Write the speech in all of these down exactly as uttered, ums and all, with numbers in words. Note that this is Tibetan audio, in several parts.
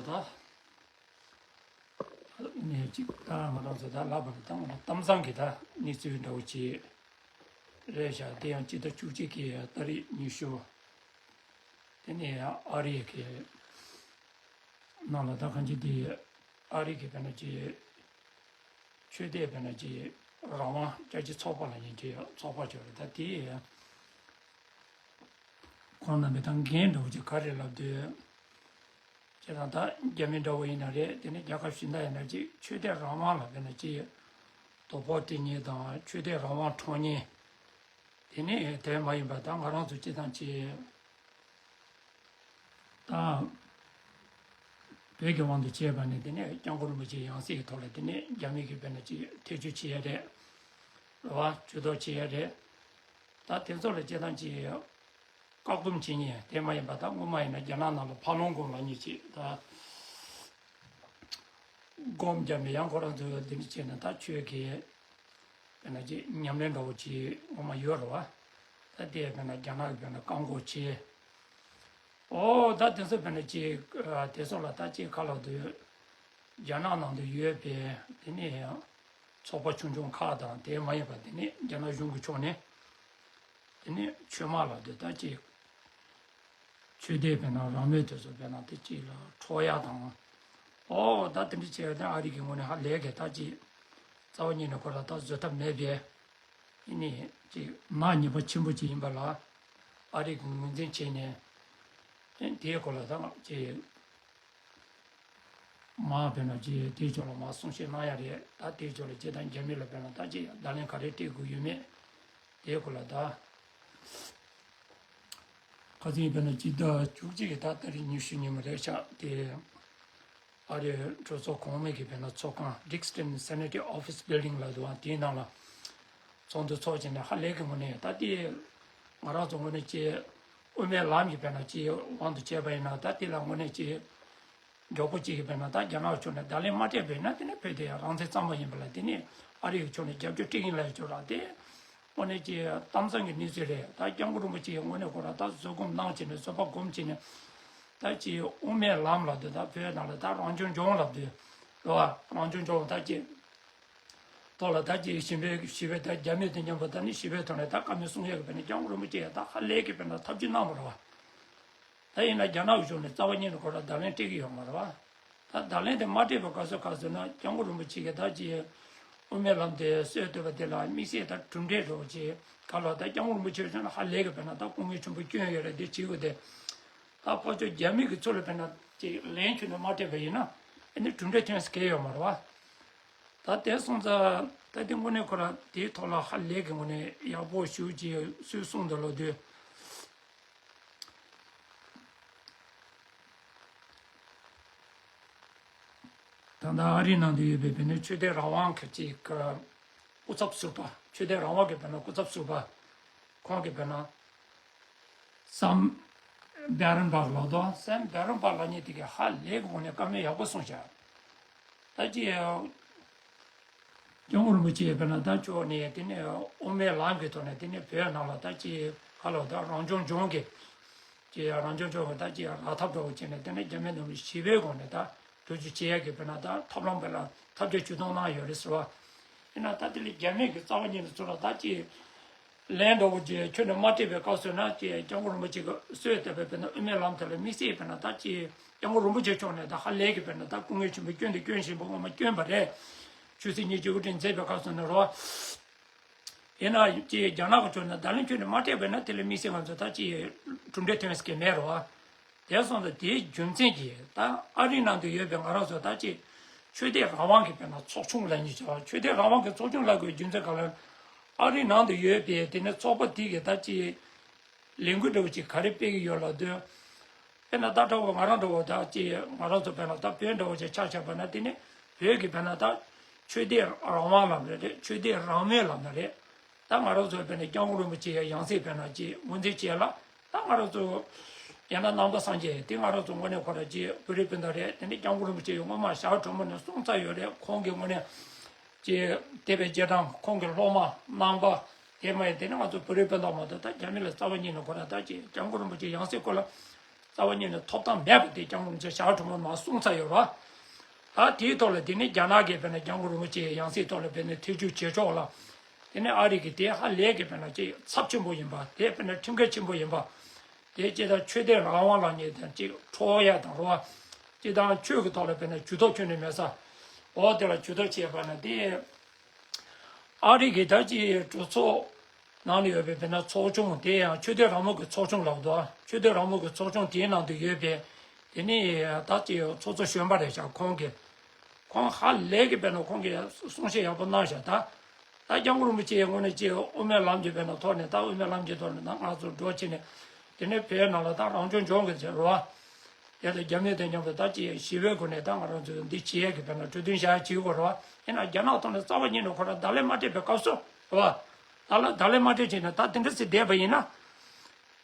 ད་ནས་ཅིག་ད་ང་རང་ཚོ་ད་ལབ་པ་ད་ང་རང་གཏམ་བཟང་གི་ད་གནས་ཚུལ་འདྲ་བོ་ཅིག་རེད་ཤག་དེ་ཡང་སྤྱི་ཟླ་བཅུ་གཅིག་གི་ཏ་རིག་ཉི་ཤུ། དེ་ནས་ཨ་རི་གི་ནང་ལ་ད་གང་ཅི་དེ་ཨ་རི་གི་དཔེར་ན་ཅིག་ཆོས་དད་དཔེར་ན་ཅིག་རང་དབང་རྒྱལ་སྤྱི་ཚོགས་པ་ལབ་མཁན་ཅིག་ཚོགས་པ་ཅིག་ཡོད་རེད། ད་དེ་ཁོང་རྣམ་པས་ད་འགན་འདྲ་བོ་ཅིག་ག་རེ་ལབ་དུས། ཁྱེད་རང་ད་རྒྱ་མི་འདྲ་བོ་ཡིན་ན་རེད། དེ་ནས་རྒྱལ་ཁབ་གཞན་དག་ཡིན་ན་ཅིག་ཆོས་དད་རང་དབང་ལ་དཔེར་ན་ཅིག་དོ་ཕོག་སྤྲད་མཁན་དང་ཆོས་དད་རང་དབང་འཕྲོག་མཁན། དེ་ནས་དེ་མ་ཡིན་པ་ད་ང་རང་ཚོ་སྤྱི་བཏང་ཅིག་ད་བོད་ཀྱི་དབང་དུ་བྱས་པ་ནས་དེ་ནས་སྐྱབས་མགོན་རིན་པོ་ཆེའི་ཡང་སྲིད་ཀྱི་ཐོག་ལ་དེ་ནས་རྒྱ་མི་གིས་དཔེར་ན་ཅིག་ཐེ་བྱུས་བྱེད་ཡ་རེད། རེད་བ། ཇུས་གཏོགས་བྱེད་ཡ་རེད། ད་དེ་ཚོ་ལ་སྤྱི་བཏང་ཅིག་བཀག་སྡོམ་བྱེད་མཁན་དེ་མ་ཡིན་པ་ད་སྔོན་མ་ཡིན་ན་རྒྱ་ནག་ནང་ལ་ཕར་ལོག་དགོངས་ལབ་མཁན་ཅིག་ད་སྒོམ་རྒྱབ་ནས་ཡང་ཁོ་རང་ཚོས་འདི་འདྲ་བྱས་ན་ད་ཆོས་ཀྱི་དཔེར་ན་ཅིག་ཉམས་ལེན་འདྲ་བོ་ཅིག་སྔོན་མ་ཡོད་རེད་བ། ད་དེ་དཔེར་ན་རྒྱ་ནག་གིས་དཔེར་ན་བཀག་འགོག་བྱས། ཨོ་ད་དེ་ཚོ་དཔེར་ན་ཅིག་དེ་ཚོ་ལ་ད་ཅིག་ག་ལབ་དུས་རྒྱ་ནག་ནང་དུ་ཡོད་པའི་དེ་ནས་ཡང་ཚོགས་པ་ཆུང་ཆུང་ཁག་དང་དེ་མ་ཡིན་པ་དེ་ནས་རྒྱ་ནག་གཞུང་གི་ཕྱོགས་ནས། དེ་ནས་ཆོས་དམག་ལབ་དུས་ད་ཅིག་ཆོས་དད་དཔེར་ན་རང་མོས་དེ་ཚོ་དཔེར་ན་དེ་ཅིག་ལ་འཕྲོག་ཡ་དང་། ཨོ་ད་དེ་འདྲ་བྱས་ཡོད་ན་ཨ་རི་གི་ངོས་ནས་ཧ་ལས་ཀྱི་ད་ཅིག་རྩ་བ་ཉིད་ནས་ཁོ་ར་ད་བཟོད་ཐབས་མེད་པས། ཨེ་ནི་ཅིག་ནག་ཉེས་པ་ཆེན་པོ་ཅིག་ཡིན་པ་ལ་ཨ་རི་གི་ངོས་འཛིན་བྱས་ནས། ཨེ་དེའི་སྐོར་ལ་ད་ཅིག་མ་དཔེར་ན་ཅིག་དེའི་ཕྱོགས་ལ་མ་གསུང་བཤད་གནང་ཡ་རེད། ད་དེའི་ཕྱོགས་ལ་ཅིག་ད་རྒྱ་མི་ལ་དཔེར་ན་ད་ཅིག་བརྡ་ལན་ག་རེ་སྤྲད་དགོས་ཡོད་མེད། དེའི་སྐོར་ལ་ད། ཁ་སང་དཔེར་ན་སྤྱི་ཟླ་བཅུ་གཅིག་གི་ད་ཏ་རིག་ཉི་ཤུ་ཉིན་མོ་རེད་ཤག་དེ་ཨ་རིའི་གྲོས་ཚོགས་གོང་མའི་གི་དཔེར་ན་ཚོགས་ཁང་Dickson Senate Office Building་ལ་འདུག་ཨ། དེའི་ནང་ལ་ཚོགས་འདུ་ཚོགས་བྱས་ནས་ཧ་ལས་ཀྱི་ངོ་ནས་ད་དེ་ང་རང་ཚོ་ངོས་ནས་ཅིག་དབུ་མའི་ལམ་གྱི་དཔེར་ན་ཅིག་དབང་དུ་བྱས་པ་ཡིན་ན་ད་དེ་ལ་ངོས་ནས་ཅིག་མགྱོགས་པོ་གཅིག་གིས་དཔེར་ན་ད་རྒྱ་ནག་ཕྱོགས་ནས་བརྡ་ལན་མ་སྤྲད་པ་ཡིན་ན་དེ་ནས་བོད་དེ་ཡང་རང་བཙན་གཙང་མ་ཡིན་པ་ལ། དེ་ནས་ཨ་རི་ཡི་ཕྱོགས་ནས་རྒྱབ་སྐྱོར་སྤྲད་ཀྱིན་ལ་ཡོད་ཅོག་ར་དེ་དངོས་གནས་ཀྱི་གཏམ་བཟང་གི་གནས་ཚུལ་རེད། ད་སྐྱབས་མགོན་རིན་པོ་ཆེ་ཡི་དངོས་གནས་ཁོ་ར་ད་བཟོད་སྒོམ་གནང་བྱས་ནས་བཟོད་པ་སྒོམ་བྱས་ནས་ད་ཅིག་དབུ་མའི་ལམ་ལ་དེ་ད་བོད་ནང་ལ་ད་རང་སྐྱོང་ལྗོངས་ལ་དེ་རེད་བ། རང་སྐྱོང་ལྗོངས་ད་ཅིག་ཐོག་ལ་ད་ཅིག་ཞི་བའི་ཞི་བའི་ད་རྒྱ་མི་དང་མཉམ་པོ་ད་ནི་ཞི་བའི་ཐོག་ནས་ད་བཀའ་མོལ་གསུང་ཡག་གི་བས་ནས་སྐྱབས་མགོན་རིན་པོ་ཆེ་ཡ་ད་ཧ་ལས་ཀྱི་བས་ན་ཐབས་ཇུས་གནང་བ་རེད་བ། ད་ཡིན་ན་རྒྱ་ནག་གཞུང་ནས་རྩ་བ་ཉིད་ནས་ཁོ་ར་བརྡ་ལན་སྤྲད་ཀྱི་ཡོད་མ་རེད་བ། ད་བརྡ་ལན་དེ་མ་སྤྲད་པའི་སྐབས་སུ་ག་ཟེར་ན་སྐྱབས་མགོན་རིན་པོ་ཆེ་གིས་ད་ཅི་དབུ་མའི་ལམ་དེ་སྲོལ་བཏོད་པ་དེ་ལ་དམིགས་བསལ་ད་གྲུབ་འབྲས་འགྲོ་ཅེས་ག་ལ་ད་སྐྱབས་མགོན་རིན་པོ་ཆེ་བྱུང་ན་ཧ་ལས་ཀྱི་བས་ན་ད་སྐུ་ངལ་ཆེན་པོ་བསྐྱོན་ཡོད་རེད། དེ་བྱེད་དགོས་དེ་ད་ཕར་ཕྱོགས་རྒྱ་མི་གི་ཚུར་ལ་བས་ན་ཅིག་ལན་ཁྱོན་ནས་མ་སྤྲད་པ་ཡིན་ན་ཨ་ནི་གྲུབ་འབྲས་ཐོན་ས་གལ་ཡོད་མ་རེད་བ། ད་དེ་སོང་ཙང་ད་དེ་དངོས་གནས་ཁོ་ར་དེའི་ཐོག་ལ་ཧ་ལས་ཀྱི་ངོས་ནས་ཡག་པོ་ཞུ་ཅེས་སུས་གསུངས་འདུག་ལོ་དུས། ད་ལྟ་ཨ་རིའི་ནང་དུ་ཡོད་པའི་བོད་ནས་ཆོས་དད་རང་དབང་གི་ཅིག་སྐུ་ཚབ་ཟུར་པ། ཆོས་དད་རང་དབང་གི་བོད་ནས་སྐུ་ཚབ་ཟུར་པ། ཁོང་གིས་བོད་ནས་སམ་བེ་རན་པར་ལབ་དོ། སམ་བེ་རན་པར་ལབ་མཁན་དེ་གིས་ཧ་ལས་ཀྱི་ངོས་ནས་བཀའ་མོལ་ཡག་པོ་གསུངས་བཞག་ད་ཅི། སྐྱབས་མགོན་རིན་པོ་ཆེ་དཔེར་ན་ད་ཕྱོགས་ནས་དེ་ནས་དབུ་མའི་ལམ་གྱི་ཐོག་ནས་དེ་ནས་བོད་ནང་ལ་ད་ཅི་ག་ལ་ད་རང་སྐྱོང་ལྗོངས་ཀྱི་ཅི་རང་སྐྱོང་ལྗོངས་ཀྱི་ད་ཅི་རག་ཐབས་འདྲ་བོ་བྱས་ནས་དེ་ནས་རྒྱ་མི་རྣམས་ཞི་བའི་སྒོ་ནས་ད་བེད་སྤྱོད་བྱེད་ཡག་གི་དཔེར་ན་ད་ཐབས་ལམ་དཔེར་ན་ཐབས་བརྒྱ་ཇུས་སྟོང་གནང་ཡོད་རེད་ཟེར་བ། ཡིན་ན་ད་དེ་ལས་རྒྱ་མི་གི་རྩ་བ་ཉིད་ནས་ཚུར་ལ་ད་ཅི། ལན་འདྲ་བོ་ཅིག་ཁྱོན་ནས་མ་སྤྲད་པའི་སྐབས་སུ་ན་ཅིག་སྐྱབས་མགོན་རིན་པོ་ཆེ་གི་སྲོལ་བཏོད་པའི་དཔེར་ན་དབུ་མའི་ལམ་དེ་ལ་དམིགས་བསལ་དཔེར་ན་ད་ཅིག་སྐྱབས་མགོན་རིན་པོ་ཆེ་མཆོག་ནས་ད་ཧ་ལས་ཀྱི་དཔེར་ན་ད་སྐུ་ངལ་ཆེན་པོ་བསྐྱོན་དེ་བསྐྱོན་བཞིན་པ་ངོ་མ་བསྐྱོན་པ་རེད། ཆོས་སྲིད་གཉིས་ཀྱི་དབུ་ཁྲིད་མཛད་པའི་སྐབས་སུ་ན་རོ། ཡིན་ན་ཅིག་རྒྱ་ནག་གི་ཕྱོགས་ནས་བརྡ་ལན་ཁྱོན་ནས་མ་སྤྲད་པས་ན་དེ་ལ་དམིགས་བསལ་ང་ཚོ་ད་ཅིག་གྲུབ་འབྲས་ཐོན་ས་གི་མེད་རོ། དེ་སོང་ཙང་དེའི་རྒྱུ་མཚན་གྱིས་ད་ཨ་རིའི་ནང་དུ་ཡོད་པའི་ང་རང་ཚོ་ད་ཅིག་ཆོས་དད་རང་དབང་གི་དཔེར་ན་ཚོགས་ཆུང་ལབ་མཁན་ཅིག་ཆོས་དད་རང་དབང་གི་ཚོགས་ཆུང་ལབ་དགོས་རྒྱུ་མཚན་ག་ལ། ཨ་རིའི་ནང་དུ་ཡོད་པའི་དེ་ནི་ཚོགས་པ་དེ་གིས་ད་ཅིག་ལས་འགུལ་འདྲ་བོ་ཅིག་ག་རེ་སྤེལ་གྱི་ཡོད་ལབ་དུས། དཔེར་ན་ད་འདྲ་བོ་ང་རང་འདྲ་བོ་ད་ཅིག་ང་རང་ཚོ་དཔེར་ན་ད་བོད་འདྲ་བོ་ཅིག་ཆ་བཞག་པ་ན་དེ་ནི་བོད་ཀྱི་དཔེར་ན་ད་ཆོས་དད་རང་དབང་ལབ་ན་རེད། ཆོས་དད་རང་མོས་ལབ་ན་རེད། ད་ང་རང་ཚོ་དཔེར་ན་སྐྱབས་མགོན་རིན་པོ་ཆེ་ཡང་སྲིད་དཔེར་ན་ཅིག་ངོས་འཛིན་བྱས་ལ། ད་ང་རང་ཚོ་ཡང་ན་ནང་པ་སངས་རྒྱས་དེ་ང་རང་ཚོ་དངོས་གནས་ཁོ་ར་ཅིག་བོད་རིགས་སྤུན་ཟླ་རེད། དེ་ནས་སྐྱབས་མགོན་རིན་པོ་ཆེ་ཡང་སྔོན་མ་ཞྭ་གྲོ་མོ་ནས་གསུངས་ཚར་ཡོད་རེད། ཁོང་གི་དངོས་གནས་ཅིག་དད་པའི་རྗེས་འབྲང་ཁོང་གི་སློབ་མ་ནང་པ་དེ་མ་ཡིན་དེ་ནས་ང་ཚོ་བོད་རིགས་སྤུན་ཟླ་མ་གཏོགས་ད་རྒྱ་མི་ལ་རྩ་བ་ཉིད་ནས་ཁོ་ར་ད་ཅིག་སྐྱབས་མགོན་རིན་པོ་ཆེ་ཡང་སྲིད་སྐོར་ལ་ རྩ་བ་ཉིད་ནས་ཐོབ་ཐང་མེད་པ་དེ་སྐྱབས་མགོན་རིན་པོ་ཆེ་ཞལ་དྲུང་པ་ནང་གསུངས་ཚར་ཡོད་རེད་བ། ད་དེའི་ཐོག་ལ་དེ་ནས་རྒྱ་ནག་གིས་དཔེར་ན་སྐྱབས་མགོན་རིན་པོ་ཆེའི་ཡང་སྲིད་ཐོག་ལ་དཔེར་ན་ཐེ་བྱུས་བྱེད་ཕྱོགས་ལ། དེ་ནས་ཨ་རི་གིས་དེ་ཧ་ལས་ཀྱི་དཔེར་ན་ཅིག་ཚབས་ཆེན་པོ་ཡིན་པ་དེ་དཔེར་ན་ཁྲིམས་འགལ་ཆེན་པོ་ཡིན་པ། དེ་སྤྱིར་བཏང་ཆོས་དད་རང་དབང་ལབ་མཁན་དང་ཅིག་འཕྲོག་ཡ་དང་རེད་བ། སྤྱིར་བཏང་ཆོས་ཀྱི་ཐོག་ལ་དཔེར་ན་ཇུས་གཏོགས་ཁྱོན་ནས་མེད་ས། འོ་དེ་ལ་ཇུས་གཏོགས་བྱས་པ་ན་དེ། ཨ་རི་གི་ད་ཅིག་གྲོས་ཚོགས་ནང་ལ་ཡོད་པའི་དཔེར་ན་ཚོགས་ཆུང་དེ་ཡང་ཆོས་དད་རང་མོས་ཀྱི་ཚོགས་ཆུང་ལབ་འདུག་ཆོས་དད་རང་མོས་ཀྱི་ཚོགས་ཆུང་དེའི་ནང་དུ་ཡོད་པའི་དེ་ནི་ད་ཅིག་ཚོགས་གཙོ་གཞོན་པ་རེད་ཤག་ཁོང་གིས། ཁོང་ཧ་ལས་ཀྱི་དཔེར་ན་ཁོང་གིས་གསུང་བཤད་ཡག་པོ་གནང་ཤག་ད་ད་སྐྱབས་མགོན་རིན་པོ་ཆེའི་ངོས་ནས་ཅིག་དབུ་མའི་ལམ་གྱི་དཔེར་ན་ཐོག་ནས་ད་དབུ་མའི་ལམ་གྱི་ཐོག་ནས་ད་ང་ཚོ་འགྲོ་བྱས་ནས་དེ་ནས་བོད་ནང་ལ་ད་རང་སྐྱོང་ལྗོངས་ཀྱི་ཟེར་རོ། དེ་ལ་རྒྱ་མི་དང་མཉམ་དུ་ད་ཅིག་ཞི་བའི་སྒོ་ནས་ད་ང་རང་ཚོས་འདི་བྱེད་ཡས་ཀྱི་དཔེར་ན་གྲོས་མཐུན་བཞག་ཡས་བྱེད་དགོས་རེད་བ། ཡིན་ན་རྒྱ་ནག་ཐོག་ནས་རྩ་བ་ཉིད་ནས་ཁོ་རང་བརྡ་ལན་མ་སྤྲད་པའི་སྐབས་སུ་རེད་བ། ད་ལ་བརྡ་ལན་མ་སྤྲད་བྱས་ན་ད་དེ་འདྲ་ཟེར་བསྡད་པ་ཡིན་ན།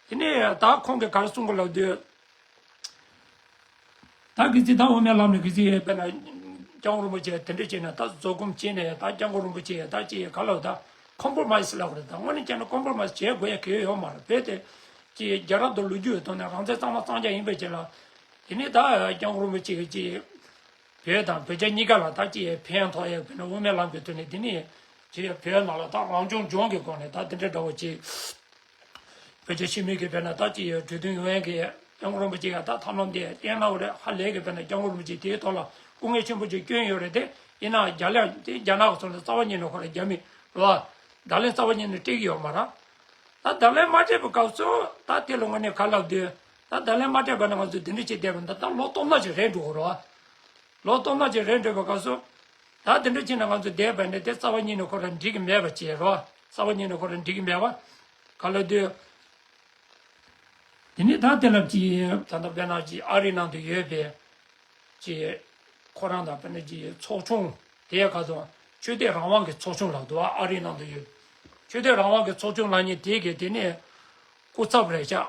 དེ་ནས་ད་ཁོང་གིས་ག་རེ་གསུང་གི་ལབ་དུས། ད་གི་ཚེ་ད་དབུ་མའི་ལམ་ནས་གི་ཚེ་དཔེར་ན་སྐྱབས་མགོན་རིན་པོ་ཆེ་དེ་འདྲ་བྱས་ན་ད་བཟོད་སྒོམ་བྱས་ནས་ད་སྐྱབས་མགོན་རིན་པོ་ཆེ་ད་ཅིག་ག་ལབ་ད་ཁོམ་པོ་མའི་སི་ལབ་དགོས་རེད། ད་དངོས་གནས་བྱས་ན་ཁོམ་པོ་མའི་སི་བྱེད་དགོས་ཡ་གལ་ཡོད་མ་རེད། བོད་དེ་ཅིག་རྒྱལ་རབས་དང་ལོ་རྒྱུས་ཐོག་ནས་རང་བཙན་གཙང་མ་གཙང་རྐྱང་ཡིན་པའི་ཆེད་ལ། དེ་ནས་ད་སྐྱབས་མགོན་རིན་པོ་ཆེ་གིས་ཅིག་བོད་དང་བོད་རྒྱ་གཉིས་ཀ་ལ་ད་ཅིག་ཕན་ཐོགས་ཡ་དཔེར་ན་དབུ་མའི་ལམ་གྱི་ཐོག་ནས་དེ་ནས་ཅིག་བོད་ནང་ལ་ད་རང་སྐྱོང་ལྗོངས་ཀྱི་སྒོ་ནས་ད་དེ་འདྲ་འདྲ་བོ་ཅིག་བོད་རྒྱ་ཆེན་མོའི་གི་དཔེར་ན་ད་ཅིག་གྲོས་མཐུན་ཡོང་ཡ་གི་སྐྱབས་མགོན་རིན་པོ་ཆེ་ག་ད་ཐབས་ལམ་དེ་བསྟན་གནང་བ་རེད། ཧ་ལས་གི་དཔེར་ན་སྐྱབས་མགོན་རིན་པོ་ཆེ་དེའི་ཐོག་ལ་སྐུ་ངལ་ཆེན་པོ་ཅིག་བསྐྱོན་ཡོད་རེད་དེ། ཡིན་ནའང་རྒྱ་ལ་དེ་རྒྱ་ནག་གི་ཕྱོགས་ནས་རྩ་བ་ཉིད་ནས་ཁོ་རང་རྒྱ་མི་རེད་བ། བརྡ་ལན་རྩ་བ་ཉིད་ནས་སྤྲད་ཀྱི་ཡོད་མ་རེད། ད་བརྡ་ལན་མ་སྤྲད་པའི་སྐབས་སུ་ད་དེ་ལ་དངོས་གནས་ག་ལབ་དུས། ད་བརྡ་ལན་མ་སྤྲད་པ་ན་ང་ཚོས་དེ་འདྲ་བྱས་བསྡད་པ་འདི་ད་ལོ་སྟོང་ཕྲག་ཅིག་རེད་འགྲོ་གི་རེད་བ། ལོ་སྟོང་ཕྲག་ཅིག་རེད་འགྲོ་བའི་སྐབས་སུ། ད་དེ་འདྲ་བྱས་ན་ང་ཚོ་བསྡད་པ་འདི་དེ་རྩ་བ་ཉིད་ནས་ཁོ་རང་འགྲིག་གི་མེད་པ་བྱས་རེད་བ། རྩ་བ་ཉིད་ནས་ཁོ་རང་འགྲིག་གི་མེད་པ། ག་ལབ་དུས། དེ་ནས་ད་དེ་ལ་ཅིག་ད་ལྟ་དཔེར་ན་ཅིག་ཨ་རིའི་ནང་དུ་ཡོད་པའི་ཅིག་ཁོ་རང་དང་དཔེར་ན་ཅིག་ཚོགས་ཆུང་དེ་ག་དང་ཆོས་དད་རང་དབང་གི་ཚོགས་ཆུང་ལབ་འདུག་ཨ་རིའི་ནང་དུ་ཡོད། ཆོས་དད་རང་དབང་གི་ཚོགས་ཆུང་ལབ་མཁན་དེ་གི་དེ་ནས་སྐུ་ཚབ་རེད་ཤག་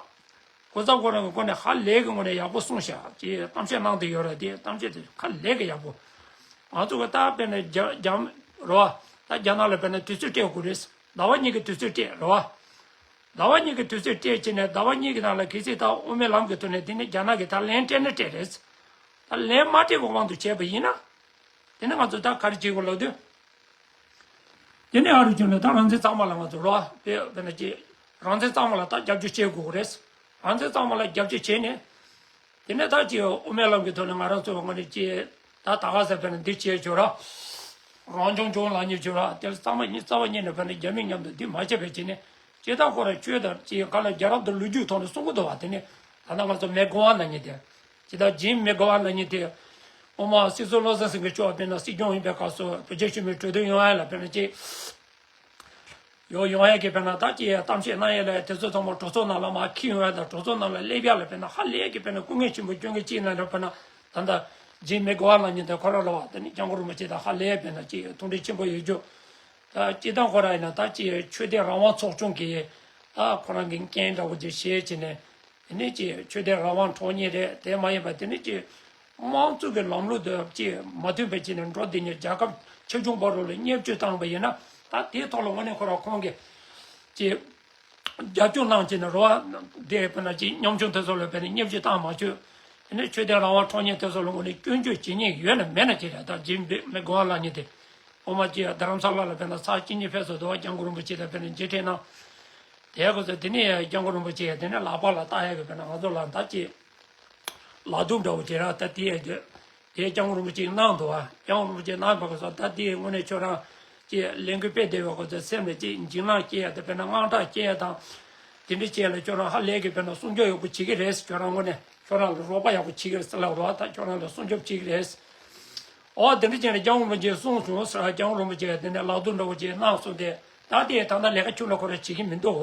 སྐུ་ཚབ་ཁོ་རང་གི་སྐོར་ནས་ཧ་ལས་གི་ངོས་ནས་ཡག་པོ་གསུངས་ཤག་ཅིག་གཏམ་བཤད་གནང་བསྡད་ཡོད་རེད། དེ་གཏམ་བཤད་དེ་ཧ་ལས་གི་ཡག་པོ། ང་ཚོ་གི་ད་དཔེར་ན་རྒྱ་རྒྱ་རེད་བ། ད་རྒྱ་ནག་ལ་དཔེར་ན་དུས་ཚོད་སྤྲད་དགོས་རེད། ཟླ་བ་གཉིས་ཀྱི་དུས་ཚོད་སྤྲད་རེད་བ། ཟླ་བ་གཉིས་ཀྱི་དུས་ཚོད་སྤྲད་བྱས་ནས་ཟླ་བ་གཉིས་ཀྱི་ནང་ལ་གལ་སྲིད་ད་དབུ་མའི་ལམ་གྱི་ཐོག་ནས་དེ་ནས་རྒྱ་ནག་གིས་ད་ལན་སྤྲད་ན་སྤྲད་རེད། ད་ལན་མ་སྤྲད་པའི་དབང་དུ་བྱས་པ་ཡིན་ན། དེ་ནས་ང་ཚོ་ད་ག་རེ་བྱེད་དགོས་ལབ་དུས། དེ་ནས་ཨ་རུ་ཅུང་ལ་ད་རང་བཙན་གཙང་མ་ལ་ང་ཚོ་རོགས་དཔེ་དཔེར་ན་ཅིག་རང་བཙན་གཙང་མ་ལ་ད་རྒྱབ་སྐྱོར་བྱེད་དགོས་རེད། རང་བཙན་གཙང་མ་ལ་རྒྱབ་སྐྱོར་བྱས་ནས། དེ་ནས་ད་ཅིག་དབུ་མའི་ལམ་གྱི་ཐོག་ནས་ང་རང་ཚོ་ངོས་ནས་ཅིག་ད་ད་ག་ཟེར་དཔེར་ན་འདི་བྱས་བྱོས་ར། རང་སྐྱོང་ལྗོངས་ལབ་མཁན་བྱོས་ར། དེ་ལ་གཙང་མ་གཉིས་རྩ་བ་ཉིད་ནས་དཔེར་ན་རྒྱ་མི་མཉམ་དུ་འདི་མ་བྱས་པའི་བྱས་ནས་སྤྱིར་བཏང་ཁོ་རང་ཆོས་དང་ཅིག་ག་ལ་རྒྱལ་རབས་དང་ལོ་རྒྱུས་ཐོག་ནས་གསུང་གི་འདུག་བ། དེ་ནས་ད་ལྟ་ང་ཚོ་མེག་གྷ་ཝན་ལབ་མཁན་དེ། ཇི་ལྟར་ཇིམ་མེག་གྷ་ཝན་ལབ་མཁན་དེ། སྔོན་མ་སྲིད་ཟུར་བློ་བཟང་སེང་གེ་མཆོག་དཔེར་ན་སྲིད་སྐྱོང་ཡིན་པའི་སྐབས་སུ་བོད་རྒྱ་ཆེན་མོའི་གྲོས་བསྡུར་ཡོང་ཡ་ལ་དཔེར་ན་ཅིག་ཡོང་ཡོང་ཡ་གི་དཔེར་ན་ད་ཅིག་གཏམ་བཤད་གནང་ཡ་ལ་དེ་ཚོ་ཚང་མ་གྲོས་ཚོགས་ནང་ལ་མར་འཁྱེར་ཡོང་ཡ་དང་གྲོས་ཚོགས་ནང་ལ་སླེབས་ཡ་ལ་དཔེར་ན་ཧ་ལས་ཀྱི་དཔེར་ན་སྐུ་ངལ་ཆེན་པོ་སྐྱོན་མཁན་གཅིག་ན་རེད། དཔེར་ན་ད་ལྟ་ཇིམ་མེག་གྷ་ཝན་ལབ་མཁན་དེ་ཁོ་རང་རེད་བ། དེ་ནི་སྐྱབས་མགོན་རིན་པོ་ཆེ་དང་ཧ་ལས་དཔེར་ན་ཅིག་མཐུན་སྒྲིལ་ཆེན་པོ་ཡོད་རྒྱུ། ད་སྤྱིར་བཏང་ཁོ་རང་ཡིན་ན་ད་ཅིག་ཆོས་དད་རང་དབང་ཚོགས་ཆུང་གི་ད་ཁོ་རང་གི་འགན་འདྲ་བོ་ཅིག་བཞེས་བྱས་ནས། དེ་ནས་ཀྱི་ཆོས་དད་རང་དབང་འཕྲོག་མཁན་རེད། དེ་མ་ཡིན་པ་དེ་ནས་ཀྱི་དམངས་གཙོ་གི་ལམ་ལུགས་དང་ཀྱི་མ་མཐུན་པའི་ཆ་ནས་འགྲོ་བསྡད་མཁན་རྒྱལ་ཁབ་ཆེ་ཆུང་བར་དུ་ལ་བརྙས་བཅོས་བཏང་བ་ཡིན་ན། ད་དེའི་ཐོག་ལ་དངོས་གནས་ཁོ་རང་ཁོང་གིས་ཀྱི་རྒྱབ་སྐྱོར་གནང་བྱས་ནས་རོ་བ་དེ་དཔེར་ན་ཀྱི་ཉམ་ཆུང་དེ་ཚོ་ལ་དཔེར་ན་བརྙས་བཅོས་བཏང་མ་བཅུག་དེ་ནས་ཆོས་དད་རང་དབང་འཕྲོག་མཁན་དེ་ཚོ་ལ་དངོས་གནས་སྐྱོན་བརྗོད་བྱེད་མཁན་ཡོད་ན་མེད་ན་ཅི་རེད། ད་ཇིམ་མེག་གྷ་ཝན་ལབ་མཁན་དེ། འོ་མ་ཅིག་རྡ་རམ་ས་ལ་ལ་དཔེར་ན་ཚར་གཅིག་གཉིས་ཕེབས་སོང་འདུག་སྐྱབས་མགོན་རིན་པོ་ཆེ་དང་དཔེར་ན་མཇལ་འཕྲད་གནང་། དེ་གོ་ཚོད་དེ་ནས་སྐྱབས་མགོན་རིན་པོ་ཆེ་དེ་ནས་ལག་པ་ལ་བལྟ་ཡ་གི་དཔེར་ན་ང་ཚོ་ལ་ད་ཅིག་ལག་རྡུམ་འདྲ་བོ་དེ་ར་ད་དེ་ཡ་དེ་དེ་སྐྱབས་མགོན་རིན་པོ་ཆེ་གནང་འདུག་ཨ། སྐྱབས་མགོན་རིན་པོ་ཆེ་གནང་བ་གོ་ཚོད་ད་དེ་དངོས་གནས་ཁྱོད་རང་ཅིག་ལས་འགུལ་སྤེལ་བསྡད་པ་གོ་ཚོད་སེམས་ལ་ཅིག་འཇིགས་སྣང་སྐྱེ་ཡ་དང་དཔེར་ན་དངངས་སྐྲག་སྐྱེ་ཡ་དང་། དེ་འདྲ་བྱས་ལ་ཁྱོད་རང་ཧ་ལས་ཀྱི་དཔེར་ན་སྲུང་སྐྱོབ་ཡག་པོ་བྱེད་ཀྱི་རེད། ཁྱོད་རང་དངོས་གནས་ཁྱོད་རང་ལ་རོགས་པ་ཡག་པོ་བྱེད་ཀྱི་རེད་ཟེར་ལབ་རོགས་ད་ཁྱོད་རང་ལ་སྲུང་སྐྱོབ་བྱེད་ཀྱི་རེད། ཨོ་དེ་འདྲ་བྱས་ནས་སྐྱབས་མགོན་རིན་པོ་ཆེས་གསུངས་སོང་ཟེར། སྐྱབས་མགོན་རིན་པོ་ཆེས་དེ་ནས་ལག་རྡུམ་འདྲ་བོ་ཅིག་གནང་སོང་སྟེ། ད་དེ་ད་ལྟ་ལས་ཀ་ཁྱོད་ལ་ཁོ་རང་བྱེད་ཀྱི་མི་འདུག་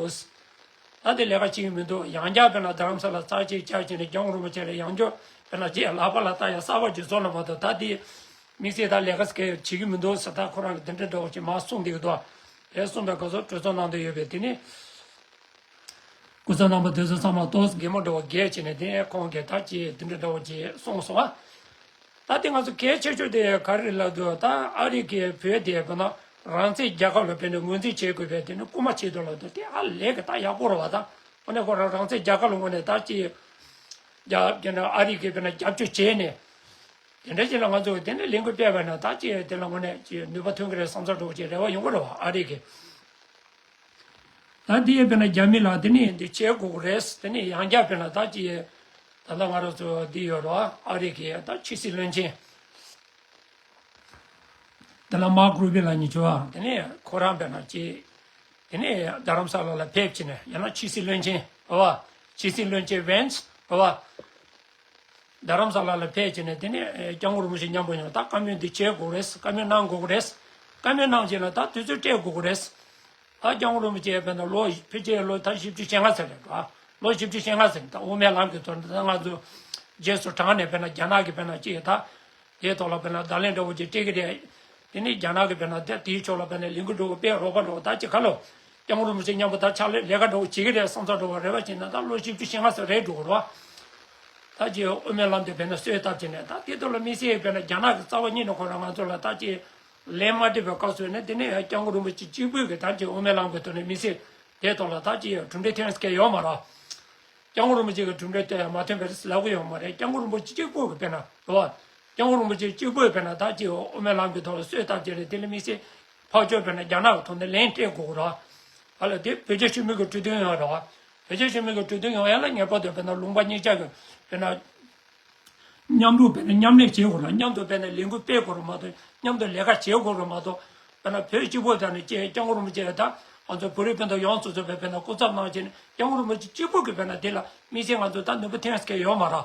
ད་དེ་ལས་ཀ་བྱེད་ཀྱི་མི་འདུག་ཡང་བསྐྱར་དཔེར་ན་རྡ་རམ་ས་ལ་ཚར་གཅིག་བཅར་བྱས་ནས་སྐྱབས་མགོན་རིན་པོ་ཆེ་ལ་ཡང་བསྐྱར་དཔེར་ན་ཅིག་ལག་པ་ལ་བལྟ་ཡ་གསར་པ་ཅིག་བཟོ་ལ་མ་གཏོགས་ད་དེ་དམིགས་བསལ་ད་ལས་ཀ་སྐད་བྱེད་ཀྱི་མི་འདུག་ཟེར། ད་ཁོ་རང་གིས་དེ་འདྲ་འདྲ་བོ་ཅིག་མར་གསུངས་བསྡད་ཀྱི་འདུག་དེ་གསུངས་པའི་སྐབས་སུ་གྲོས་ཚོགས་ནང་དུ་ཡོད་པའི་དེ་ནས། སྐུ་ཚབ་རྣམ་པ་དེ་ཚོ་ཚང་མ་ཏོག་ཙམ་གད་མོ་འདྲ་བོ་བགད་བྱས་ནས་དེ་ཁོང་གིས་ད་ཅི་དེ་འདྲ་འདྲ་བོ་ཅིག་གསུངས་སོང་ཨ། ད་དེ་ང་ཚོ་གལ་ཆེ་ཤོས་དེ་ག་རེ་རེད་ལབ་དུས། ད་ཨ་རི་གིས་བོད་དེ་དཔེར་ན་རང་བཙན་རྒྱལ་ཁབ་ལ་དཔེར་ན་ངོས་འཛིན་བྱེད་དགོས་པའི་དེ་ནི་སྐུལ་མ་བྱེད་དུ་ལབ་དུས་དེ་ཨ་ལས་ཀྱི་ད་ཡག་པོ་རེད་བ། ད་དངོས་གནས་ཁོ་རང་རང་བཙན་རྒྱལ་ཁབ་ལ་དངོས་གནས་ད་ཅི་ རྒྱ་རྒྱ་ནག་ཨ་རི་གིས་དཔེར་ན་རྒྱབ་སྐྱོར་བྱས་ནས། དེ་འདྲ་ཅིག་ལ་ང་ཚོ་དེ་ནས་ལས་འགུལ་སྤེལ་བ་ན་ད་ཅིག་དེ་ལ་དངོས་གནས་ཅིག་ནུས་པ་ཐོན་གྱི་རེད་བསམ་ཚོར་འདྲ་བོ་ཅིག་རེ་བ་ཡོང་གི་རེད་བ། ཨ་རི་གིས། ད་འདི་ཡས་དཔེར་ན་རྒྱ་མི་ལ་དེ་ནས་འདི་བྱེད་དགོས་ཀྱི་རེད། དེ་ནས་ཡང་བསྐྱར་དཔེར་ན་ད་ཅིག་ད་ལྟ་ང་རང་ཚོ་འདི་ཡོད་རེད་བ། ཨ་རི་གིས་ད་ཕྱི་སྲིད་བློན་ཆེན། དེ་ལ་མར་ཀོ་རུ་བི་ལགས་གཉིས་བྱུང་བ། དེ་ནས་ཁོ་རང་དཔེར་ན་ཅིག་དེ་ནས་རྡ་རམ་ས་ལ་ལ་ཕེབས་བྱས་ནས་ཡང་ན་ཕྱི་སྲིད་བློན་ཆེན་རེད་བ། ཕྱི་སྲིད་བློན་ཆེན་ཝེན་སི་རེད་བ། རྡ་རམ་ས་ལ་ལ་ཕེབས་བྱས་ནས་དེ་ནས་སྐྱབས་མགོན་རིན་པོ་ཆེ་མཉམ་པོ་ཡང་ད་བཀའ་མོལ་འདི་བྱེད་དགོས་རེད། བཀའ་མོལ་གནང་དགོས་ཀྱི་རེད། བཀའ་མོལ་གནང་བྱས་ན་ད་དུས་ཚོད་སྤྲད་དགོས་ཀྱི་རེད། ད་སྐྱབས་མགོན་རིན་པོ་ཆེ་དཔེར་ན་ལོ་ཕལ་ཆེར་ལོ་ད་བཞི་བཅུ་ཞེ་ལྔ་ཟིན་རེད་བ། ལོ་བཞི་བཅུ་ཞེ་ལྔ་ཟིན། ད་དབུ་མའི་ལམ་གྱི་ཐོག་ནས་ད་ང་ཚོ་རྗེས་སུ་འབྲངས་ནས་དཔེར་ན་རྒྱ་ནག་གི་དཔེར་ན་ཅིག་ད་དེའི་ཐོག་ལ་དཔེར་ན་བརྡ་ལན་འདྲ་བོ་ཅིག་སྤྲད་ཀྱི་རེད། དེ་ནས་རྒྱ་ནག་གི་དཔེར་ན་དེ་དེའི་ཕྱོགས་ལ་དཔེར་ན་ལས་འགུལ་འགྲོ་བ་དཔེ་རོགས་པ་འགྲོ་བ་ད་ཅིག་ག་ལོ། སྐྱབས་མགོན་རིན་པོ་ཆེ་མཉམ་པོ་ད་ཕྱག་ལས་ལས་ཀ་འགྲོ་བ་བྱེད་ཀྱི་རེད་བསམ་ཚོར་འགྲོ་བ་རེ་བ་བྱེད་ན་ད་ལོ་བཞི་བཅུ་ཞེ་ལྔ་ཙམ་རེད་འགྲོ་གི་རེད་བ། ད་ཅིག་དབུ་མའི་ལམ་དེ་དཔེར་ན་གསོས་བཏབ་བྱས་ནས་ད་དེ་ཐོག་ལ་དམིགས་བསལ་དཔེར་ན་རྒྱ་ནག་གི་རྩ་བ་ཉིད་ནས་ཁོ་རང་ང་ཚོ་ལ་ད་ཅིག་ལན་མ་སྤྲད་པའི་སྐབས་སུ་ནས་དེ་ནས་སྐྱབས་མགོན་རིན་པོ་ཆེ་གཅིག་པུས་ཀྱི་ད་ཅིག་དབུ་མའི་ལམ་གྱི་ཐོག་ནས་དམིགས་བསལ་དེ་ཐོག་ལ་ད་ཅིག་གྲུབ་འབྲས་ཐོན་སྐལ་ཡོད་མ་རེད། སྐྱབས་མགོན་རིན་པོ་ཆེ་གི་གྲུབ་འབྲས་དེ་མ་ཐོན་པ་རེད་ལབ་གི་ཡོད་མ་རེད། སྐྱབས་མགོན་རིན་པོ་ཆེ་གཅིག་པུ་གི་དཔེར་ན་རེད་བ། སྐྱབས་མགོན་རིན་པོ་ཆེ་གཅིག་པུ་དཔེར་ན་ད་ཅིག་དབུ་མའི་ལམ་གྱི་ཐོག་ལ་གསོས་བཏབ་བྱས་རེད། དེ་ལ་དམིགས་བསལ་ཕར་ཕྱོགས་དཔེར་ན་རྒྱ་ནག་གི་ཐོག་ནས་ལན་སྤྲད་དགོས་ཀྱི་རེད་བ། ཨ་ལ་དེ་བོད་རྒྱ་ཞི་མོལ་གྱི་གྲོས་མཐུན་ཡོང་རེད་བ། བོད་རྒྱ་ཞི་མོལ་གྱི་གྲོས་མཐུན་ཡོང་ཡ་ལ་ངེས་པར་དུ་དཔེར་ན་ལུང་པ་གཉིས་ཆ་གི་དཔེར་ན། མཉམ་རུབ་དཔེར་ན་མཉམ་ལས་བྱེད་དགོས་རེད། མཉམ་དུ་དཔེར་ན་ལས་འགུལ་སྤེལ་དགོས་རེད་མ་གཏོགས། མཉམ་དུ་ལས་ཀ་བྱེད་དགོས་རེད་མ་གཏོགས། དཔེར་ན་བོད་སྤྱི་པོ་དང་ནི་ཅེས་སྐྱབས་མགོན་རིན་པོ་ཆེ་དང་ང་ཚོ་བོད་རིགས་སྤུན་ཟླ་ཡོངས་སུ་རྫོགས་པའི་དཔེར་ན་སྐུ་ཚབ་གནང་བྱས་ནས་སྐྱབས་མགོན་རིན་པོ་ཆེ་གཅིག་པུ་གིས་དཔེར་ན་དེ་ལ་དམིགས་བསལ་ང་ཚོ་ད་ནུས་པ་ཐོན་སྐལ་ཡོད་མ་རེད།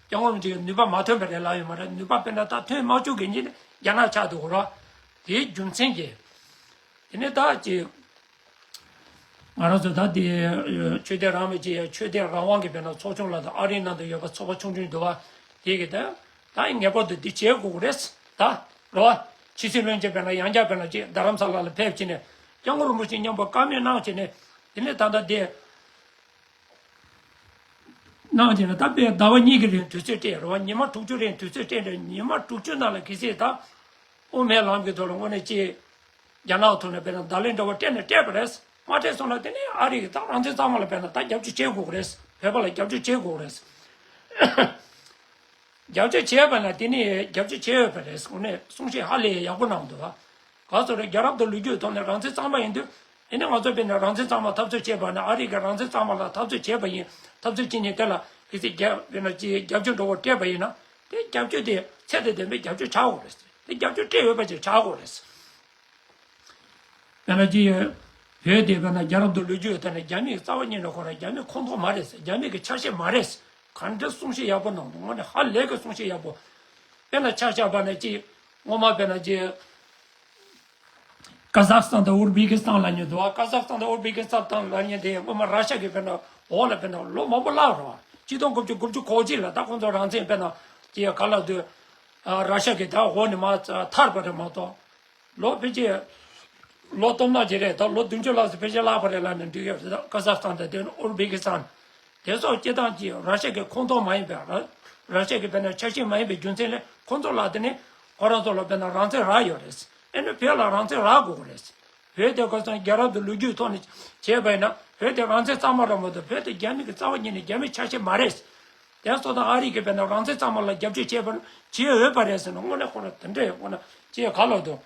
སྐྱབས་མགོན་རིན་པོ་ཆེ་གིས་ནུས་པ་མ་ཐོན་པ་རེད་ལབ་ཡོད་མ་རེད། ནུས་པ་དཔེར་ན་ད་ཐོན་མ་བཅུག་གི་ཉིན་རྒྱ་ནག་ཆགས་འདུག་གོ་ར། དེའི་རྒྱུ་མཚན་གྱིས། དེ་ནས་ད་ཅིག་ང་རང་ཚོ་ད་དེ་ཆོས་དད་རང་མོས་ཀྱི་ཆོས་དད་རང་དབང་གི་དཔེར་ན་ཚོགས་ཆུང་ལ་དང་ཨ་རིའི་ནང་དུ་ཡོད་པ་ཚོགས་པ་ཆུང་ཆུང་འདུག་བ། དེ་གི་ད་ད་ངེས་པར་དུ་འདི་བྱེད་དགོས་ཀྱི་རེད། ད་རེད་བ། ཕྱི་སྲིད་བློན་ཆེན་དཔེར་ན་ཡང་བསྐྱར་དཔེར་ན་ཅིག་རྡ་རམ་ས་ལ་ལ་ཕེབས་ཕྱིན་ནས་སྐྱབས་མགོན་རིན་པོ་ཆེ་མཉམ་པོ་བཀའ་མོལ་གནང་བྱས་ནས་དེ་ནས་ད་ལྟ་དེ། གནང་བྱས་ན་ད་དཔེ་ཟླ་བ་གཉིས་ཀྱི་རིང་དུས་ཚོད་སྤྲད་རེད་བ། ཉི་མ་དྲུག་ཅུ་རིང་དུས་ཚོད་སྤྲད་འདྲ། ཉི་མ་དྲུག་ཅུ་ནང་ལ་གལ་སྲིད་ད་དབུ་མའི་ལམ་གྱི་ཐོག་ལ་དངོས་གནས་ཅིག་རྒྱ་ནག་ཐོག་ནས་དཔེར་ན་བརྡ་ལན་འདྲ་བོ་སྤྲད་ན་སྤྲད་པ་རེད། མ་སྤྲད་སོང་ན་དེ་ནས་ཨ་རི་གི་ད་རང་བཙན་གཙང་མ་ལ་དཔེར་ན་ད་རྒྱབ་སྐྱོར་བྱེད་དགོས་ཀྱི་རེད། བོད་པ་ལ་རྒྱབ་སྐྱོར་བྱེད་དགོས་ཀྱི་རེད། རྒྱབ་སྐྱོར་བྱས་པ་ན་དེ་ནས་རྒྱབ་སྐྱོར་བྱས་ཡོད་པ་རེད། དངོས་གནས་གསུང་བཤད་ཧ་ལས་ཡག་པོ་གནང་འདུག་བ། ག་ཚོད་རེད། རྒྱལ་རབས་དང་ལོ་རྒྱུས་ཐོག་ནས་རང་བཙན་གཙང་མ་ཡིན་དུས་ཨེ་ནི་ང་ཚོ་དཔེར་ན་རང་བཙན་གཙང་མ་འཐབ་རྩོད་བྱས་པ་ན་ཨ་རི་གི་རང་བཙན་གཙང་མ་ལ་འཐབ་རྩོད་བྱས་པ་ཡིན། འཐབ་རྩོད་བྱེད་མཁན་དེ་ལ་གལ་སྲིད་རྒྱ་དཔེར་ན་ཅིག་རྒྱབ་སྐྱོར་འདྲ་བོ་སྤྲད་པ་ཡིན་ན་དེ་རྒྱབ་སྐྱོར་དེ་ཚད་དང་ལྡན་པའི་རྒྱབ་སྐྱོར་ཆགས་དགོས་རེད། དེ་རྒྱབ་སྐྱོར་སྤྲད་འོས་པ་ཅིག་ཆགས་དགོས་རེད། དཔེར་ན་ཅིག་བོད་དེ་དཔེར་ན་རྒྱལ་རབས་དང་ལོ་རྒྱུས་ཡོད་ད་ནི་རྒྱ་མིའི་རྩ་བ་ཉིད་ནས་ཁོ་རང་རྒྱ་མིའི་ཁོངས་གཏོགས་མ་རེད་ཟེར། རྒྱ་མི་གི་ཆ་ཤས་མ་རེད་ཟེར། ག་འདྲ་གསུང་བཤད་ཡག་པོ་གནང་འདུག་དངོས་གནས་ཧ་ལས་ཀྱི་གསུང་བཤད་ཡག་པོ། དཔེར་ན་ཆ་བཞག་པ་ན་ཅིག་སྔོན་མ་དཔེར་ན་ཅིག་ཀ་ཟག་སི་ཐན་དང་ཨུར་བྷི་ཀི་སི་ཐན་ལབ་མཁན་འདུག་ཀ་ཟག་སི་ཐན་དང་ཨུར་བྷི་ཀི་སི་ཐན་ལབ་མཁན་དེ་སྔོན་མ་ར་ཤ་གི་དཔེར་ན་འོག་ལ་དཔེར་ན་ལོ་མང་པོ་བརླག་རོགས། ཆིག་སྟོང་དགུ་བརྒྱ་དགུ་བཅུ་གོ་གཅིག་ལ་ད་ཁོང་ཚོ་རང་བཙན་དཔེར་ན་ཅིག་ག་ལ་དུས་ར་ཤ་གི་ད་འོག་ནས་མར་ཐར་པ་རེད་མ་གཏོགས། ལོ་ཕལ་ཆེར། ལོ་སྟོང་ཕྲག་ཅིག་རེད། ད་ལོ་བདུན་ཅུ་ལྷག་ཙམ་ཕལ་ཆེར་བརླག་པ་རེད་ལབ་ནས་འགྲིག་ཡོད་རེད། ད་ཀ་ཟག་སི་ཐན་དང་དེ་ནས་ཨུར་བྷི་ཀི་སི་ཐན། དེ་སོགས་སྤྱིར་བཏང་གི་ར་ཤ་གི་ཁོངས་གཏོགས་མ་ཡིན་པའི་ར་ར་ཤ་གི་དཔེར་ན་ཆ་ཤས་མ་ཡིན་པའི་རྒྱུ་མཚན་ལས་ཁོང་ཚོ་ལ་དེ་ནས་ཁོ་རང་ཚོ་ལ་དཔེར་ན་རང་བཙན་རག་ཡོད་རེད། ཨེ་ནི་བོད་ལ་རང་བཙན་རག་དགོས་ཀྱི་རེད། བོད་དེ་ཁ་སང་རྒྱལ་རབས་དང་ལོ་རྒྱུས་ཐོག་ནས་བྱས་པ་ཡིན་ན་བོད་དེ་རང་བཙན་གཙང་མ་རེད་མ་གཏོགས་བོད་དེ་རྒྱ་མི་གི་རྩ་བ་ཉིད་ནས་རྒྱ་མིའི་ཆ་ཤས་མ་རེད། དེ་སོགས་དང་ཨ་རི་གིས་དཔེར་ན་རང་བཙན་གཙང་མ་ལ་རྒྱབ་སྐྱོར་བྱས་པ་ན་བྱེད་འོས་པ་རེད་ཟེར་ན་དངོས་གནས་ཁོ་རང་དེ་འདྲ་ཡོད་ཁོ་ན་ཅེས་ག་ལོག་འདུག་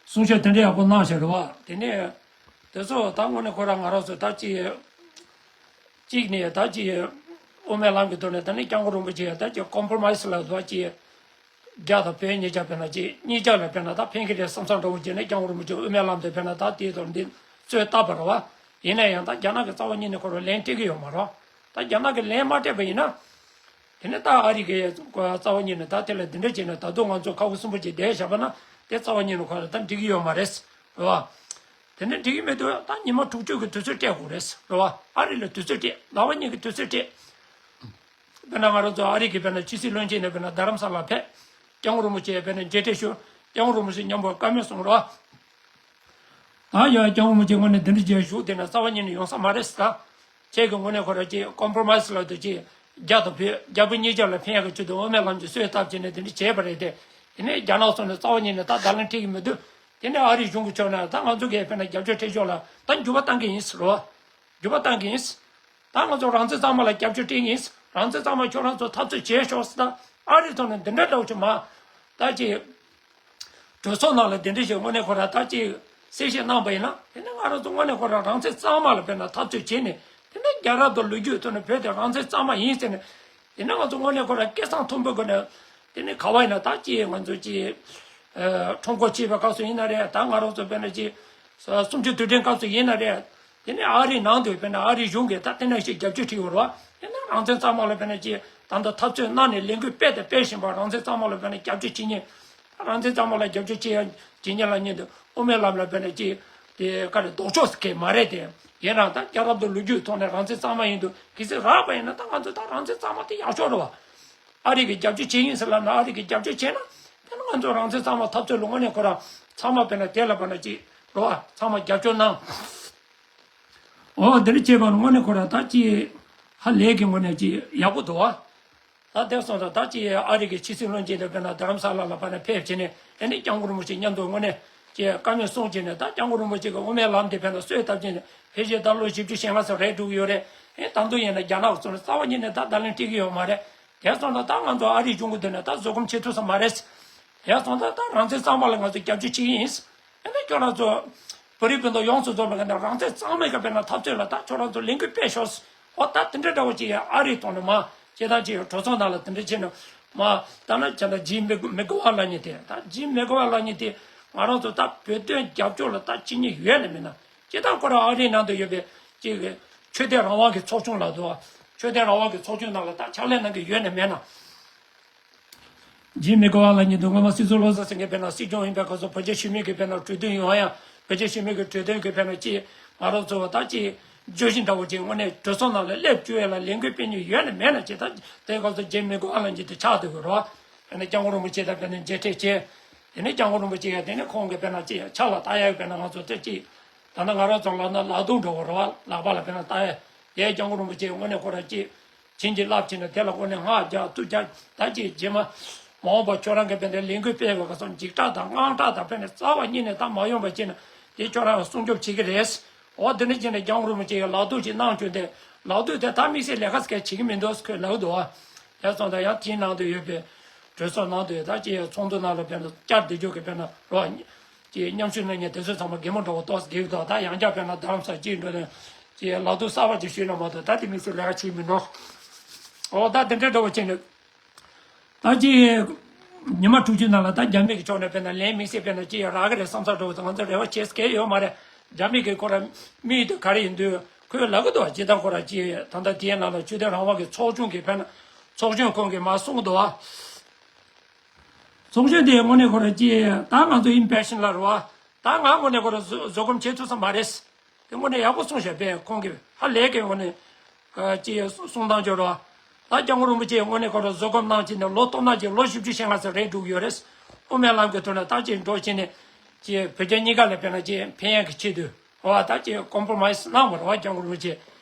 གསུང་བཤད་དེ་འདྲ་ཡག་པོ་གནང་བཞག་རེད་བ། དེ་ནས་དེ་ཚོ་ད་དངོས་གནས་ཁོ་རང་ང་རང་ཚོ་ད་ཅི་གཅིག་ནས་ད་ཅི་དབུ་མའི་ལམ་གྱི་ཐོག་ནས་ད་ནི་སྐྱབས་མགོན་རིན་པོ་ཆེ་ད་ཅི་ཀོམ་པོ་མའི་སི་ལ་ད་ཅི་རྒྱ་དང་བོད་གཉིས་ཆ་དཔེར་ན་ཅི་གཉིས་ཆ་ལ་དཔེར་ན་ད་ཕན་གྱི་རེད་བསམ་བསམ་འདྲ་བོ་བྱས་ནས་སྐྱབས་མགོན་རིན་པོ་ཆེ་དབུ་མའི་ལམ་དུ་དཔེར་ན་ད་དེའི་ཐོག་འདི་གསོལ་བཏབ་པ་རེད་བ། ཡིན་ན་ཡང་ད་རྒྱ་ནག་གི་རྩ་བ་ཉིད་ནས་ཁོ་རང་ལན་སྤྲད་ཀྱི་ཡོད་མ་རེད། ད་རྒྱ་ནག་གིས་ལན་མ་སྤྲད་པ་ཡིན་ན། དེ་ནས་ད་ཨ་རི་གི་རྩ་བ་ཉིད་ནས་ད་དེ་ལ་འདི་འདྲ་བྱས་ནས་ད་དུང་ང་ཚོ་ཁ་ཁུ་སིམ་པོ་ཅིག་བསྡད་བཞག་པ་ན་དེ་རྩ་བ་ཉིད་ནས་ཁོ་ལ་ད་འགྲིག་གི་ཡོད་མ་རེད། རེད་བ། དེ་འདྲ་འགྲིག་གི་མེད་དུས་ད་ཉི་མ་དྲུག་ཅུ་གི་དུས་ཚོད་སྤྲད་དགོས་རེད། རེད་བ། ཨ་རི་ལ་དུས་ཚོད་སྤྲད། ཟླ་བ་གཉིས་ཀྱི་དུས་ཚོད་སྤྲད། དཔེར་ན་ང་རང་ཚོ་ཨ་རི་གི་དཔེར་ན་ཕྱི་སྲིད་བློན་ཆེན་ནས་དཔེར་ན་རྡ་རམ་ས་ལ་ཕེབས། སྐྱབས་མགོན་རིན་པོ་ཆེ་དཔེར་ན་མཇལ་འཕྲད་ཞུ། སྐྱབས་མགོན་རིན་པོ་ཆེ་མཉམ་པོ་བཀའ་མོལ་གསུངས་རོགས། ད་ཡ་སྐྱབས་མགོན་རིན་པོ་ཆེ་དངོས་གནས་འདི་འདྲ་བྱས་བཞུགས་དེ་ན་རྩ་བ་ཉིད་ནས་ཡོང་ས་མ་རེད་ཟེར་ད། ཁྱེད་ཀྱི་དངོས་གནས་ཁོ་ར་ཅིག་ཀོམ་པོ་རོ་མའི་སི་ལབ་དུས་ཅིག་རྒྱ་དང་བོད་རྒྱ་བོད་གཉིས་ཆར་ལ་ཕན་ཡག་གི་ཆེད་དུ་དབུ་མའི་ལམ་གྱི་གསོལ་བཏབ་བྱས་ནས་དེ་འདྲ་བྱས་པ་རེད་དེ། དེ་ནས་རྒྱ་ནག་སོགས་ནས་རྩ་བ་ཉིད་ནས་ད་བརྡ་ལན་སྤྲད་ཀྱི་མི་འདུག་དེ་ནས་ཨ་རིའི་གཞུང་གི་ཕྱོགས་ནས་ད་ང་ཚོ་གིས་དཔེར་ན་རྒྱབ་སྐྱོར་སྤྲད་ཕྱོགས་ལ་ད་འགྱུར་བ་གཏང་གི་ཡིན་ཟེར་རོ། འགྱུར་བ་གཏང་གི་ཡིན། ད་ང་ཚོ་རང་བཙན་གཙང་མ་ལ་རྒྱབ་སྐྱོར་སྤྲད་ཡིན། རང་བཙན་གཙང་མ་ཁྱོད་རང་ཚོ་འཐབ་རྩོད་བྱེད་ཤོག་ཟེར། ད་ཨ་རི་ཐོག་ནས་འདི་འདྲ་འདྲ་བོ་ཅིག་མ། ད་ཅིག་གྲོས་ཚོགས་ནང་ལ་འདི་འདྲ་ཞིག་དངོས་གནས་ཁོ་ར་ད་ཅིག་གསལ་བཤད་གནང་པ་ཡིན་ན། དེ་ནི་ང་རང་ཚོ་དངོས་གནས་ཁོ་ར་རང་བཙན་གཙང་མ་ལ་དཔེར་ན་འཐབ་རྩོད་བྱས་ནས། དེ་ནི་རྒྱལ་རབས་དང་ལོ་རྒྱུས་ཐོག་ནས་བོད་དེ་རང་བཙན་གཙང་མ་ཡིན་ཟེར་ནས། དེ་ནི་ང་ཚོ་དངོས་གནས་ཁོ་ར་སྐད་གསང་མཐོན་པོའི་སྒོ་ནས། དེ་ནི་ག་བ་ཡིན་ན་ད་ཅིག་ང་ཚོ་ཅིག་ཁྲོམ་སྐོར་བྱེད་པའི་སྐབས་སུ་ཡིན་ན་རེད། ད་ང་རང་ཚོ་དཔེར་ན་ཅིག་གསུམ་བཅུ་དུས་དྲན་སྐབས་སུ་ཡིན་ན་རེད། དེ་ནས་ཨ་རིའི་ནང་དུ་དཔེར་ན་ཨ་རིའི་གཞུང་གིས་ད་དེ་ནང་བཞིན་རྒྱབ་སྐྱོར་བྱེད་ཡོད་རེད་བ། དེ་ནས་རང་བཙན་གཙང་མ་ལ་དཔེར་ན་ཅིག་ད་ལྟ་འཐབ་རྩོད་གནང་ནས་ལས་འགུལ་སྤེལ་དང་སྤེལ་བཞིན་པ། རང་བཙན་གཙང་མ་ལ་དཔེར་ན་རྒྱབ་སྐྱོར་བྱེད་མཁན། ད་རང་བཙན་གཙང་མ་ལ་རྒྱབ་སྐྱོར་བྱེད་ཡ་བྱེད་མཁན་ལབ་མཁན་དེ་དབུ་མའི་ལམ་ལ་དཔེར་ན་ཅིག་དེ་ག་རེ་ལྡོག་ཕྱོགས་ཟེར་མཁན་མ་རེད་དེ། ཡིན་རང་ད་རྒྱལ་རབས་དང་ལོ་རྒྱུས་ཐོག་ནས་རང་བཙན་གཙང་མ་ཡིན་དུས་གལ་སྲིད་རག་པ་ཡིན་ན། ད་ང་ཚོ་ད་རང་བཙན་གཙང་མ་དེ་ཡག་ཤོས་རེད་བ། ཨ་རི་གིས་རྒྱབ་སྐྱོར་བྱེད་ཡིན་ཟེར་ལབ་ན། ཨ་རི་གིས་རྒྱབ་སྐྱོར་བྱས་ན། དེ་ནི་ང་ཚོ་རང་བཙན་གཙང་མ་འཐབ་རྩོད་ལ་དངོས་གནས་ཁོ་ར་ཚང་མ་དཔེར་ན་དེ་ལ་དཔེར་ན་ཅིག་རེད་བ། ཚང་མ་རྒྱབ་སྐྱོར་གནང་། འོ་འདི་འདྲ་བྱས་པ་ནི་དངོས་གནས་ཁོ་ར་ད་ཅིག་ཧ་ལས་ཀྱི་དངོས་གནས་ཅིག་ཡག་པོ་འདུག་བ། ད་དེ་སོང་ཙང་ད་ཅིག་ཨ་རི་གི་ཕྱི་སྲིད་བློན་ཆེན་དེ་དཔེར་ན་རྡ་རམ་ས་ལ་ལ་དཔེར་ན་ཕེབས་བྱས་ནས། ཨ་ནི་སྐྱབས་མགོན་རིན་པོ་ཆེ་མཉམ་དུ་དངོས་གནས་ཅིག་བཀའ་མོལ་གསུངས་བྱས་ནས། ད་སྐྱབས་མགོན་རིན་པོ་ཆེ་གི་དབུ་མའི་ལམ་དེ་དཔེར་ན་གསོས་བཏབ་བྱས་ནས། ཕལ་ཆེར་ད་ལོ་བཞི་བཅུ་ཞེ་ལྔ་ཙམ་རེད་འགྲོ་གི་ཡོད་རེད། ཨེ་ད་དུང་ཡིན་ན་རྒྱ་ནག་ཚོ་ནས་རྩ་བ་ཉིད་ནས་ད་བརྡ་ལན་སྤྲད་ཀྱི་ཡོད་མ་རེད། དེ་སོང་ཙང་ད་ང་ཚོ་ཨ་རིའི་གཞུང་གི་མདུན་ནས་ད་བཟོད་སྒོམ་བྱེད་ཐུབ་ས་མ་རེད། དེ་སོང་ཙང་ད་རང་བཙན་གཙང་མ་ལ་ང་ཚོ་རྒྱབ་སྐྱོར་བྱེད་ཀྱི་ཡིན། ཨེ་ད་ཁྱོད་རང་ཚོ་བོད་རིགས་སྤུན་ཟླ་ཡོངས་སུ་རྫོགས་པའི་ངོས་ནས་རང་བཙན་གཙང་མའི་གི་དཔེར་ན་འཐབ་རྩོད་ལ་ད་ཁྱོད་རང་ཚོ་ལས་འགུལ་སྤེལ་ཤོག། འོ་ད་དེ་འདྲ་འདྲ་བོ་ཅིག་ཨ་རིའི་ཐོག་ནས་མ། སྤྱིར་བཏང་ཅིག་གྲོས་ཚོགས་ནང་ལ་དེ་འདྲ་བྱས་ནས་མ། ད་ནི་ཅི་འདྲ་ཇིམ་མི་མི་དགོ་བ་ལབ་མཁན་དེ། ད་ཇིམ་མི་དགོ་བ་ལབ་མཁན་དེ་ང་རང་ཚོ་ད་བོད་དོན་རྒྱབ་སྐྱོར་ལ་ད་ཅི་ཉིད་ཡོད་ནི་མིན་ན། སྤྱིར་བཏང་ཁོ་རང་ཨ་རིའི་ནང་དུ་ཡོད་པའི་ཅིག་ཆོས་དད་རང་དབང་གི་ཚོགས་ཆུང་ལ་འདུག། ཆོས་དད་རང་དབང་གི་ཚོགས་ཆུང་ནང་ལ་ད་ཕྱག་ལས་གནང་གི་ཡོད་ནི་མེད་ན། ཇིམ་མི་དགོ་བ་ལབ་མཁན་དེ་སྔོན་མ་སྲིད་ཟུར་བློ་བཟང་སེང་གེ་དཔེར་ན་སྲིད་སྐྱོང་ཡིན་པའི་སྐབས་སུ་བོད་རྒྱ་ཞི་མོལ་གྱི་དཔེར་ན་གྲོས་མཐུན་ཡོང་ཡ། བོད་རྒྱ་ཞི་མོལ་གྱི་གྲོས་མཐུན་གྱི་དཔེར་ན་ཅིག་ང་རང་ཚོ་བ་ད་ཅིག་བརྗོད་གཞི་འདྲ་བོ་ཅིག་དངོས་གནས་གྲོས་ཚོགས་ནང་ལ་སླེབས་བཅུག་ཡ་ལ་ལས་འགུལ་སྤེལ་མཁན་ཡོད་ནི་མེད་ན། ཅིག་ད་དེའི་སྐབས་སུ་ཇིམ་མི་དགོ་བ་ལབ་མཁན་དེ་ཆགས་སྡོད་དགོས་རེད་བ། དཔེར་ན་སྐྱབས་མགོན་རིན་པོ་ཆེ་དང་དཔེར་ན་མཇལ་འཕྲད་བྱས། དེ་ནས་སྐྱབས་མགོན་རིན་པོ་ཆེ་ཡང་དེ་ནས་ཁོང་གི་དཔེར་ན་ཅིག་ཕྱག་ལ་བཏགས་ཡ་གི་དཔེར་ན་ང་ཚོ་དེ་ཅིག་ད་ལྟ་ང་རང་ཚོ་ལབ་ན་ལག་གདུབ་འདྲ་བོ་རེད་བ། ལག་པ་ལ་དཔེར་ན་བཏགས་ཡ། དེ་སྐྱབས་མགོན་རིན་པོ་ཆེ་དངོས་གནས་ཁོ་རང་ཅིག་བྱིན་གྱིས་བརླབས་བྱས་ནས་དེ་ལ་དངོས་གནས་སྔགས་རྒྱག་གཏུག་རྒྱག་ད་ཅིག་རྗེས་མ་མ་འོངས་པ་ཁྱོད་རང་གི་དཔེར་ན་ལས་འགུལ་སྤེལ་བའི་སྐབས་སུ་འཇིགས་སྐྲག་དང་དངངས་སྐྲག་དང་དཔེར་ན་རྩ་བ་ཉིད་ནས་ད་མ་ཡོང་བ་བྱས་ནས་དེ་ཁྱོད་རང་ལ་སྲུང་སྐྱོབ་བྱེད་ཀྱི་རེད། འོ་དེ་འདྲ་བྱས་ནས་སྐྱབས་མགོན་རིན་པོ་ཆེ་ཡིས་ལག་གདུབ་ཅིག་གནང་བྱུང་སྟེ། ལག་གདུབ་དེ་ད་དམིགས་བསལ་ལས་ཀ་ཟེར་མཁན་བྱེད་ཀྱི་མི་འདུག་ཁོས་ལབ་འདུག་ཨ། དེ་སོང་ཙང་ཡང་དེའི་ནང་དུ་ཡོད་པའི་གྲོས་ཚོགས་ནང་དུ་ད་ཅིག་ཚོགས་འདུ་ནང་ལ་དཔེར་ན་བཅར་བསྡད་རྒྱུ་གི་དཔེར་ན་རོགས་ཀྱི་མཉམ་ཞུགས་གནང་མཁན་དེ་ཚོ་ཚང་མ་གད་མོ་འདྲ་བོ་ཏོག་ཙམ་བགད་ཀྱི་འདུག། ད་ཡང་བསྐྱར་དཔེར་ན་རྡ་རམ་ས་ཅིག་འགྲོ་ནས་ཅིག་ལག་གདུབ་གསར་པ་ཅིག་ཞུས་ན་མ་གཏོགས་ད་དེ་དམིགས་བསལ་ལས་ཀ་བྱེད་ཀྱི་མི་འདུག། འོ་ད་དེ་འདྲའི་འདྲ་བོ་བྱས་ནས། ད་ཅི། ཉི་མ་དྲུག་ཅུ་ནང་ལ་ད་རྒྱ་མི་གི་ཕྱོགས་ནས་དཔེར་ན་ལན་དམིགས་བསལ་དཔེར་ན་ཅི་ཡང་རག་གི་རེད་བསམ་ས་འདྲ་བོ་ང་ཚོ་རེ་བ་བྱེད་སྐལ་ཡོད་མ་རེད། རྒྱ་མི་གི་ཁོ་ར་དམིགས་ཡུལ་དེ་ག་རེ་ཡིན་དུས་ཁོས་ལབ་གི་འདུག། ཇི་ལྟར་ཁོ་ར་ཅི་ད་ལྟ་དེའི་ནང་ལ་ཆོས་དད་རང་དབང་གི་ཚོགས་ཆུང་གི་དཔེར་ན་ཚོགས་གཞོན་ཁོང་གིས་མར་གསུངས་འདུག་བ། ཚོགས་གཞོན་དེ་དངོས་གནས་ཁོ་ར་ཅི་ད་ང་ཚོ་ཨིམ་པེ་ཤན་ལ་རེད་བ། ད་ང་དངོས་གནས་ཁོ་ར་བཟོད་བཟོད་སྒོམ་བྱེད་ཐུབ་ས་མ་རེད། དེ་དངོས་གནས་ཡག་པོ་གསུངས་བཞག་པས་ཁོང་གིས་ཧ་ལས་ཀྱི་དངོས་གནས། ཅེས་གསུང་སྟངས་སྦྱོར་བ། ད་སྐྱབས་མགོན་རིན་པོ་ཆེ་དངོས་གནས་ཁོ་རང་བཟོད་སྒོམ་གནང་བྱས་ནས་ལོ་སྟོང་ཕྲག་གཅིག་ལོ་བཞི་བཅུ་ཞེ་ལྔ་ཙམ་རེད་འགྲོ་གི་ཡོད་རེད། དབུ་མའི་ལམ་གྱི་ཐོག་ནས་ད་ཅིག་འགྲོ་བྱས་ནས། ཅེས་བོད་རྒྱ་གཉིས་ཀ་ལ་དཔེར་ན་ཅེས་ཕན་ཡག་གི་ཆེད་དུ་བ་ད་ཅིག་ཀོམ་པོ་མའི་སི་གནང་བ་རེད་བ། སྐྱབས་མགོན་རིན་པོ་ཆེ་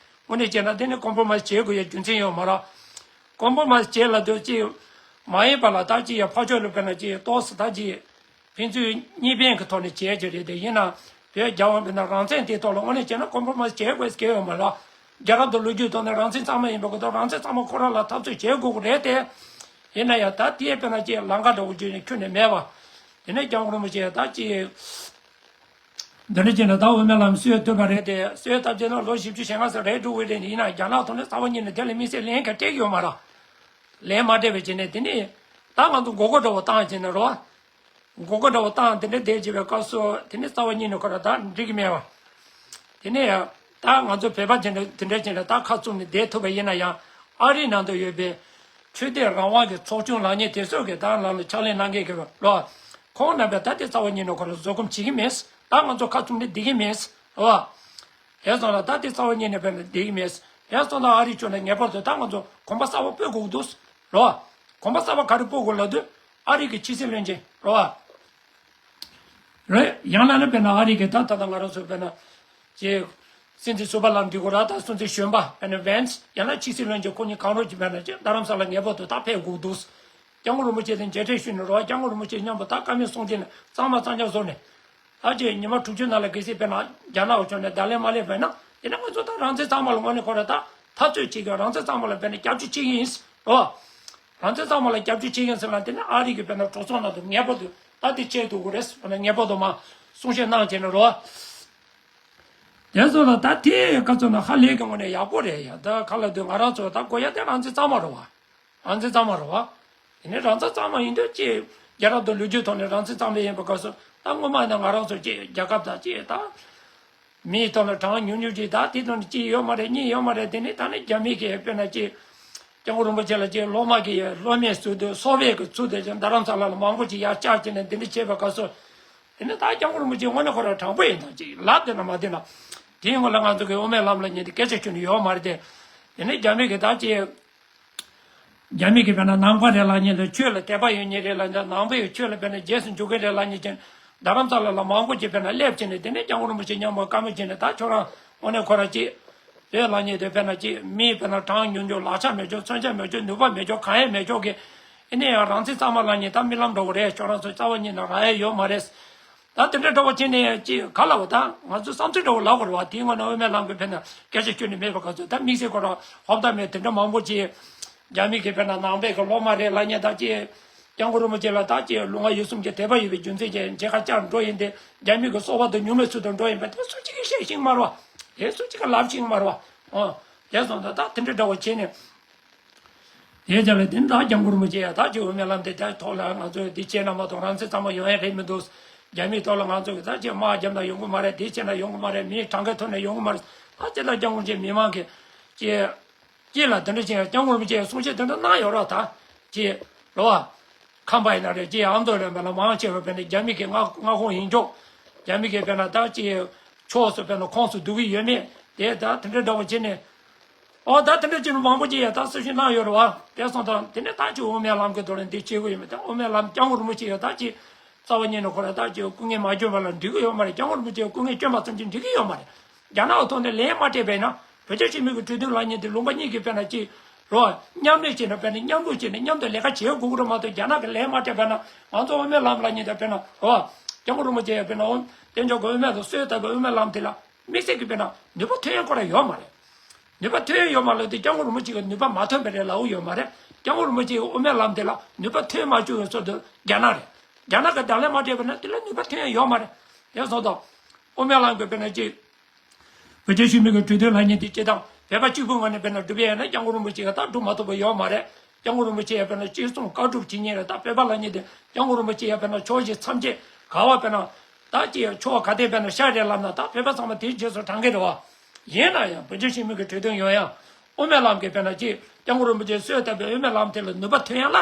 དངོས་གནས་བྱས་ན་དེ་ནི་ཀོམ་པོ་མའི་སི་བྱེད་དགོས་ཡ་རྒྱུ་མཚན་ཡོད་མ་རེད། ཀོམ་པོ་མའི་སི་བྱེད་ལ་དུ་ཅིག་མ་ཡིན་པ་ལ་ད་ཅིག་ཡ་ཕར་ཕྱོགས་ལ་དཔེར་ན་ཅིག་ཏོག་ཙམ་ད་ཅིག་ཕན་ཚུན་གཉིས་ཕན་གྱི་ཐོག་ནས་བྱས་ཀྱི་རེད་དེ། ཡིན་ན་བོད་རྒྱལ་ཡོངས་དཔེར་ན་རང་བཙན་དེའི་ཐོག་ལ་དངོས་གནས་བྱས་ན་ཀོམ་པོ་མའི་སི་བྱེད་དགོས་སྐལ་ཡོད་མ་རེད། རྒྱལ་རབས་དང་ལོ་རྒྱུས་ཐོག་ནས་རང་བཙན་གཙང་མ་ཡིན་པའི་སྐོར་དུ་རང་བཙན་གཙང་མ་ཁོ་རང་ལ་འཐབ་རྩོད་བྱེད་དགོས་ཀྱི་རེད་དེ། ཡིན་ན་ཡང་ད་དེའི་དཔེར་ན་ཅིག་ལམ་ཁ་འདྲ་བོ་བརྒྱུད་ནས་ཁྱོན་ནས་མེད་པ། དེ་ནས་སྐྱབས་མགོན་རིན་པོ་ཆེ་ད་ཅིག་འདི་འདྲ་བྱས་ན་ད་དབུ་མའི་ལམ་སྲོལ་བཏོད་པ་རེད་དེ། སྲོལ་བཏབ་བྱས་ན་ལོ་བཞི་བཅུ་ཞེ་ལྔ་ཙམ་རེད་འགྲོ་གི་རེད། ཡིན་ན་རྒྱ་ནག་ཐོག་ནས་རྩ་བ་ཉིད་ནས་དེ་ལ་དམིགས་བསལ་ལན་ག་སྤྲད་ཀྱི་ཡོད་མ་རེད། ལན་མ་སྤྲད་པ་བྱས་ནས་དེ་ནས་ད་ང་ཚོ་མགོ་སྐོར་འདྲ་བོ་བཏང་བྱས་ནས་རོ། མགོ་སྐོར་འདྲ་བོ་བཏང་དེ་འདྲ་བསྡད་བྱས་པའི་སྐབས་སུ་དེ་ནས་རྩ་བ་ཉིད་ནས་ཁོ་ར་ད་འགྲིག་གི་མེད་པ། དེ་ནས་ད་ང་ཚོ་བོད་པ་དེ་འདྲ་དེ་འདྲ་བྱས་ནས་ད་ཁ་བཙུམ་ནས་བསྡད་ཐུབ་པ་ཡིན་ན་ཡང་། ཨ་རིའི་ནང་དུ་ཡོད་པའི་ཆོས་དད་རང་དབང་གི་ཚོགས་ཆུང་ལབ་མཁན་དེ་ཚོ་གིས་ད་ལམ་ལ་ཕྱག་ལས་གནང་མཁན་གྱི་ལོ། ཁོང་རྣམ་པས་ད་དེ་རྩ་བ་ཉིད་ནས་ཁོ་ར་བཟོད་སྒོམ་བྱེད་ཀྱི་མེད། ད་ང་ཚོ་ཁ་བཙུམ་ནས་བསྡད་ཀྱི་མེད། ཨོ། དེ་སོང་ལ་ད་དེ་རྩ་བ་ཉིད་ནས་བས་ན་བསྡད་ཀྱི་མེད། དེ་སོང་ལ་ཨ་རིའི་ཕྱོགས་ནས་ངེས་པར་དུ་ད་ང་ཚོ་གོམ་པ་གསར་པ་སྤོ་དགོས་འདུག་རོ། གོམ་པ་གསར་པ་ག་རེ་སྤོ་དགོས་ལབ་དུས་ཨ་རི་གི་ཕྱི་སྲིད་བློན་ཆེན་རོ། རེད། ཡང་ན་ནི་དཔེར་ན་ཨ་རི་གི་ད་ད་ལྟ་ང་རང་ཚོ་དཔེར་ན་ཅེ་སྲིད་འཛིན་ཟུར་པ་ལ་འདི་གོ་ར་ད་སྲིད་འཛིན་གཞོན་པ་དཔེར་ན་ཝན་སི་ཡང་ན་ཕྱི་སྲིད་བློན་ཆེན་ཁོ་གཉིས་གང་རུང་གི་དཔེར་ན་ཅེ་རྡ་རམ་ས་ལ་ངེས་པར་དུ་ད་ཕེབས་དགོས་འདུག་སྐྱབས་མགོན་རིན་པོ་ཆེ་དང་མཇལ་འཕྲད་ཞུས་ནས་རོ། སྐྱབས་མགོན་རིན་པོ་ཆེ་མཉམ་དུ་ད་བཀའ་མོལ་གསུང་རྒྱུ་ནས་གཙང་མ་གཙང་རྐྱང་བཟོ་ནས། ད་ཅེ་ཉི་མ་དྲུག་ཅུ་ནང་ལ་གལ་སྲིད་དཔེར་ན་རྒྱ་ནག་གི་ཕྱོགས་ནས་བརྡ་ལན་མ་སླེབས་པ་ཡིན་ན། དེ་ནས་ང་ཚོ་ད་རང་བཙན་གཙང་མ་ལ་དངོས་གནས་ཁོ་ར་ད་ འཐབ་རྩོད་བྱེད་མཁན་རང་བཙན་གཙང་མ་ལ་དཔེར་ན་སྐྱབས་བཅོལ་བྱེད་ཀྱི་ཡིན་རོ། རང་བཙན་གཙང་མ་ལ་སྐྱབས་བཅོལ་བྱེད་ཀྱི་ཡིན་ཟེར་ན་དེ་ནི་ཨ་རི་གི་དཔེར་ན་གྲོས་ཚོགས་ནང་དུ་ངེས་པར་དུ་ད་དེ་བྱེད་ཐུབ་ཀྱི་རེད་ཟེར་ན་ངེས་པར་དུ་མ་གསུང་བཤད་གནང་བྱས་ནས་རོ། དེ་ཚོ་ལ་ད་དེ་ག་ཚོད་ན་ཧ་ལས་ཀྱི་ངོ་ནས་ཡག་པོ་རེད་ཡ། ད་ག་ལ་དུས་ང་རང་ཚོ་ད་དགོས་ཡ་དེ་རང་བཙན་གཙང་མ་རེད་བ། རང་བཙན་གཙང་མ་རེད་བ། དེ་ནས་རང་བཙན་གཙང་མ་ཡིན་དུས་ཅི། རྒྱལ་རབས་དང་ལོ་རྒྱུས་ཐོག་ནས་རང་བཙན་གཙང་མ་ཡིན་པའི་སྐབས་སུ་ད་སྔོན་མ་ནས་ང་རང་ཚོ་ཅི་རྒྱལ་ཁབ་དང་ཅི་ད། མིའི་ཐོག་ནས་གྲངས་ཉུང་ཉུང་ཅིག་ད་དེ་ཐོག་ནས་ཅི་ཡོད་མ་རེད་གཉིས་ཡོད་མ་རེད། དེ་ནས་ད་ནི་རྒྱ་མི་གིས་དཔེར་ན་ཅི། སྐྱབས་མགོན་རིན་པོ་ཆེ་ལ་ཅི་སློབ་མ་གི་སློབ་མའི་ཚུལ་དུ་སོ་བེད་ཀྱི་ཚུལ་དུ་ཅི་རྡ་རམ་ས་ལ་ལ་མང་པོ་ཅིག་ཡར་བཅར་བྱས་ནས་འདི་འདྲ་བྱས་པའི་སྐབས་སུ། དེ་ནས་ད་སྐྱབས་མགོན་རིན་པོ་ཆེ་དངོས་གནས་ཁོ་རང་དྲང་པོ་ཡིན་དང་ཅིག་ལབ་བསྡད་ན་མ་བསྡད་ན། དེའི་སྔོན་ལ་ང་ཚོ་གི་དབུ་མའི་ལམ་ལ་ཉན་དེ་སྐད་ཆ་ཤོད་ནི་ཡོད་མ་རེད་དེ། དེ་ནས་རྒྱ་མི་གི་ད་ཅི། རྒྱ་མི་གི་དཔེར་ན་ནང་པ་རེད་ལབ་མཁན་དང་ཆོས་ལ་དད་པ་ཡོད་མཁན་རེད་ལབ་མཁན་དང་ནང་པའི་ཆོས་ལ་དཔེར་ན་རྗེས་སུ་འཇུག་མཁན་རེད་ལབ་མཁན་ཅན་རྡ་རམ་ས་ལ་ལ་མང་པོ་ཅིག་དཔེར་ན་སླེབས་བྱས་ནས་དེ་ནས་སྐྱབས་མགོན་རིན་པོ་ཆེ་མཉམ་པོ་བཀའ་མོལ་བྱས་ནས་ད་ཁྱོད་རང་དངོས་གནས་ཁོ་རང་ཅིག་རེད་ལབ་མཁན་དེ་དཔེར་ན་ཅིག་མིའི་དཔེར་ན་གྲངས་ཉུང་ཉུང་ལག་ཆ་མེད་ཆོག་མཚོན་ཆ་མེད་ཆོག་ནུས་པ་མེད་ཆོག་གང་ཡང་མེད་ཆོག་གི་ཨེ་ནས་ཡང་རང་བཙན་གཙང་མ་ལབ་མཁན་ད་རྨི་ལམ་འདྲ་བོ་རེད། ཁྱོད་རང་ཚོ་རྩ་བ་ཉིད་ནས་རག་ཡ་ཡོད་མ་རེད། ད་དེ་འདྲ་འདྲ་བོ་བྱས་ནས་ཅི་ག་ལ་བ་ད་ང་ཚོ་བསམ་ཚུལ་འདྲ་བོ་ལབ་དགོས་རེད་བ། དེའི་སྔོན་ན་དབུ་མའི་ལམ་གྱི་དཔེར་ན་སྐད་ཆ་ཤོད་ནི་མེད་པ་ག་ཚོད་ད་དམིགས་བསལ་ཁོ་རང་ཧོབ་ཐབས་མེད་དེ་འདྲ་མང་པོ་ཅི། རྒྱ་མི་གི་དཔེར་ན་ནང་པའི་གི་སློབ་མ་རེད་ལབ་མཁན་ད་ཅི། སྐྱབས་མགོན་རིན་པོ་ཆེ་ལ་ད་ཅི་ལུས་ངག་ཡིད་གསུམ་གྱི་དད་པ་ཡོད་པའི་རྒྱུ་མཚན་གྱིས་མཇལ་ཁ་བཅར་འགྲོ་ཡིན་ཏེ་རྒྱ་མི་གི་སོ་པ་དང་ཉུང་མའི་ཚུལ་དུ་འགྲོ་ཡིན་པ་དེ་སུ་གཅིག་གིས་བཤད་ཤེས་ཀྱི་མ་རེད་བ། ཨེ་སུ་གཅིག་གིས་ལབ་ཤེས་ཀྱི་མ་རེད་བ། ཨོ། དེ་སོང་ད་ད་དེ་འདྲ་འདྲ་བོ་བྱས་ནས། དེའི་རྗེས་ལ་དེ་ནི་ད་སྐྱབས་མགོན་རིན་པོ་ཆེ་ཡང་ད་ཅི་དབུ་མའི་ལམ་དེ་དེའི་ཐོག་ལ་ང་ཚོས་འདི་བྱས་ན་མ་གཏོགས་རང་བཙན་གཙང་མ་ཡོང་ཡ་རེད་མི་འདུག་རྒྱ་མིའི་ཐོག་ལ་ང་ཚོ་གི་ད་ཅི་དམག་བརྒྱབ་ན་ཡོང་གི་མ་རེད། འདི་བྱས་ན་ཡོང་གི་མ་རེད། མིའི་གྲངས་ཀའི་ཐོག་ནས་ཡོང་གི་མ་རེད། ད་ཅི་ད་སྐྱབས་མགོན་ཆེ་མི་མང་གི་ཅི་ཅི་ལ་དེ་འདྲ་བྱས་ཡང་སྐྱབས་མགོན་རིན་པོ་ཆེ་ཡང་གསུང་བཤད་དེ་འདྲ་གནང་ཡོད་ར། ད་ཅི་རེད་བ། ཁམས་པ་ཡིན་ན་རེད། ཅི་ཨ་མདོ་ལ་མེད་ལ་མང་ཆེ་བ་དཔེར་ན་རྒྱ་མི་གི་མངའ་མངའ་ཁོངས་ཡིན་ཆོག་རྒྱ་མི་གི་དཔེར་ན་ད་ཅི་ཕྱོགས་སུ་དཔེར་ན་ཁོངས་སུ་འདུ་གི་ཡོད་མེད་དེ་ད་དེ་འདྲ་འདྲ་བོ་བྱས་ནས། ཨོ་ད་དེ་འདྲ་ཅིག་མང་པོ་ཅིག་ཡ་ད་གསལ་བཤད་གནང་ཡོད་རེད་བ། དེ་སོང་ཙང་དེ་ནས་ད་ཅིག་དབུ་མའི་ལམ་གྱི་ཐོག་ལ་འདི་བྱེད་དགོས་ཡོད་མེད་ད་དབུ་མའི་ལམ་སྐྱབས་མགོན་རིན་པོ་ཆེ་ཡ་ད་ཅིག་རྩ་བ་ཉིད་ནས་ཁོ་ར་ད་ཅིག་སྐུ་ངལ་མ་བསྐྱོན་པ་ལ་འགྲིག་གི་ཡོད་མ་རེད། སྐྱབས་མགོན་རིན་པོ་ཆེ་སྐུ་ངལ་བསྐྱོན་པ་ཙམ་གྱིས་འགྲིག་གི་ཡོད་མ་རེད། རྒྱ་ནག་གི་ཐོག་ནས་ལན་མ་སྤྲད་པས་ན་བོད་རྒྱ་ཞི་མོལ་གྱི་གྲོས་མཐུན་ལབ་མཁན་དེ་ལུང་པ་གཉིས་ཀྱི་དཔེར་ན་ཅིག་རོ་མཉམ་ལས་བྱས་ན་དཔེར་ན་མཉམ་རུབ་བྱས་ནས་མཉམ་དུ་ལས་ཀ་བྱེད་དགོས་ཀྱི་རེད་མ་གཏོགས་རྒྱ་ནག་གི་ལན་མ་སྤྲད་པས་ན་ང་ཚོ་དབུ་མའི་ལམ་ལབ་མཁན་དེ་དཔེར་ན་རོ་སྐྱབས་མགོན་རིན་པོ་ཆེ་ཡ་དཔེར་ན་འོ་དེ་འཇོག་གི་དབུ་མའི་ལམ་སྲོལ་ལྟ་བུའི་དབུ་མའི་ལམ་དེ་ལ། དམིགས་བསལ་གྱི་དཔེར་ན་ནུས་པ་ཐོན་ཡ་ཁོ་ར་ཡོད་མ་རེད། ནུས་པ་ཐོན་ཡ་ཡོད་མ་རེད་དེ་སྐྱབས་མགོན་རིན་པོ་ཆེ་གི་ནུས་པ་མ་ཐོན་པ་རེད་ལབ་ཡོད་མ་རེད། སྐྱབས་མགོན་རིན་པོ་ཆེ་གི་དབུ་མའི་ལམ་དེ་ལ་ནུས་པ་ཐོན་མ་བཅུག་ཡོད་ཚོད་དུ་རྒྱ་ནག་རེད། རྒྱ་ནག་གི་བརྡ་ལན་མ་སྤྲད་པ་ན་དེ་ལ་ནུས་པ་ཐོན་ཡ་ཡོད་མ་རེད། དེ་སོང་ཙང་དབུ་མའི་ལམ་གྱི་དཔེར་ན་ཅིག་བོད་རྒྱ་ཞི་མོལ་གྱི་གྲོས་མཐུན་ལབ་མཁན་དེ་སྤྱི་བཏང་བོད་པ་གཅིག་པུ་ངོས་ནས་དཔེར་ན་སྒྲུབ་ཡ་ཡིན་ན་སྐྱབས་མགོན་རིན་པོ་ཆེ་གི་ད་སྒྲུབ་མ་ཐུབ་པ་ཡོད་མ་རེད། སྐྱབས་མགོན་རིན་པོ་ཆེ་ཡ་དཔེར་ན་སྤྱི་ཚོགས་བཀའ་སྒྲུབ་བྱེད་མཁན་རེད། ད་བོད་པ་ལབ་མཁན་དེ་སྐྱབས་མགོན་རིན་པོ་ཆེ་ཡ་དཔེར་ན་ཕྱོགས་བཞི་མཚམས་བཅད་ག་བ་དཔེར་ན། ད་ཅི་ཕྱོགས་ག་དེ་དཔེར་ན་ཤར་རེད་ལབ་ན་ད་བོད་པ་ཚང་མ་དེའི་རྗེས་སུ་འབྲང་གི་རེད་བ། ཡིན་ན་ཡང་བོད་རྒྱ་ཞི་མོལ་གྱི་གྲོས་མཐུན་ཡོང་ཡང་དབུ་མའི་ལམ་གྱི་དཔེར་ན་ཅི་སྐྱབས་མགོན་རིན་པོ་ཆེའི་སྲོལ་ལྟ་བུའི་དབུ་མའི་ལམ་དེ་ལ་ནུས་པ་ཐོན་ཡང་ལ།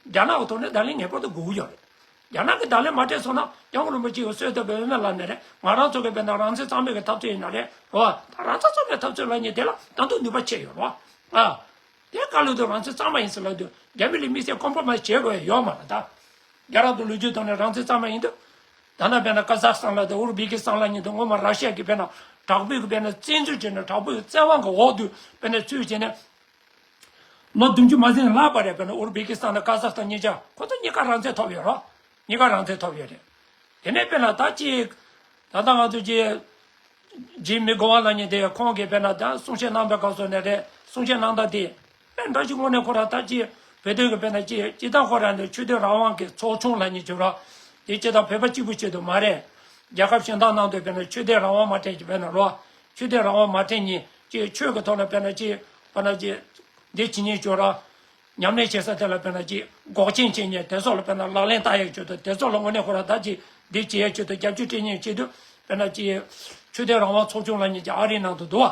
རྒྱ་ནག་གི་ཐོག་ནས་བརྡ་ལན་ངེས་པར་དུ་དགོས་ཀྱི་ཡོད་རེད། རྒྱ་ནག་གིས་བརྡ་ལན་མ་སྤྲད་སོང་ན་སྐྱབས་མགོན་རིན་པོ་ཆེའི་སྲོལ་ལྟ་བུའི་དབུ་མའི་ལམ་ནས་རེད། ང་རང་ཚོ་གི་དཔེར་ན་རང་བཙན་གཙང་མའི་གི་འཐབ་རྩོད་ཡིན་ན་རེད་རོ། ད་རང་བཙན་གཙང་མའི་འཐབ་རྩོད་ལབ་མཁན་དེ་ལ་ད་དུང་ནུས་པ་ཆེ་ཡོད་རོ། ཨ། དེ་ག་ལོ་དུ་རང་བཙན་གཙང་མ་ཡིན་ཟེར་ལབ་དུས་རྒྱ་མི་ལ་དམིགས་བསལ་ཀོམ་པོ་མའི་བྱེད་དགོས་ཡོད་མ་རེད་ད། རྒྱལ་རབས་དང་ལོ་རྒྱུས་ཐོག་ནས་རང་བཙན་གཙང་མ་ཡིན་དུས། ད་ལྟ་དཔེར་ན་ཀ་ཟག་སི་ཐན་ལ་དང་ཨུར་བྷི་ཀི་སི་ཐན་ལ་ཉིད་དུ་སྔོན་མ་ར་ཤི་ཡ་གིས་དཔེར་ན་དྲག་པོའི་གི་དཔེར་ན་བཙན་འཛུལ་བྱས་ནས་དྲག་པོའི་བཙན་དབང་གི་འོག་ཏུ་དཔེར་ན་ཚུད་བྱས་ནས། ལོ་བདུན་ཅུ་མ་ཟིན་ལྷག་པ་རེད། དཔེར་ན་ཨུར་བྷི་ཀི་སི་ཐན་དང་ཀ་ཟག་སི་ཐན་གཉིས་ཆ་ཁོ་ཚོ་གཉིས་ཀ་རང་བཙན་ཐོབ་ཡོད་རོ། གཉིས་ཀ་རང་བཙན་ཐོབ་ཡོད་རེད། དེ་ནས་དཔེར་ན་ད་ཅིག་ད་ལྟ་ང་ཚོ་ཅིག་ཇིམ་མི་གོ་ཝན་ལབ་མཁན་དེ་ཁོང་གིས་དཔེར་ན་ད་གསུང་བཤད་གནང་པའི་སྐབས་སུ་ནས་རེད། གསུང་བཤད་གནང་སྟངས་དེ་དཔེར་ན་ད་ཅིག་དངོས་གནས་ཁོ་རང་ད་ཅིག་བོད་དོན་གྱི་དཔེར་ན་ཅིག་སྤྱི་བཏང་ཁོ་རང་ནི་ཆོས་དད་རང་དབང་གི་ཚོགས་ཆུང་ལབ་མཁན་ཅིག་རོ། དེ་སྤྱི་བཏང་བོད་པ་གཅིག་པུ་ཆེད་དུ་མ་རེད། རྒྱལ་ཁབ་གཞན་དག་ནང་དུ་དཔེར་ན་ཆོས་དད་རང་དབང་མ་སྤྲད་ཀྱི་དཔེར་ན་རོ། ཆོས་དད་རང་དབང་མ་སྤྲད་མཁན་ཅིག་ཆོས་ཀྱི་ཐོག་ལ་དཔེར་ན་ཅིག་དཔེར་ན་ཅིག་འདི་བྱེད་མཁན་ཅིག་རོ། ཉམས་ལེན་བྱེད་ས་དེ་ལ་དཔེར་ན་ཅིག་འགོག་རྐྱེན་བྱེད་མཁན་དེ་ཚོ་ལ་དཔེར་ན་ལག་ལེན་བསྟར་ཡག་ཆེད་དུ་དེ་ཚོ་ལ་དངོས་གནས་ཁོ་རང་ད་ཅིག་འདི་བྱེད་ཡག་ཆེད་དུ་རྒྱབ་སྐྱོར་སྤྲད་མཁན་ཆེད་དུ་དཔེར་ན་ཅིག་ཆོས་དད་རང་དབང་ཚོགས་ཆུང་ལབ་མཁན་ཅིག་ཨ་རིའི་ནང་དུ་འདུག་བ།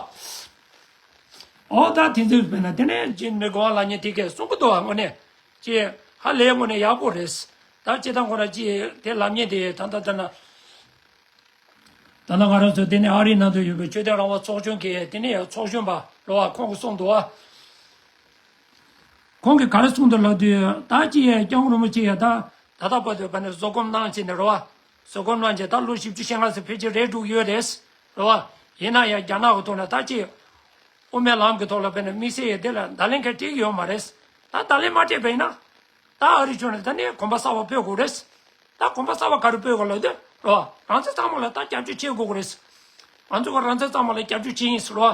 ཨོ་ད་དེ་ཚོས་དཔེར་ན་དེ་ནས་ཇིམ་མི་གོ་ཝན་ལབ་མཁན་དེ་གས་གསུང་གི་འདུག་བ། དངོས་གནས་ཅིག་ཧ་ལས་དངོས་གནས་ཡག་པོ་རེད། ད་སྤྱིར་བཏང་ཁོ་རང་ཅིག་དེ་ལབ་མཁན་དེ་ད་ལྟ་ལྟ་ན། ད་ལྟ་ང་རང་ཚོ་དེ་ནས་ཨ་རིའི་ནང་དུ་ཡོད་པའི་ཆོས་དད་རང་དབང་ཚོགས་ཆུང་གི་དེ་ནས་ཚོགས་གཞོན་པ་རོ་བ་ཁོང་གིས་གསུངས་འདུག་བ། ཁོང་གིས་ག་རེ་གསུངས་འདུག་ལབ་དུས་ད་ཅི་ཡ་སྐྱབས་མགོན་རིན་པོ་ཆེ་ཡ་ད་ད་ལྟ་བར་དུ་བ་ནས་བཟོད་སྒོམ་གནང་བྱས་ནས་རོ་བ། བཟོད་སྒོམ་གནང་བྱས་ད་ལོ་བཞི་བཅུ་ཞེ་ལྔ་ཙམ་ཕལ་ཆེར་རེད་འགྲོ་གི་ཡོད་རེད། རོ་བ། ཡིན་ན་ཡང་རྒྱ་ནག་གི་ཐོག་ནས་ད་ཅི། དབུ་མའི་ལམ་གྱི་ཐོག་ལ་བ་ནས་དམིགས་བསལ་ཡ་དེ་ལ་བརྡ་ལན་ག་སྤྲད་ཀྱི་ཡོད་མ་རེད། ད་བརྡ་ལན་མ་སྤྲད་པ་ཡིན་ན། ད་ཨ་རི་ཕྱོགས་ནས་ད་ནི་གོམ་པ་གསར་པ་སྤོས་དགོས་རེད། ད་གོམ་པ་གསར་པ་ག་རེ་སྤོས་དགོས་ལབ་དུས་རོ། རང་བཙན་གཙང་མ་ལ་ད་རྒྱབ་སྐྱོར་བྱེད་དགོས་ཀྱི་རེད། ང་ཚོ་ག་རང་བཙན་གཙང་མ་ལ་རྒྱབ་སྐྱོར་བྱེད་ཡིན་ཟེར་རོ།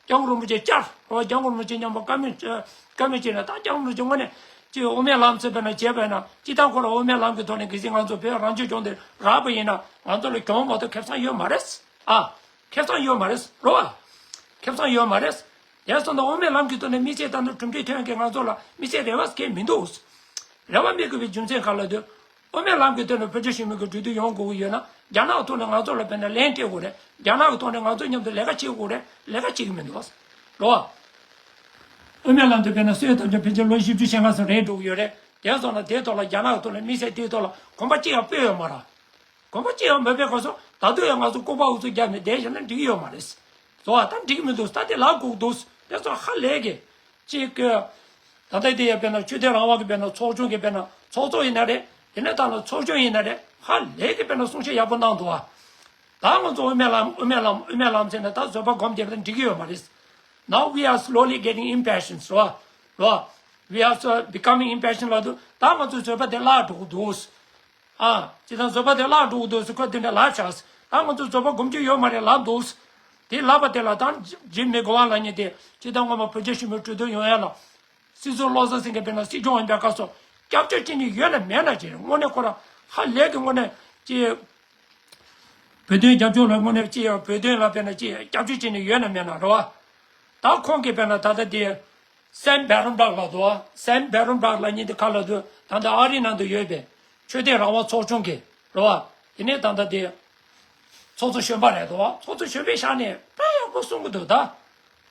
སྐྱབས་མགོན་རིན་པོ་ཆེ་བསྐྱར་རོ། སྐྱབས་མགོན་རིན་པོ་ཆེ་མཉམ་པོ་བཀའ་མོལ་བཀའ་མོལ་བྱས་ན། ད་སྐྱབས་མགོན་རིན་པོ་ཆེ་དངོས་གནས་ཅིག་དབུ་མའི་ལམ་ཟེར་བས་ན་བྱས་པས་ན། སྤྱིར་བཏང་ཁོ་རང་དབུ་མའི་ལམ་གྱི་ཐོག་ནས་གལ་སྲིད་ང་ཚོ་བོད་རང་སྐྱོང་ལྗོངས་འདི་རག་པ་ཡིན་ན། ང་ཚོ་ལ་གྱོང་མ་གཏོགས་ཁེ་བཟང་ཡོད་མ་རེད། ཨ། ཁེ་བཟང་ཡོད་མ་རེད་རོ། ཨ། ཁེ་བཟང་ཡོད་མ་རེད། དེ་སོང་ཙང་དབུ་མའི་ལམ་གྱི་ཐོག་ནས་དམིགས་བསལ་ད་ནི་གྲུབ་འབྲས་ཐོན་མཁན་ང་ཚོ་ལ་དམིགས་བསལ་རེ་བ་གང་མི་འདུག། རེ་བ་མི་དགོས་པའི་རྒྱུ་མཚན་ག་ལ་འདུག། དབུ་མའི་ལམ་གྱི་ཐོག་ནས་བོད་རྒྱ་ཞི་མོལ་གྱི་གྲོས་བསྡུར་ཡོང་དགོས་ཀྱི་ཡོད་ན། རྒྱ་ནག་གི་ཐོག་ནས་ང་ཚོ་ལ་དཔེར་ན་ལན་སྤྲད་དགོས་རེད། རྒྱ་ནག་གི་ཐོག་ནས་ང་ཚོ་མཉམ་དུ་ལས་ཀ་བྱེད་དགོས་རེད། ལས་ཀ་བྱེད་ཀྱི་མི་འདུག་རོ། དབུ་མའི་ལམ་དུ་དཔེར་ན་སྲོལ་ཡ་ཐམས་ཅད་ཕལ་ཆེར་ལོ་བཞི་བཅུ་ཞེ་ལྔ་ཙམ་རེད་འགྲོ་གི་ཡོད་རེད། དེ་སོང་ན་དེའི་ཐོག་ལ་རྒྱ་ནག་གི་ཐོག་ནས་དམིགས་བསལ་དེའི་ཐོག་ལ་གོམ་པ་གཅིག་ཡང་སྤོས་ཡོད་མ་རེད། གོམ་པ་གཅིག་ཡང་མ་སྤོས་གོང་སོ། ད་དུང་ཡང་ང་ཚོ་ལྐུགས་པ་ཨུ་ཚུགས་རྒྱབ་ནས་བསྡད་བཞག་ན་འགྲིག་གི་ཡོད་མ་རེད། བཟོ་བ་ད་འགྲིག་གི་མི་འདུག། ད་དེ་ལབ་དགོས་འདུག། དེ་ཚོ་ཧ་ལས་གི། གཅིག་གི། ད་ལྟ་དེ་ཡ་དཔེར་ན་ཆོས་དད་རང་དབང་གི་དཔེར་ན་ཚོགས་ཆུང་གི་དཔེར་ན་ཚོགས་གཙོ་ཡིན་ན་རེད། དེ་ནས་ད་ལ་ཚོགས་ཆུང་ཡིན་ན་རེད། ཧ་ལས་གི་དཔེར་ན་གསུང་བཤད་ཡག་པོ་གནང་འདུག་ཨ། ད་ང་ཚོ་དབུ་མའི་ལམ་དབུ་མའི་ལམ་དབུ་མའི་ལམ་ཟེར་ན་ད་བཟོད་པ་སྒོམ་བསྡད་པ་འགྲིག་གི་ཡོད་མ་རེད། Now we are slowly getting impatient རོ། རོ། We are so becoming impatient ལབ་དུས་ད་ང་ཚོའི་བཟོད་པ་དེ་བརླག་འགྲོ་གི་འདུག། ཨ། ཅི་ལྟར་བཟོད་པ་དེ་བརླག་འགྲོ་གི་འདུག་ཟེར་ཁོས་དེ་འདྲ་ལབ་བཞག། ད་ང་ཚོ་བཟོད་པ་སྒོམ་རྒྱུ་ཡོད་མ་རེད་ལབ་འདུག། དེ་ལབ་པ་དེ་ལ་ད་ཇིམ་མི་གོ་ཝང་ལབ་མཁན་དེ་ཅི་ལྟར་སྔོན་མ་བོད་རྒྱ་ཞི་མོལ་གྲོས་བསྡུར་ཡོང་ཡ་ལ། སྲིད་ཟུར་བློ་བཟང་སེང་གེ་དཔེར་ན་སྲིད་སྐྱོང་ཡིན་པའི་སྐབས་སུ་སྐྱབས་བཅོལ་བྱེད་མཁན་ཡོད་ན་མེད་ན་ཅི་རེད། དངོས་གནས་ཁོ་རང་ཧ་ལས་ཀྱི་དངོས་གནས་ཅི། བོད་དོན་རྒྱབ་སྐྱོར་ལ་དངོས་གནས་ཅི་ཡང་བོད་དོན་ལ་དཔེར་ན་ཅི་སྐྱབས་བཅོལ་བྱེད་མཁན་ཡོད་ན་མེད་ན་རེད་བ། ད་ཁོང་གིས་དཔེར་ན་ད་ལྟ་དེ། སེམ་བེ་རོན་བྷག་ལབ་འདུག་བ། སེམ་བེ་རོན་བྷག་ལབ་མཁན་དེ་ག་ལབ་འདུག། ད་ལྟ་ཨ་རི་ནང་དུ་ཡོད་པའི་ཆོས་དད་རང་དབང་ཚོགས་ཆུང་གི་རེད་བ། དེ་ནས་ད་ལྟ་དེ་ཚོགས་གཙོ་གཞོན་པ་རེད་འདུག་བ། ཚོགས་གཙོ་གཞོན་པའི་ཞག་ནས་དཔེ་ཡག་པོ་གསུང་གི་འདུག་ད།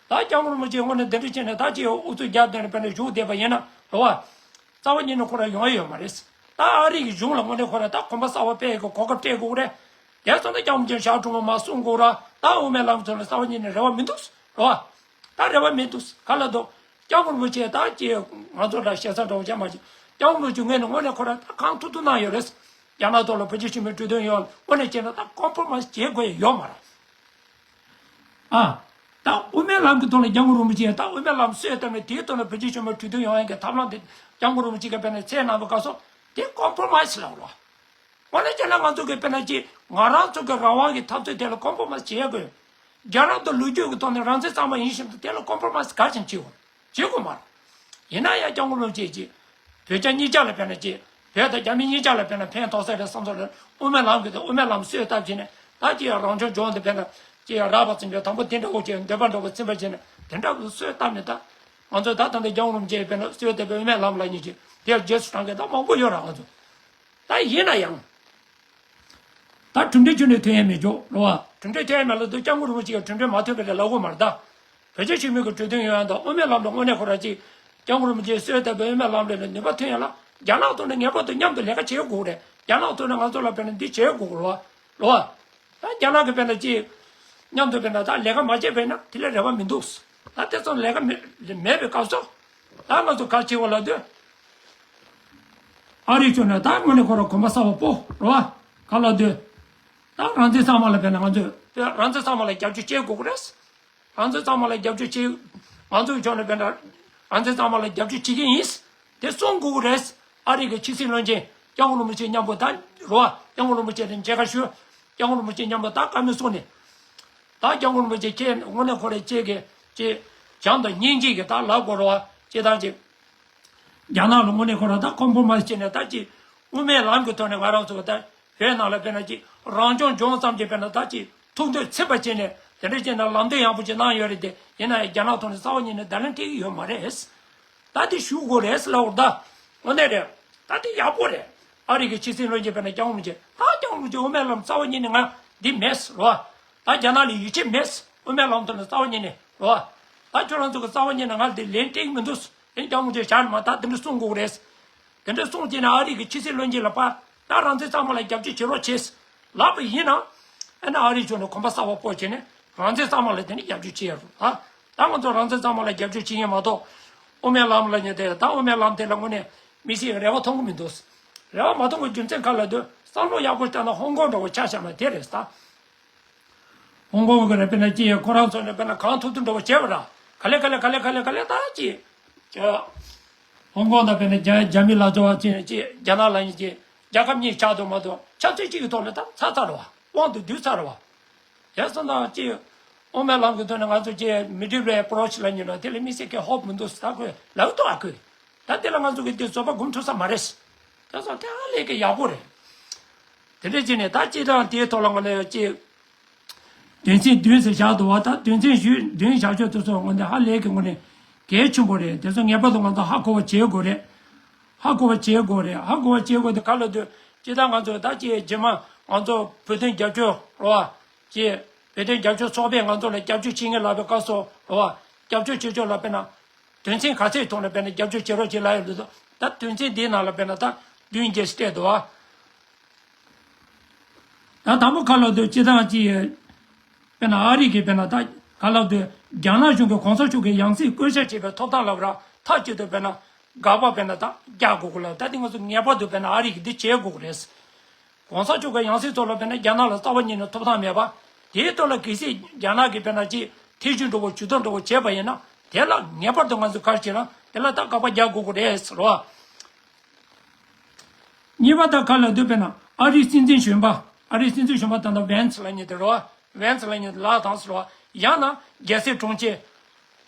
ད་སྐྱབས་མགོན་རིན་པོ་ཆེ་དངོས་གནས་འདི་འདྲ་བྱས་ནས་ད་ཅིག་ཨུ་ཚུགས་རྒྱབ་བསྡད་ནས་དཔེར་ན་བཞུགས་བསྡད་པ་ཡིན་ན་རེད་བ། རྩ་བ་ཉིད་ནས་ཁོ་རང་ཡོང་ཡ་ཡོད་མ་རེད། ད་ཨ་རི་གི་གཞུང་ལ་དངོས་གནས་ཁོ་རང་ད་གོམ་པ་གསར་པ་སྤོ་ཡ་གི་གོ་སྐབས་སྤྲད་དགོས་རེད། དེ་སོང་ད་སྐྱབས་མགོན་ཞག་དྲུག་མ་མ་གསུང་དགོས་ར། ད་དབུ་མའི་ལམ་ཚོ་ལ་རྩ་བ་ཉིད་ནས་རེ་བ་མི་འདུག་རེད་བ། ད་རེ་བ་མི་འདུག་ག་ལ་འདུག། སྐྱབས་མགོན་རིན་པོ་ཆེ་ད་ཅི་ང་ཚོ་འདྲ་ཞེ་ས་འདྲ་བོ་བྱས་མ་བྱེད། སྐྱབས་མགོན་རིན་པོ་ཆེ་ངོས་ནས་དངོས་གནས་ཁོ་རང་ད་གང་ཐུབ་ཐུབ་གནང་ཡོད་རེད། རྒྱ་ནག་ཐོག་ལ་བོད་རྒྱ་ཞི་མོལ་གྲོས་མཐུན་ཡོང་དངོས་གནས་བྱས་ན་ད་ཀོམ་པོ་མ་སི་བྱེད་དགོས་ཡ་ཡོད་མ་རེད། ཨ། ད་དབུ་མའི་ལམ་གྱི་ཐོག་ལ་སྐྱབས་མགོན་རིན་པོ་ཆེ་ད་དབུ་མའི་ལམ་སྲོལ་བཏབ་ནས་དེའི་ཐོག་ལ་བོད་རྒྱ་ཞི་མོལ་གྲོས་མཐུན་ཡོང་ཡ་གི་ཐབས་ལམ་དེ་སྐྱབས་མགོན་རིན་པོ་ཆེ་གིས་དཔེར་ན་མཚན་གནང་བའི་སྐབས་སུ་དེ་ཀོམ་པོ་མ་སི་ལབ་རོགས། དངོས་གནས་བྱས་ན་ང་ཚོ་གིས་དཔེར་ན་ཅིག་ང་རང་ཚོ་གི་རང་དབང་གི་འཐབ་རྩོད་དེ་ལ་ཀོམ་པོ་མ་སི་བྱེད་ཡ་དགོས། རྒྱལ་རབས་དང་ལོ་རྒྱུས་ཀྱི་ཐོག་ནས་རང་བཙན་གཙང་མ་ཡིན་བཞིན་དུ་དེ་ལ་ཀོམ་པོ་མ་སི་ག་ཅིག་བྱེད་དགོས། བྱེད་དགོས་མ་རེད། ཡིན་ན་ཡང་སྐྱབས་མགོན་རིན་པོ་ཆེ་གིས་བོད་རྒྱ་གཉིས་ཆ་ལ་དཔེར་ན་ཅིག་བོད་དང་རྒྱ་མི་གཉིས་ཆ་ལ་དཔེར་ན་ཕན་ཐོགས་ས་རེད་བསམ་ཚོད་རེད། དབུ་མའི་ལམ་གྱི་དབུ་མའི་ལམ་སྲོལ་བཏབ་བྱས་ནས་ད་ཅིག་རང་སྐྱོང་ལྗོངས་འདི་དཔེར་ན་ཅིག་རག་པ་ཙམ་གྱི་དང་པོ་དེ་འདྲ་བོ་ཅིག་འདོད་པ་འདྲ་བོ་ཚིམ་པ་བྱས་ནས་དེ་འདྲ་བོ་སྲོལ་བཏབ་ནས་ད་ང་ཚོ་ད་ད་ལྟ་སྐྱབས་མགོན་རིན་པོ་ཆེ་དཔེར་ན་སྲོལ་བཏབ་པའི་དབུ་མའི་ལམ་ལབ་མཁན་ཅིག་དེར་རྗེས་སུ་འབྲང་མཁན་ད་མང་པོ་ཡོད་རེད། ང་ཚོ་ད་ཡིན་ན་ཡང་། ད་གྲུབ་འབྲས་ཁྱོན་ནས་ཐོན་ཡ་མེད་ཅོག་རེད་བ། གྲུབ་འབྲས་ཐོན་ཡ་མེད་ལབ་དུས་སྐྱབས་མགོན་རིན་པོ་ཆེ་གིས་གྲུབ་འབྲས་མ་ཐོན་པ་རེད་ལབ་དགོས་མ་རེད་ད། བོད་རྒྱ་ཞི་མོལ་གྱི་གྲོས་མཐུན་ཡོང་ཡ་དང་དབུ་མའི་ལམ་དུ་དངོས་གནས་ཁོ་རང་ཅིག་སྐྱབས་མགོན་རིན་པོ་ཆེས་སྲོལ་བཏབ་པའི་དབུ་མའི་ལམ་ལུགས་ལ་ནུས་པ་ཐོན་ཡ་ལ་རྒྱ་ནག་ཐོག་ནས་ངེས་པར་དུ་མཉམ་དུ་ལས་ཀ་བྱེད་དགོས་རེད། རྒྱ་ནག་ཐོག་ནས་ང་ཚོ་ལ་དཔེར་ན་འདི་བྱེད་དགོས་རེད་བ། རེད་བ། ད་རྒྱ་ནག་གིས་དཔེར་ན་ཅིག་མཉམ་དུ་དཔེར་ན་ད་ལས་ཀ་མ་བྱས་པས་ན་དེ་ལ་རེ་བ་མི་འདུག། ད་དེ་ཚོ་ལས་ཀ་མེད་མེད་པའི་སྐབས་སུ་ད་ང་ཚོ་ག་རེ་བྱེད་དགོས་ལབ་དུས། ཨ་རིའི་ཕྱོགས་ནས་ད་དངོས་གནས་ཁོ་རང་གོམ་པ་གསར་པ་སྤོ་རེད་བ། ག་ལབ་དུས། ད་རང་བཙན་གཙང་མ་ལ་དཔེར་ན་ང་ཚོས་རང་བཙན་གཙང་མ་ལ་རྒྱབ་སྐྱོར་བྱེད་དགོས་ཀྱི་རེད། རང་བཙན་གཙང་མ་ལ་རྒྱབ་སྐྱོར་བྱེད། ང་ཚོའི་ཕྱོགས་ནས་དཔེར་ན་རང་བཙན་གཙང་མ་ལ་རྒྱབ་སྐྱོར་བྱེད་ཀྱི་ཡིན། དེ་གསུང་དགོས་ཀྱི་རེད། ཨ་རི་གི་ཕྱི་སྲིད་བློན་ཆེན་སྐྱབས་མགོན་རིན་པོ་ཆེ་མཉམ་པོ་ད་རེད་བ། སྐྱབས་མགོན་རིན་པོ་ཆེ་དང་མཇལ་ཁ་ཞུས། སྐྱབས་མགོན་རིན་པོ་ཆེ་མཉམ་པོ་ད་བཀའ་མོལ་གསུངས་ནས། ད་སྐྱབས་མགོན་རིན་པོ་ཆེ་ཁྱེད་དངོས་གནས་ཁོ་རང་ཁྱེད་ཀྱིས་ཅིག་བྱམས་དང་སྙིང་རྗེ་གིས་ད་ལབ་དགོས་རེད་བ། ཅིག་ད་ཅིག་རྒྱ་ནག་ལ་དངོས་གནས་ཁོ་རང་ད་ཀོམ་པོ་མ་སི་བྱས་ནས་ད་ཅིག་དབུ་མའི་ལམ་གྱི་ཐོག་ནས་ང་རང་ཚོ་གི་ད་བོད་ནང་ལ་དཔེར་ན་ཅིག་རང་སྐྱོང་ལྗོངས་ཙམ་གྱི་དཔེར་ན་ད་ཅིག་ཐུགས་འདོད་ཚིམ་པ་བྱས་ནས་དེ་འདྲ་བྱས་ན་ལམ་སྟོན་ཡག་པོ་ཅིག་གནང་ཡོད་རེད་དེ། ཡིན་ན་ཡང་རྒྱ་ནག་ཐོག་ནས་རྩ་བ་ཉིད་ནས་བརྡ་ལན་སྤྲད་ཀྱི་ཡོད་མ་རེད། ད་དེ་ཞུ་དགོས་རེད་ལབ་པ་རེད་ད། དངོས་གནས་རེད། ད་དེ་ཡག་པོ་རེད། ཨ་རི་གི་ཕྱི་སྲིད་བློན་ཆེན་དཔེར་ན་སྐྱབས་མགོན་རིན་པོ་ཆེ་ད་སྐྱབས་མགོན་རིན་པོ་ཆེ་དབུ་མའི་ལམ་རྩ་བ་ཉིད་ནས་ང་འདི་མེད་རོ། ད་རྒྱ་ནག་ལ་ཡིད་ཆེས་མེད། དབུ་མའི་ལམ་ཐོག་ནས་རྩ་བ་ཉིད་ནས་རོ། ད་ཁྱོད་རང་ཚོ་གི་རྩ་བ་ཉིད་ནས་ང་འདི་ལན་སྤྲད་ཀྱི་མི་འདུག། ཨེ་སྐྱབས་མགོན་རིན་པོ་ཆེ་བཞག་ནས་མ་ད་དེ་འདྲ་གསུང་དགོས་རེད། དེ་འདྲ་གསུངས་བྱས་ནས་ཨ་རི་གི་ཕྱི་སྲིད་བློན་ཆེན་ལ་ཕར་ད་རང་བཙན་གཙང་མ་ལ་རྒྱབ་སྐྱོར་བྱེད་རོགས་བྱེད་ལབ་པ་ཡིན་ན། ཨ་ནི་ཨ་རིའི་ཕྱོགས་ནས་གོམ་པ་གསར་པ་སྤོ་བྱས་ནས་རང་བཙན་གཙང་མ་ལ་དེ་ནི་རྒྱབ་སྐྱོར་བྱེད་ཡ་རོ། ད་ད་ང་ཚོ་རང་བཙན་གཙང་མ་ལ་རྒྱབ་སྐྱོར་བྱེད་ཡིན་མ་གཏོགས། དབུ་མའི་ལམ་ལ་ཉེ་དེ་ད་དབུ་མའི་ལམ་དེ་ལ་དངོས་གནས་མི་སེར་རེ་བ་མཐོང་གི་མི་འདུག། རེ་བ་མ་མཐོང་གི་རྒྱུ་མཚན་ག་ལ་འདུག། བསམ་བློ་ཡག་པོ་བཏང་ན་ཧོང་ཀོང་འདྲ་བོ་ཆ་བཞག་ན་དེ་རེད་ད། ཧོང་ཀོང་གི་རེད་དཔེར་ན་ཅི་ཡང་ཁོ་རང་ཚོ་ནས་དཔེར་ན་གང་ཐུབ་ཐུབ་འདྲ་བོ་བྱས་པ་ར། ག་ལེ་ག་ལེ་ག་ལེ་ག་ལེ་ག་ལེ་ད་ཅི། ཧོང་ཀོང་དང་དཔེར་ན་རྒྱ་རྒྱ་མི་ལ་འཚོ་བ་ཅི་ཅི་རྒྱ་ནག་ལ་ཡིན་ཅི་རྒྱལ་ཁབ་གཉིས་ཆགས་འདུག་མ་གཏོགས་ཆབ་སྲིད་གཅིག་གི་ཐོག་ནས་ད་ཚར་ཚར་བ་དབང་དུ་བསྡུས་ཚར་བ། ཡ་སོང་ཙང་ཅི། དབུ་མའི་ལམ་གྱི་ཐོག་ནས་ང་ཚོ་ཅིག་མི་འགྲིག་པའི་approach་ལ་ཉོན་ན་དེ་ལ་དམིགས་བསལ་གྱི་ཧོབ་མི་འདུག་ཟེར་ད་ཁོས་ལབ་ཏོ་ཨ་ཁོས། ད་དེ་ལ་ང་ཚོ་གི་དེ་བཟོད་པ་སྒོམ་ཐུབ་ས་མ་རེད། དེ་སོང་དེ་ཧ་ལས་ཀྱི་ཡག་པོ་རེད། དེ་འདྲ་བྱས་ནས་ད་སྤྱིར་བཏང་དེའི་ཐོག་ལ་ངོ་ནས་ཅིག་དོན་ཚན་བདུན་ཟེར་བཞག་འདུག་བ། ད་དོན་ཚན་བཞི་བདུན་བཞག་ཆོག་དེ་ཚོ་ངོ་ནས་ཧ་ལས་ཀྱི་ངོ་ནས་གལ་ཆེན་པོ་རེད། དེ་ཚོ་ངེས་པར་དུ་ང་ཚོ་ཧ་གོ་བ་བྱེད་དགོས་རེད། ཧ་གོ་བ་བྱེད་དགོས་རེད། ཧ་གོ་བ་བྱེད་དགོས་དེ་ག་ལ་དུས་སྤྱིར་བཏང་ང་ཚོ་ད་ཅིག་རྗེས་མ་ང་ཚོ་བོད་དོན་རྒྱབ་སྐྱོར་རོ་བ། ཅིག་བོད་དོན་རྒྱབ་སྐྱོར་ཚོགས་པས་ང་ཚོ་ལ་རྒྱབ་སྐྱོར་བྱེད་མཁན་ལབ་པའི་སྐབས་སུ་རོ་བ། རྒྱབ་སྐྱོར་བྱེད་ཕྱོགས་ལ་དཔེར་ན། དོན་ཚན་ག་ཚད་ཐོག་ནས་དཔེར་ན་རྒྱབ་སྐྱོར་བྱེད་རོགས་བྱེད་ལབ་ཡོད་འདུག་ད་དོན་ཚན་འདིའི་ནང་ལ་དཔེར་ན་ད་བདུན་བརྒྱད་ཅིག་སྤྲད་འདུག་ཨ། ད་དང་པོ་ག་ལབ་འདུག་སྤྱིར་བཏང་ཅིག་དཔེར་ན་ཨ་རི་གིས་དཔེར་ན་ད་ག་ལབ་འདུག་རྒྱ་ནག་གཞུང་གིས་གོང་ས་མཆོག་གི་ཡང་སྲིད་བསྐོ་གཞག་བྱེད་པའི་ཐོབ་ཐང་ལབ་ར་མཐའ་གཅིག་ཏུ་དཔེར་ན་དགག་པ་དཔེར་ན་ད་རྒྱག་དགོས་ཀྱི་ལབ། ད་དེ་ང་ཚོ་ངེས་པར་དུ་དཔེར་ན་ཨ་རི་གིས་འདི་བྱེད་དགོས་ཀྱི་རེད། གོང་ས་མཆོག་གི་ཡང་སྲིད་ཐོག་ལ་དཔེར་ན་རྒྱ་ནག་ལ་རྩ་བ་ཉིད་ནས་ཐོབ་ཐང་མེད་པ། དེའི་ཐོག་ལ་གལ་སྲིད་རྒྱ་ནག་གིས་དཔེར་ན་ཅིག་ཐེ་བྱུས་འགྲོ་བོ་ཇུས་གཏོགས་འགྲོ་བོ་བྱས་པ་ཡིན་ན་དེ་ལ་ངེས་པར་དུ་ང་ཚོས་ག་རེ་བྱེད་ན་དེ་ལ་ད་དགག་པ་རྒྱག་དགོས་ཀྱི་རེད་ཟེར་བ། གཉིས་པ་ད་ག་ལ་འདུག་དཔེར་ན་ཨ་རིའི་སྲིད་འཛིན་གཞོན་པ། ཨ་རིའི་སྲིད་འཛིན་གཞོན་པ་ད་ལྟ་ཝན་སི་ལབ་མཁན་དེ་རེད་བ། ཝན་སི་ལབ་མཁན་དེ་ལབ་དང་ཟེར་བ། ཡང་ན་རྒྱལ་སྲས་དྲུང་ཆེ་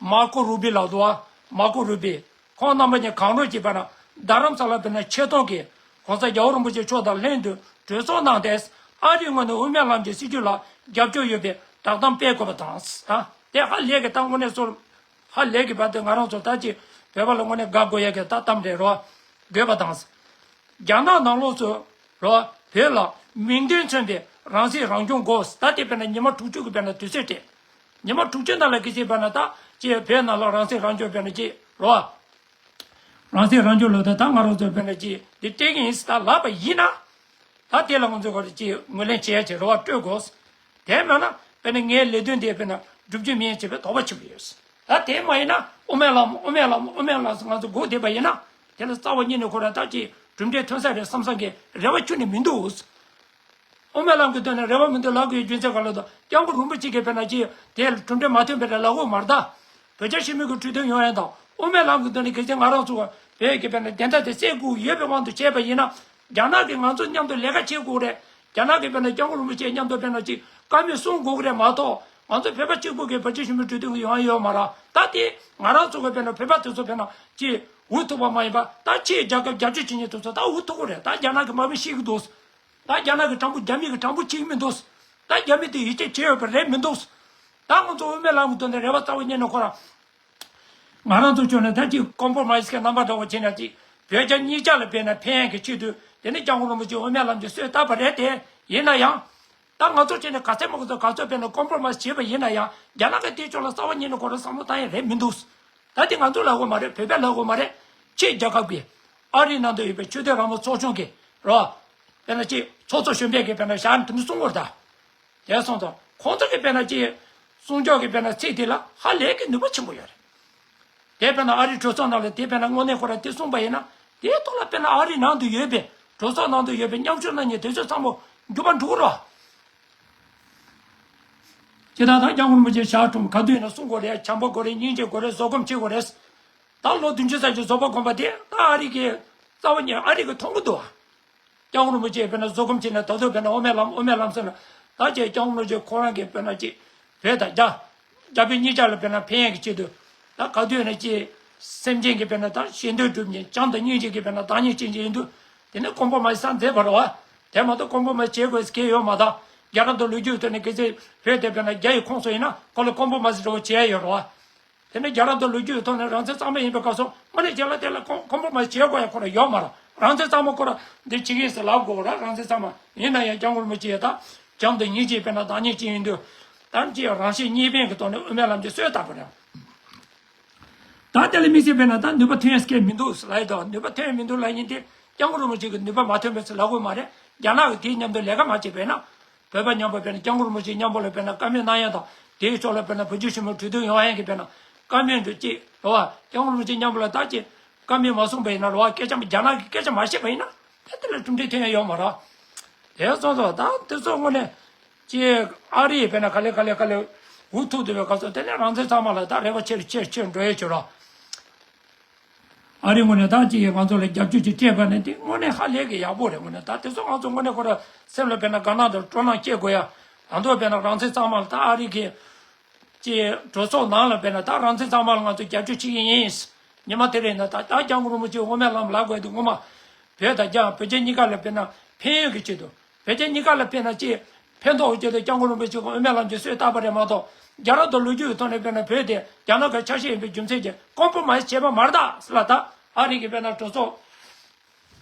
མར་ཀོ་རུ་བི་ལབ་འདུག་བ། མར་ཀོ་རུ་བི། ཁོང་རྣམ་པ་གཉིས་གང་རུང་གིས་དཔེར་ན་རྡ་རམ་ས་ལ་དཔེར་ན་ཆེ་མཐོང་གིས་གོང་ས་རྒྱལ་བ་རིན་པོ་ཆེ་མཆོག་དང་ལྷན་དུ་གྲོས་ཚོགས་ནང་དེས་ཨ་རིའི་ངོས་ནས་དབུ་མའི་ལམ་གྱི་སྲིད་བྱུས་ལ་རྒྱབ་སྐྱོར་ཡོད་པའི་བསྒྲགས་གཏམ་སྤེལ་དགོས་པ་དང་། ད་དེ་ཧ་ལས་ཀྱི་ད་དངོས་གནས་སོར་ཧ་ལས་ཀྱི་བར་དུ་ང་རང་ཚོ་ད་ཅི་བོད་པ་ལ་དངོས་གནས་དགའ་དགོས་ཡ་གི་ད་གཏམ་རེད་རོ། དགོས་པ་དང་། རྒྱ་ནག་ནང་ལོགས་སུ་རོ། བོད་ལ་མིང་དོན་མཚོན་པའི་རང་སྲིད་རང་སྐྱོང་དགོས། ད་དེ་དཔེར་ན་ཉི་མ་དྲུག་ཅུ་གི་དཔེར་ན་དུས་ཚོད་སྤྲད། ཉི་མ་དྲུག་ཅུ་ནང་ལ་གི་ཅིག་དཔེར་ན་ད་ཅི་བོད་ནང་ལ་རང་སྲིད་རང་སྐྱོང་དཔེར་ན་ཅི་རོ། རང་སྲིད་རང་སྐྱོང་ལོ་ད་ད་ང་རང་ཚོ་དཔེར་ན་ཅི་འདི་སྤྲད་གི་ཡིན་ད་ལབ་པ་ཡིན་ན། ད་དེ་ལ་ང་ཚོས་ག་རེ་ཅིག་ངོས་ལེན་བྱེད་ཡ་ཅིག་རེ་བ་སྤྲོད་དགོས། དེ་མིན་ན་དཔེར་ན་ངའི་ལས་དོན་དེ་དཔེར་ན་སྒྲུབ་རྒྱུ་མིན་ཅེས་པའི་དོགས་པ་ཆེན་པོ་ཡོད། ད་དེ་མ་ཡིན་ན་དབུ་མའི་ལམ་དབུ་མའི་ལམ་དབུ་མའི་ལམ་ང་ཚོ་སྒུག་བསྡད་པ་ཡིན་ན་དེ་ལ་རྩ་བ་ཉིད་ནས་ཁོ་རང་ད་ཅིག་གྲུབ་འབྲས་ཐོན་ས་རེད་བསམ་ས་གི་རེ་བ་ཁྱོན་ནས་མི་འདུག་དབུ་མའི་ལམ་གྱི་དོན་ནས་རེ་བ་མི་འདུག་ལབ་དགོས་རྒྱུ་མཚན་ག་ལ་དང་སྐྱབས་མགོན་རིན་པོ་ཆེ་གིས་དཔེར་ན་ཅིག་དེ་ལ་གྲུབ་འབྲས་མ་ཐོན་པའི་རེད་ལབ་དགོས་མ་རེད་ད། བོད་རྒྱ་ཞི་མོལ་གྱི་གྲོས་མཐུན་ཡོང་ཡ་དང་དབུ་མའི་ལམ་གྱི་དོན་ནས་གལ་ཆེ་ང་རང་ཚོ་བོད་ཀྱི་དཔེར་ན་བདེན་མཐའ་དེ་གསལ་དགོས་ཡོད་པའི་དབང་དུ་བྱས་པ་ཡིན་ན། རྒྱ་ནག་གིས་ང་ཚོ་མཉམ་དུ་ལས་ཀ་བྱེད་དགོས་རེད། རྒྱ་ནག་གིས་དཔེར་ན་སྐྱབས་མགོན་རིན་པོ་ཆེ་མཉམ་དུ་དཔེར་ན་ཅིག་བཀའ་མོལ་གསུང་དགོས་ཀྱི་རེད་མ་གཏོགས་ང་ཚོ་བོད་པ་གཅིག་པུ་གིས་བོད་རྒྱ་ཞི་མོལ་གྲོས་མཐུན་གྱི་ཡོང་ཡ་ཡོད་མ་རེད། ད་དེ་ང་རང་ཚོ་གི་དཔེར་ན་བོད་པ་དེ་ཚོ་དཔེར་ན་ཅིག་འུ་ཐུག་པ་མ་ཡིན་པ་ད་ཕྱིའི་རྒྱལ་ཁབ་རྒྱབ་སྐྱོར་བྱེད་མཁན་དེ་ཚོ་ད་འུ་ཐུག་གི་རེད། ད་རྒྱ་ནག་གི་དམག་མི་ཤི་གི་འདུག་ད་རྒྱ་ནག་གི་དྲང་པོ་རྒྱ་མི་གི་དྲང་པོ་ཅིག་མི་འདུག་ད་རྒྱ་མི་དེ་ཡིད་ཆེས་བྱེད་འོས་པ་རེད་མི་འདུག་ད་ང་ཚོ་དབུ་མའི་ལམ་གྱི་དོན་དུ་རེ་བ་རྩ་བ་ཉིད་ནས་ཁོ་རང་ང་རང་ཚོ་ཕྱོགས་ནས་ད་ཅིག་ཀོམ་པོ་མའི་སི་གི་རྣམ་པ་འདྲ་བོ་བྱས་ན་ཅིག་བོད་རྒྱ་གཉིས་ཆ་ལ་དཔེར་ན་ཕན་ཡོན་གྱི་ཆེད་དུ་དེ་ནི་སྐྱབས་མགོན་རིན་པོ་ཆེ་དབུ་མའི་ལམ་གྱི་སྲོལ་བཏབ་པ་རེད་དེ། ཡིན་ན་ཡང་ད་ང་ཚོ་ཕྱོགས་ནས་ག་ཚད་མང་ག་ཚོད་ག་ཚོད་དཔེར་ན་ཀོམ་པོ་མའི་སི་བྱས་པ་ཡིན་ན་ཡང་རྒྱ་ནག་གི་དེ་ཕྱོགས་ལ་རྩ་བ་ཉིད་ནས་ཁོ་རང་བསམ་བློ་བཏང་ཡ་རེད་མི་འདུག་ད་དེ་ང་ཚོ་ལབ་དགོས་མ་རེད། བོད་པས་ལབ་དགོས་མ་རེད། ཕྱི་རྒྱལ་ཁབ་ཀྱི་ཨ་རིའི་ནང་དུ་ཡོད་པའི་ཆོས་དད་རང་མོས་ཚོགས་ཆུང་གི་རོ། དཔེར་ན་ཅིག་ཚོགས་གཙོ་གཞོན་པས་ཀྱི་དཔེར་ན་ཞག་དེ་འདྲ་གསུང་དགོས་རེད་ད། དེ་སོང་ཙང་ཁོང་ཚོ་གི་དཔེར་ན་ཅིག་གསུང་ཕྱོགས་ཀྱི་དཔེར་ན་ཚིག་དེ་ལ་ཧ་ལས་ཀྱི་ནུས་པ་ཆེན་པོ་ཡོད་རེད། དེ་དཔེར་ན་ཨ་རིའི་གྲོས་ཚོགས་ནང་ལ་དེ་དཔེར་ན་དངོས་གནས་ཁོ་རང་དེ་གསུངས་པ་ཡིན་ན་དེའི་ཐོག་ལ་དཔེར་ན་ཨ་རིའི་ནང་དུ་ཡོད་པའི་གྲོས་ཚོགས་ནང་དུ་ཡོད་པའི་མཉམ་ཞུགས་གནང་མཁན་དེ་ཚོ་ཚང་མ་འགྱུར་བ་འགྲོ་གི་རེད། ཇི་ལྟར་ད་སྐྱབས་མགོན་རིན་པོ་ཆེ་ཞག་གྲོང་ག་དུས་ཡིན་ན་གསུང་དགོས་རེད། བྱམས་པ་དགོས་རེད། སྙིང་རྗེ་དགོས་རེད། བཟོད་སྒོམ་བྱེད་དགོས་རེད། ད་ལོ་བདུན་ཅུ་ཙམ་གྱི་བཟོད་པ་སྒོམ་པ་དེ་ད་ཨ་རི་གི་རྩ་བ་ཉིད་ཨ་རི་གི་མཐོང་གི་འདུག་སྐྱབས་མགོན་རིན་པོ་ཆེས་དཔེར་ན་བཟོད་སྒོམ་བྱས་ནས་ད་དུང་དཔེར་ན་དབུ་མའི་ལམ་དབུ་མའི་ལམ་ཟེར་ན་ད་ཅེས་སྐྱབས་མགོན་རིན་པོ་ཆེ་ཁོ་རང་གིས་དཔེར་ན་ཅིག་བོད་དང་རྒྱ་རྒྱ་བོད་གཉིས་ཆར་ལ་དཔེར་ན་ཕན་ཡོན་གྱི་ཆེད་དུ་ད་ག་དུས་ཡིན་ན་ཅིག་སེམས་ཅན་གྱི་དཔེར་ན་ད་ཞེ་འདོད་སྒྲུབ་མཁན་བྱམས་དང་སྙིང་རྗེ་གི་དཔེར་ན་བདག་ཉིད་ཅན་ཅིག་ཡིན་དུས་དེ་ནི་ཀོམ་པོ་མའི་སི་མཛད་པ་རེད་བ། དེ་མ་གཏོགས་ཀོམ་པོ་མའི་སི་བྱེད་དགོས་ཀྱི་ཡོད་མ་རེད། རྒྱ་ར་མདོ་ལོ་རྒྱུས་ཐོག་ནས་གལ་སྲིད་བོད་དེ་དཔེར་ན་རྒྱ་ཡི་ཁོངས་སུ་ཡིན་ན་ཁོ་ལ་ཀོམ་པོ་མའི་སི་འདྲ་བོ་བྱེད་ཡ་ཡོད་རེད་བ། དེ་ནི་རྒྱ་ར་མདོ་ལོ་རྒྱུས་ཐོག་ནས་རང་བཙན་གཙང་མ་ཡིན་པའི་སྐབས་སུ་དངོས་གནས་རྒྱ་ལ་དེ་ལ་ཀོམ་ཀོམ་པོ་མའི་སི་བྱེད་དགོས་ཡ་ཁོ་རང་ཡོད་མ་རེད། རང་བཙན་གཙང་མ་ཁོ་རང་འདི་བྱེད་ཀྱི་ཡིན་ཟེར་ལབ་དགོས་རེད། རང་བཙན་གཙང་མ་ཡིན་ན་ཡང་སྐྱབས་མགོན་རིན་པོ་ཆེ་ད་བྱམས་དང་སྙིང་རྗེ་དཔེར་ན་བདག་ཉིད་ཅན་ཡིན་དུས་ད་ཅི་རང་གཤིས་གཉིས་ཕན་གྱི་ཐོག་ནས་དབུ་མའི་ལམ་གྱི་སྲོལ་བཏབ་པ་རེད། ད་དེ་ལ་དམིགས་བསལ་དཔེར་ན་ད་ནུས་པ་ཐོན་ཡ་སྐད་མི་འདུག་ལབ་ཡ་དང་ནུས་པ་ཐོན་ཡ་མི་འདུག་ལབ་ཡིན་ཏེ་སྐྱབས་མགོན་རིན་པོ་ཆེ་གི་ནུས་པ་མ་ཐོན་པའི་ཚུལ་ལབ་དགོས་མ་རེད། རྒྱ་ནག་གི་དེའི་མཉམ་དུ་ལས་ཀ་མ་བྱས་པས་ན་བོད་པ་མཉམ་པོ་དཔེར་ན་སྐྱབས་མགོན་རིན་པོ་ཆེ་མཉམ་པོ་ལ་དཔེར་ན་བཀའ་མོལ་གནང་ཡ་དང་དེའི་ཕྱོགས་ལ་དཔེར་ན་བོད་རྒྱ་ཞི་མོལ་གྲོས་མཐུན་ཡོང་ཡ་གི་དཔེར་ན་བཀའ་མོལ་འདྲ་ཅིག་རེད་བ། སྐྱབས་མགོན་རིན་པོ་ཆེ་མཉམ་པོ་ལ་ད་ཅིག་བཀའ་མོལ་མ་གསུངས་པ་ཡིན་ན་རེད་བ། སྐད་ཆ་རྒྱ་ནག་གི་སྐད་ཆ་མ་བཤད་པ་ཡིན་ན་ད་དེ་ལ་གྲུབ་འབྲས་ཐོན་ཡ་ཡོད་མ་རེད། དེ་སོང་ཙང་ད་དེ་ཚོ་དངོས་གནས། ཅེས་ཨ་རི་ཡིས་དཔེར་ན་ག་ལེ་ག་ལེ་ག་ལེ་འུ་ཐུག་བསྡད་པའི་སྐབས་སུ་དེ་ནས་རང་བཙན་གཙང་མ་ལ་ད་རེ་བ་ཆེ་རུ་ཆེ་རུ་ཆེ་རུ་འགྲོ་ཡས་བྱོས་རོགས། ཨ་རིའི་ངོས་ནས་ད་ཅིག་ང་ཚོ་ལ་རྒྱབ་སྐྱོར་ཅིག་སྤྲད་པ་ནི་དེ་དངོས་གནས་ཧ་ལས་ཀྱི་ཡག་པོ་རེད། དངོས་གནས་ད་དེ་ཚོ་ང་ཚོ་དངོས་གནས་ཁོ་ར་སེམས་ལ་དཔེར་ན་དགའ་སྣང་དང་སྤྲོ་སྣང་སྐྱེ་དགོས་ཡ། ང་ཚོ་དཔེར་ན་རང་བཙན་གཙང་མ་ལ་ད་ཨ་རི་གིས་ ཅེས་གྲོས་ཚོགས་ནང་ལ་དཔེར་ན་ད་རང་བཙན་གཙང་མ་ལ་ང་ཚོ་རྒྱབ་སྐྱོར་བྱེད་ཀྱི་ཡིན། ཉི་མ་དེ་རིང་ན་ད་ད་སྐྱབས་མགོན་རིན་པོ་ཆེ་དབུ་མའི་ལམ་ལ་དགོས་དུས་སྔོན་མ་བོད་དང་རྒྱ་བོད་རྒྱ་གཉིས་ཀ་ལ་དཔེར་ན་ཕན་ཡོན་གྱི་ཆེད་དུ། བོད་རྒྱ་གཉིས་ཀ་ལ་དཔེར་ན་ཅེས་ཕན་ཐོགས་ཀྱི་ཆེད་དུ་སྐྱབས་མགོན་རིན་པོ་ཆེ་དབུ་མའི་ལམ་གྱི་སྲོལ་བཏབ་པ་རེད་མ་གཏོགས། རྒྱ་ནག་དང་ལོ་རྒྱུས་ཀྱི་ཐོག་ནས་དཔེར་ན་བོད་དེ་རྒྱ་ནག་གི་ཆ་ཤས་ཡིན་པའི་རྒྱུ་མཚན་གྱིས་ཀོམ་པོ་མའི་བྱས་པ་མ་རེད་ད་ཟེར་ལ། ད་ཨ་རི་གི་དཔེར་ན་གྲོས་ཚོགས་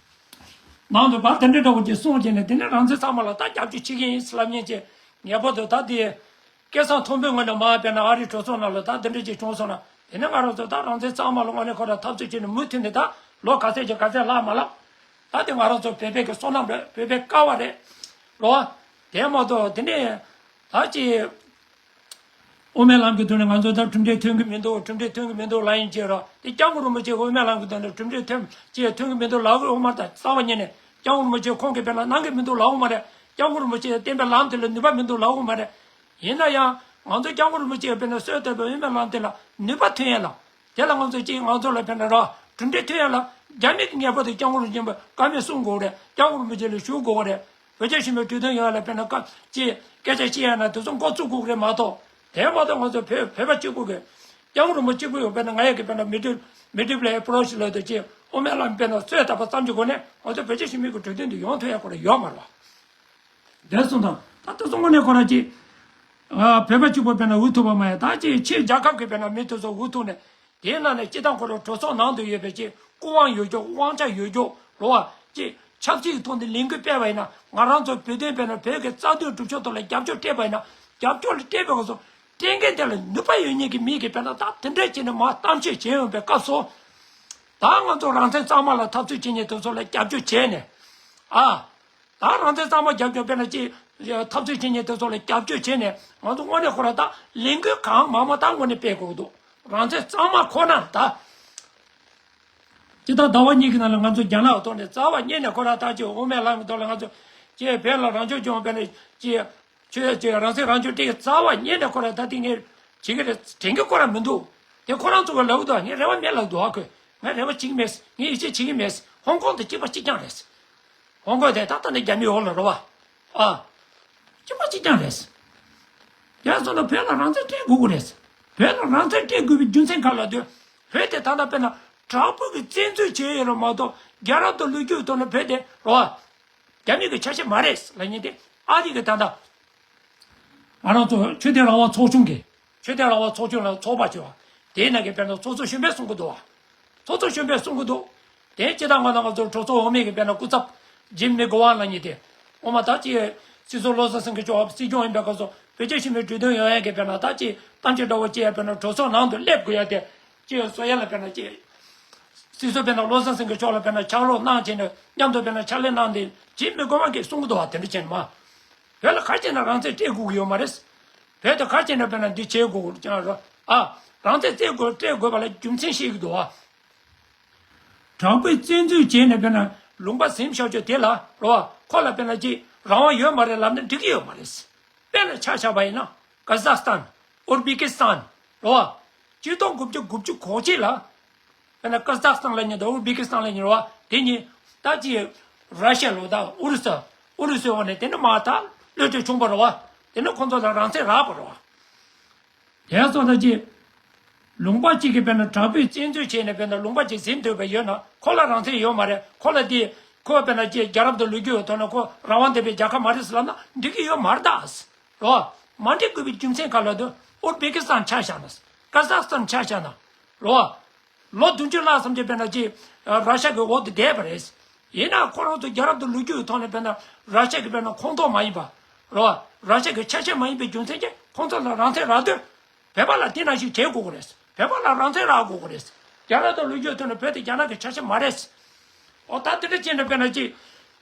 ནང་དུ་བར་དེ་འདྲའི་འདྲ་བོ་ཅིག་གསུངས་བྱས་ནས། དེ་ནས་རང་བཙན་གཙང་མ་ལ་ད་རྒྱབ་སྐྱོར་བྱེད་ཀྱི་ཡིན་ལབ་མཁན་ཅིག་ངེས་པར་དུ་ད་དེ་སྐལ་བཟང་མཐོན་པོའི་ངོས་ནས་མར་དཔེར་ན་ཨ་རིའི་གྲོས་ཚོགས་ནང་ལ་ད་དེ་འདྲ་ཅིག་བྱུང་སོང་ན། དེ་ནས་ང་རང་ཚོ་ད་རང་བཙན་གཙང་མ་ལ་དངོས་གནས་ཁོ་རང་འཐབ་རྩོད་བྱས་ནས་མུ་མཐུད་ནས་ད་ལོ་ག་ཚད་ཅིག་ག་ཚད་ལྷག་མ་ལྷག་ད་དེ་ང་རང་ཚོ་བོད་པའི་གི་བསོད་ནམས་རེད། བོད་པའི་དཀའ་བ་རེད་རོ། དེ་མ་གཏོགས་དེ་ནས་ད་ཅིག་དབུ་མའི་ལམ་གྱི་ཐོག་ནས་ང་ཚོ་ད་གྲུབ་འབྲས་ཐོན་གྱི་མི་འདུག་གྲུབ་འབྲས་ཐོན་གྱི་མི་འདུག་ལབ་ཡིན་གྱི་རོ། དེ་སྐྱབས་མགོན་རིན་པོ་ཆེ་དབུ་མའི་ལམ་གྱི་ཐོག་ནས་གྲུབ་འབྲས་ཐོན་ཅེས་ཐོན་གྱི་མི་འདུག་ལབ་ཡོད་མ་རེད། ད་རྩ་བ་ཉིད་ནས་སྐྱབས་མགོན་རིན་པོ་ཆེ་ཁོང་གིས་དཔེར་ན་གནང་གི་མི་འདུག་ལབ་ཡོད་མ་རེད། སྐྱབས་མགོན་རིན་པོ་ཆེས་བསྟན་པའི་ལམ་དེ་ལ་ནུས་པ་མི་འདུག་ལབ་ཡོད་མ་རེད། ཡིན་ན་ཡང་ང་ཚོ་སྐྱབས་མགོན་རིན་པོ་ཆེས་དཔེར་ན་སྲོལ་བཏབ་པའི་དབུ་མའི་ལམ་དེ་ལ་ནུས་པ་ཐོན་ཡ་ལ། དེ་ལ་ང་ཚོ་གཅིག་ང་ཚོ་ལ་དཔེར་ན་རོ། གྲུབ་འབྲས་ཐོན་ཡ་ལ་རྒྱ་མི་གིས་ངེས་པར་དུ་སྐྱབས་མགོན་རིན་པོ་ཆེ་བཀའ་མོལ་གསུང་དགོས་རེད། སྐྱབས་མགོན་རིན་པོ་ཆེ་ལ་ཞུ་དགོས་རེད། བོད་རྒྱ་ཞི་མོལ་གྲོས་མཐུན་ཡོང་ཡ་ལ་དཔེར་ན་སྐབས་ཅིག་སྐད་ཆ་བཤད་ཡ་ན་དེ་ཚོ་འགོ་བཙུགས་དགོས་རེད་མ་གཏོགས། དེ་མ་གཏོགས་ང་ཚོ་བོད་བོད་པ་གཅིག་པུ་གིས་སྐྱབས་མགོན་རིན་པོ་ཆེ་གཅིག་པུ་ཡོད་པས་ན། ང་ཡ་གི་དཔེར་ན་མི་ཌིབ་མི་ཌིབ་ལ་ཨེ་པོ་རོ་ཆི་ལ་དུ་ཅིག་དབུ་མའི་ལམ་དཔེར་ན་སྲོལ་བཏབ་པ་ཙམ་གྱི་སྒོ་ནས་ང་ཚོ་བོད་རྒྱ་ཞི་མོལ་གྱི་གྲོས་མཐུན་དུ་ཡོང་ཐུབ་ཡ་ཁོ་རང་ཡོད་མ་རེད་བ། དེ་སོང་ཙང་ད་ལྟ་སོང་ངོ་ནས་ཁོ་རང་ཅིག་ཨ། བོད་པ་གཅིག་པོ་དཔེར་ན་འུ་ཐུག་པ་མ་ཡིན། ད་ཅིག་ཕྱིའི་རྒྱལ་ཁབ་ཀྱི་དཔེར་ན་མི་དེ་ཚོ་འུ་ཐུག་ནས། དེའི་ནང་ནས་སྤྱི་བཏང་ཁོ་རང་གྲོས་ཚོགས་ནང་དུ་ཡོད་པའི་ཅིག་སྐུ་དབང་ཡོད་རྒྱུ་དབང་ཆ་ཡོད་རྒྱུ་རོ་བ། ཅིག་ཆབ་སྲིད་ཀྱི་ཐོག་ནས་ལས་འགུལ་སྤེལ་བ་ཡིན་ན། ང་རང་ཚོ་བོད་དོན་དཔེར་ན་བོད་ཀྱི་རྩ་དོན་སྒྲུབ་ཕྱོགས་ཐོག་ལ་རྒྱབ་སྐྱོར་སྤྲད་པ་ཡིན་ན། རྒྱབ་སྐྱོར་ལ་སྤྲད་པའི་སྐབས་སུ་སྤྲད་མཁན་དེ་ལ་ནུས་པ་ཡོད་མཁན་གྱི་མི་གིས་དཔེར་ན་ད་དེ་འདྲ་བྱས་ནས་མར་གཏམ་བཤད་བྱས་ཡོང་པའི་སྐབས་སུ། ད་ང་ཚོ་རང་བཙན་གཙང་མ་ལ་འཐབ་རྩོད་བྱེད་མཁན་དེ་ཚོ་ལ་རྒྱབ་སྐྱོར་བྱས་ནས། ཨ། ད་རང་བཙན་གཙང་མ་རྒྱབ་སྐྱོར་དཔེར་ན་ཅིག་འཐབ་རྩོད་བྱེད་མཁན་དེ་ཚོ་ལ་རྒྱབ་སྐྱོར་བྱས་ནས། ང་ཚོ་དངོས་གནས་ཁོ་རང་ད་ལས་འགུལ་གང་མང་མང་ད་དངོས་གནས་སྤེལ་དགོས་འདུག་རང་བཙན་གཙང་མ་ཁོ་ན་ད། ཅི་ལྟར་ཟླ་བ་གཉིས་ཀྱི་ནང་ལ་ང་ཚོ་རྒྱ་ནག་ཐོག་ནས་རྩ་བ་ཉིད་ནས་ཁོ་རང་ད་ཅིག་དབུ་མའི་ལམ་གྱི་ཐོག་ལ་ང་ཚོ་ཅིག་བོད་ལ་རང་སྐྱོང་ལྗོངས་དཔེར་ན་ཅིག་ཆོས་ཅིག་རང་སྲིད་རང་སྐྱོང་སྤྲད་ཀྱི་རྩ་བ་ཉིད་ནས་ཁོ་རང་ད་ལྟ་ངས་བྱེད་ཀྱི་རེད་དྲན་གྱི་ཁོ་རང་མི་འདུག་དེ་ཁོ་རང་ཚོ་ག་ལབ་འདུག་ངས་རེ་བ་མེད་ལབ་འདུག་ཨ་ཁོས་ངས་རེ་བ་བྱེད་ཀྱི་མེད། ངས་ཡིད་ཆེས་བྱེད་ཀྱི་མེད། ཧོང་ཀོང་དང་གཅིག་པ་གཅིག་རྐྱང་རེད། ཧོང་ཀོང་དེ་ད་ལྟ་ནས་རྒྱ་མིའི་འོག་ལ་རེད་བ། ཨ། གཅིག་པ་གཅིག་རྐྱང་རེད། རྒྱ་སོང་ན་བོད་ལ་རང་བཙན་སྤྲད་དགོས་ཀྱི་རེད། བོད་ལ་རང་བཙན་སྤྲད་དགོས་པའི་རྒྱུ་མཚན་ག་ལ་དོན། བོད་དེ་ད་ལྟ་དཔེར་ན་དྲག་པོ་གི་བཙན་འཛུལ་བྱས་ཡོད་རེད་མ་གཏོགས། རྒྱལ་རབས་དང་ལོ་རྒྱུས་ཐོག་ནས་བོད་དེ་རེད་བ། རྒྱ་མི་གི་ཆ་ཤས་མ་རེད་ལབ་མཁན་དེ་ཨ་རི་གི་ད་ལྟ་ང་རང་ཚོ་ཆོས་དད་རང་དབང་ཚོགས་ཆུང་གི། ཆོས་དད་རང་དབང་ཚོགས་ཆུང་ལ་ཚོགས་པ་བྱས་པ། དེའི་ནང་གི་དཔེར་ན་ཚོགས་གཙོ་གཞོན་པས་གསུང་གི་འདུག་བ། ཚོགས་གཙོ་གཞོན་པས་གསུང་གི་འདུག་དེ་སྤྱི་བཏང་ང་དང་ང་ཚོ་གྲོས་ཚོགས་འོག་མའི་གི་དཔེར་ན་སྐུ་ཚབ་ཇིམ་མི་གོ་ཝན་ལབ་མཁན་དེ། འོ་མ་ད་ཅི་སྲིད་ཟུར་བློ་བཟང་སེང་གེ་མཆོག་སྲིད་སྐྱོང་ཡིན་པའི་སྐབས་སུ་བོད་རྒྱ་ཞི་མོལ་གྲོས་མཐུན་ཡོང་ཡག་གི་དཔེར་ན་ད་ཅི་གཏམ་བཤད་འདྲ་བོ་བྱེད་ཡག་དཔེར་ན་གྲོས་ཚོགས་ནང་དུ་སླེབས་དགོས་ཡག་དེ། ཅི་བཟོ་ཡ་ལ་དཔེར་ན་ཅི། སྲིད་ཟུར་དཔེར་ན་བློ་བཟང་སེང་གེ་མཆོག་ལ་དཔེར་ན་ཕྱག་རོགས་གནང་བྱས་ནས་མཉམ་དུ་དཔེར་ན་ཕྱག་ལས་གནང་སྟེ་ཇིམ་མི་གོ་ཝན་གྱིས་གསུང་གི་འདུག་བ། དེ་འདྲ་བྱས་ནས་མ། བོད་ལ་ག་རེ་བྱས་ན་རང་བཙན་སྤྲད་དགོས་ཀྱི་ཡོད་མ་རེད། བོད་དུ་ག་རེ་བྱས་ན་དཔེར་ན་འདི་བྱེད་དགོས་ཀྱང་རོ། ཨ། རང་བཙན་སྤྲད་དགོས་སྤྲད་དགོས་པ་ལ་རྒྱུ་མཚན་བཤད་ཀྱི་འདུག་བ། དྲག་པོས་བཙན་འཛུལ་བྱས་ནས་དཔེར་ན་ལུང་པ་ཟིན་བཞག་རྒྱུ་དེ་ལ་རོ། ཁོ་ལ་དཔེར་ན་ཅི་རང་དབང་ཡོད་མ་རེད་ལབ་ན་འགྲིག་གི་ཡོད་མ་རེད། དཔེར་ན་ཆ་བཞག་པ་ཡིན་ན་ཀ་ཟག་སི་ཐན། ཨུར་བི་ཀི་སི་ཐན། རོ། ཆིག་སྟོང་དགུ་བརྒྱ་དགུ་བཅུ་གོ་གཅིག་ལ། དཔེར་ན་ཀ་ཟག་སི་ཐན་ལབ་མཁན་དང་ཨུར་བི་ཀི་སི་ཐན་ལབ་མཁན་རོ། དེ་གཉིས་ད་ཅི་ར་ཤ་ལོ་ད་ཨུ་རུ་སུ། ཨུ་རུ་སུའི་འོག་ནས་དེ་ནི་མ་ད་བློ་གྲོས་བྱུང་བ་རོ། དེ་ནི་ཁོང་ཚོ་ལ་རང་བཙན་རག་པ་རོ། དེ་སོང་ད་ཅི། ལུང་པ་གཅིག་གིས་དཔེར་ན་དྲག་པོས་བཙན་འཛུལ་བྱས་ནས་དཔེར་ན་ལུང་པ་གཅིག་ཟིན་ཐུབ་པ་ཡོད་ན་ཁོ་ལ་རང་བཙན་ཡོད་མ་རེད། ཁོ་ལ་དེ་ཁོ་དཔེར་ན་ཅི་རྒྱལ་རབས་དང་ལོ་རྒྱུས་ཐོག་ནས་ཁོ་རང་དབང་ལྡན་པའི་རྒྱལ་ཁབ་མ་རེད་ཟེར་ལབ་ན་འགྲིག་གི་ཡོད་མ་རེད་ད། རོ། མ་འགྲིག་དགོས་པའི་རྒྱུ་མཚན་ག་ལ་འདུག་ཨུར་བེ་ཀི་སི་ཐན་ཆ་བཞག་ན། ཀ་ཟག་སི་ཐན་ཆ་བཞག་ན། རོ། ལོ་བདུན་ཅུ་ལྷག་ཙམ་གྱི་དཔེར་ན་ཅི། ར་ཤ་གི་འོག་ཏུ་བསྡད་པ་རེད། ཡིན་ན་ཁོ་རང་ཚོ་རྒྱལ་རབས་དང་ལོ་རྒྱུས་ཐོག་ནས་དཔེར་ན་ར་ཤ་གི་དཔེར་ན་ཁོངས་གཏོགས་མ་ཡིན་པ། རོ། ར་ཤ་གི་ཆ་ཤས་མ་ཡིན་པའི་རྒྱུ་མཚན་གྱིས་ཁོང་ཚོ་ལ་རང་བཙན་རག་དུས། བོད་པ་ལ་དེ་ནང་བཞིན་བྱེད་དགོས་ཀྱི་རེད། བོད་པ་ལ་རང་བཙན་རག་དགོས་ཀྱི་རེད། རྒྱལ་རབས་དང་ལོ་རྒྱུས་ཐོག་ནས་བོད་དེ་རྒྱ་ནག་གི་ཆ་ཤས་མ་རེད། ཨོ་ད་དེ་འདྲ་བྱས་ནས་དཔེར་ན་ཅིག་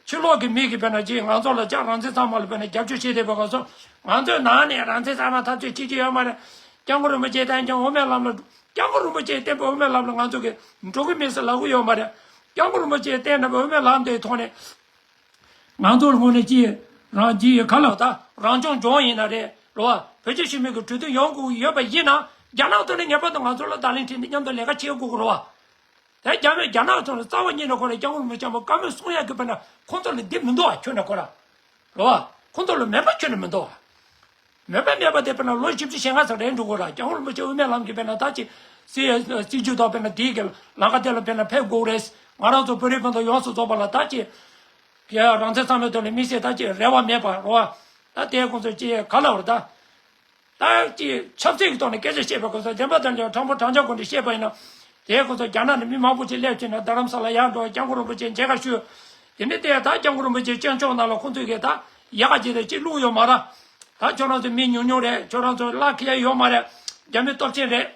ཕྱི་ལོགས་ཀྱི་མི་གིས་དཔེར་ན་ཅིག་ང་ཚོ་ལ་ཅག་རང་བཙན་གཙང་མ་ལ་དཔེར་ན་རྒྱབ་སྐྱོར་བྱེད་བསྡད་པའི་སྐབས་སུ། ང་ཚོའི་ནང་ནས་རང་བཙན་གཙང་མ་འཐབ་རྩོད་བྱེད་ཀྱི་ཡོད་མ་རེད། སྐྱབས་མགོན་རིན་པོ་ཆེ་བསྟེན་ཀྱང་དབུ་མའི་ལམ་ལ། སྐྱབས་མགོན་རིན་པོ་ཆེས་བསྟན་པའི་དབུ་མའི་ལམ་ལ་ང་ཚོ་གིས་འགྲོ་གི་མེད་ཟེར་ལབ་གི་ཡོད་མ་རེད། སྐྱབས་མགོན་རིན་པོ་ཆེས་བསྟན་གནང་བའི་དབུ་མའི་ལམ་དེའི་ཐོག་ནས། ང་ཚོ་ལ་དངོས་གནས་ཅི། རང་ཅི་ག་ལ་ད་རང་སྐྱོང་ལྗོངས་ཡིན་ན་རེད་རོ། བོད་རྒྱ་ཞི་མོལ་གྱི་གྲོས་མཐུན་ཡོང་དགོས་ཡོད་པ་ཡིན་ན། རྒྱ་ནག་ཐོག་ནས་ངེས་པར་དུ་ང་ཚོ་ལ་བརྡ་ལན་སྤྲད་ནས་མཉམ་དུ་ལས་ཀ་བྱེད་དགོས་ཀྱི་རེད་བ། དེ་རྒྱ་མི་རྒྱ་ནག་ཚོ་ལ་རྩ་བ་ཉིད་ནས་ཁོ་རང་སྐྱབས་མགོན་རིན་པོ་ཆེ་བཀའ་མོལ་གསུང་ཡག་གི་དཔེར་ན་ཁོང་ཚོ་ལ་འདི་མི་འདུག་བ། ཁྱོན་ནས་ཁོ་རང་རེད་བ། ཁོང་ཚོ་ལ་མེད་པ་ཁྱོན་ནས་མི་འདུག་བ། མོས་པ་མེད་པ་དེ་དཔེར་ན་ལོ་བཞི་བཅུ་ཞེ་ལྔ་ཙམ་རེད་འགྲོ་གི་ར། སྐྱབས་མགོན་རིན་པོ་ཆེ་དབུ་མའི་ལམ་གྱི་དཔེར་ན་ད་ཅིག་སྲིད་སྲིད་ཇུས་དང་དཔེར་ན་དེའི་གི་ལམ་ཁ་དེ་ལ་དཔེར་ན་ཕེབས་དགོས་རེད། ང་རང་ཚོ་བོད་རིགས་སྤུན་ཟླ་ཡོངས་སུ་རྫོགས་པ་ལ་ད་ཅིག་རང་བཙན་གཙང་མའི་ཐོག་ནས་དམིགས་བསལ་ད་ཅིག་རེ་བ་མེད་པ་རོ། ད་དེ་ཁོང་ཚོ་ཅིག་ག་ལ་བར་ད། ད་ཅིག་ཆབ་སྲིད་ཀྱི་ཐོག་ནས་སྐད་ཆ་བཤད་པའི་སྐབས་སུ་བདེན་པ་དང་ལྡན་དྲང་པོ་དྲང་བཞག་སྒོ་ནས་བཤད་པ་ཡིན་ན། དེའི་སྐབས་སུ་རྒྱ་ནག་ནས་མི་མང་པོ་ཅིག་སླེབས་ཕྱིན་ན་རྡ་རམ་ས་ལ་ཡར་འགྲོ། སྐྱབས་མགོན་རིན་པོ་ཆེ་མཇལ་ཁ་ཞུ། དེ་ནས་དེ་ད་སྐྱབས་མགོན་རིན་པོ་ཆེ་སྤྱི་ཚོགས་ནང་ལ་ཁོང་ཚོས་གི་ད་ཡག་ག་ཅིག་དང་ཅིག་བླུགས་ཡོད་མ་རེད། ད་ཁྱོད་རང་ཚོ་མི་ཉུང་ཉུང་རེད། ཁྱོད་རང་ཚོ་གླ་ཁེ་ཡ་ཡོད་མ་རེད། རྒྱ་མི་སྟོབས་ཆེན་རེད།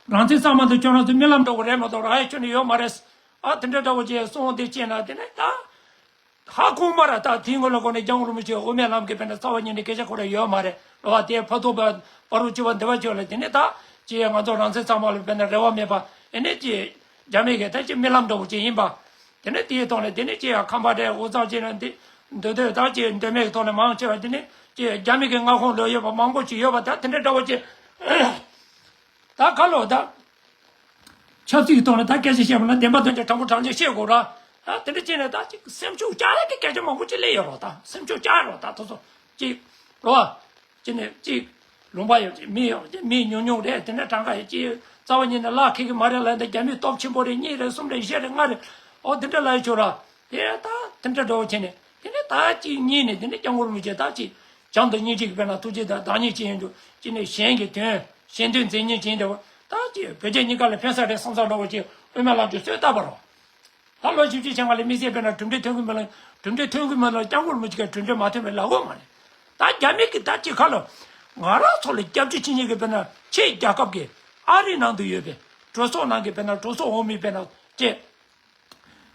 རང་བཙན་གཙང་མ་དེ་ཁྱོད་རང་ཚོ་རྨི་ལམ་འདྲ་བོ་རེད་མ་གཏོགས་རག་ཡ་ཁྱོན་ནས་ཡོད་མ་རེད། ཨ་དེ་འདྲ་འདྲ་བོ་ཅིག་གསུངས་དེ་བྱས་ན་དེ་ནས་ད། ཧ་གོ་མ་རེད། ད་དེའི་སྔོན་ལ་གོ་ནས་སྐྱབས་མགོན་རིན་པོ་ཆེ་དབུ་མའི་ལམ་གྱི་དཔེར་ན་རྩ་བ་ཉིད་ནས་སྐད་ཆ་ཁོ་རང་ཡོད་མ་རེད་རེད་བ། དེ་ཕ་ཐུག་པ་བར་དུ་བཅུ་པ་འདི་བ་བཅུ་ལ་དེ་ནས་ད་ཅི་ང་ཚོ་རང་བཙན་གཙང་མ་ལ་དཔེར་ན་རེ་བ་མེད་པ། ཨེ་ནས་ཅི་རྒྱ་མི་གི་ད་ཅི་རྨི་ལམ་འདྲ་བོ་ཅིག་ཡིན་པ། དེ་ནས་དེའི་ཐོག་ནས་དེ་ནས་ཅི་ཡང་ཁམས་པ་རེད། འུ་ཚང་ཅི་ན་འདི་འདི་འདོད་ད་ཅི་འདོད་མེད་ཀྱི་ཐོག་ནས་མང་ཆེ་བ་དེ་ནས་ཅི་རྒྱ་མི་གི་མངའ་ཁོངས་ལ་ཡོད་པ་མང་པོ་ཅིག་ཡོད་པ། ད་དེ་འདྲ་འདྲ་བོ་ཅིག་ད་ག་ལོ་ད། ཆབ་སྲིད་ཀྱི་ཐོག་ནས་ད་སྐད་ཆ་བཤད་པ་ན་བདེན་པ་དོན་གྱི་དྲང་པོ་དྲང་བཞག་བཤད་དགོས་ར། ཨ་དེ་འདྲ་བྱས་ནས་ད་ཅིག་སེམས་ཤུགས་བཅག་ཡ་གི་སྐད་ཆ་མང་པོ་ཅིག་སླེབས་ཡོད་རོགས། ད་སེམས་ཤུགས་བཅག་རོགས། ད་དེ་ཚོ་ཅིག་རོ། ཅི་ནས་ཅིག་ལུང་པ་ཡོད་ཅིག་མི་ཡོད་ཅིག་མི་ཉུང་ཉུང་རེད། དེ་འདྲ་གྲངས་ཀ་ཡོད་ཅིག་རྩ་བ་ཉིད་ནས་ལག་ཁེལ་གི་མ་རེད་ལ། འདི་རྒྱ་མི་སྟོབས་ཆེན་པོ་རེད། གཉིས་རེད། གསུམ་རེད། བཞི་རེད། ལྔ་རེད། ཨོ་དེ་འདྲ་ལ་ཡོད་ཆོག་ར། དེ་ད་དེ་འདྲ་འདྲ་བོ་བྱས་ནས་དེ་ནས་ད་ཅིག་གཉིས་ནས་དེ་འདྲ་སྐྱབས་མགོན་རིན་པོ་ཆེ་ད་ཅིག་བྱམས་དང་སྙིང་རྗེ་གི་དཔེར་ན་ཐུགས་རྗེ་དང་བདག་ཉིད་ཅན་ཡོད་འདུག་ཅི་ནས་གཞན་གྱི་དོན་གཞན་དོན་མཛད་ཉེན་ཅན་འདྲ་བོ། ད་ཅི་བོད་རྒྱ་གཉིས་ཀ་ལ་ཕན་ས་རེད་བསམ་ས་འདྲ་བོ་ཅིག་དབུ་མའི་ལམ་དུ་གསོལ་བཏབ་པ་རོ། ད་ལོ་བཞི་བཅུ་ཞེ་ལྔ་ལ་དམིགས་བསལ་དཔེར་ན་གྲུབ་འབྲས་ཐོན་གི་མ་ལ། གྲུབ་འབྲས་ཐོན་གི་མ་ལ། སྐྱབས་མགོན་རིན་པོ་ཆེ་ག་གྲུབ་འབྲས་མ་ཐོན་པའི་ལབ་དགོས་མ་རེད། ད་རྒྱ་མི་གི་ད་ཅི་ཁ་ལ་ང་རང་ཚོ་ལ་སྐྱབས་བཅོལ་བྱེད་མཁན་གི་དཔེར་ན་ཕྱི་རྒྱལ་ཁབ་ཀྱི་ཨ་རིའི་ནང་དུ་ཡོད་པའི་གྲོས་ཚོགས་ནང་གི་དཔེར་ན་གྲོས་ཚོགས་འོག་མི་དཔེར་ན་ཅེ།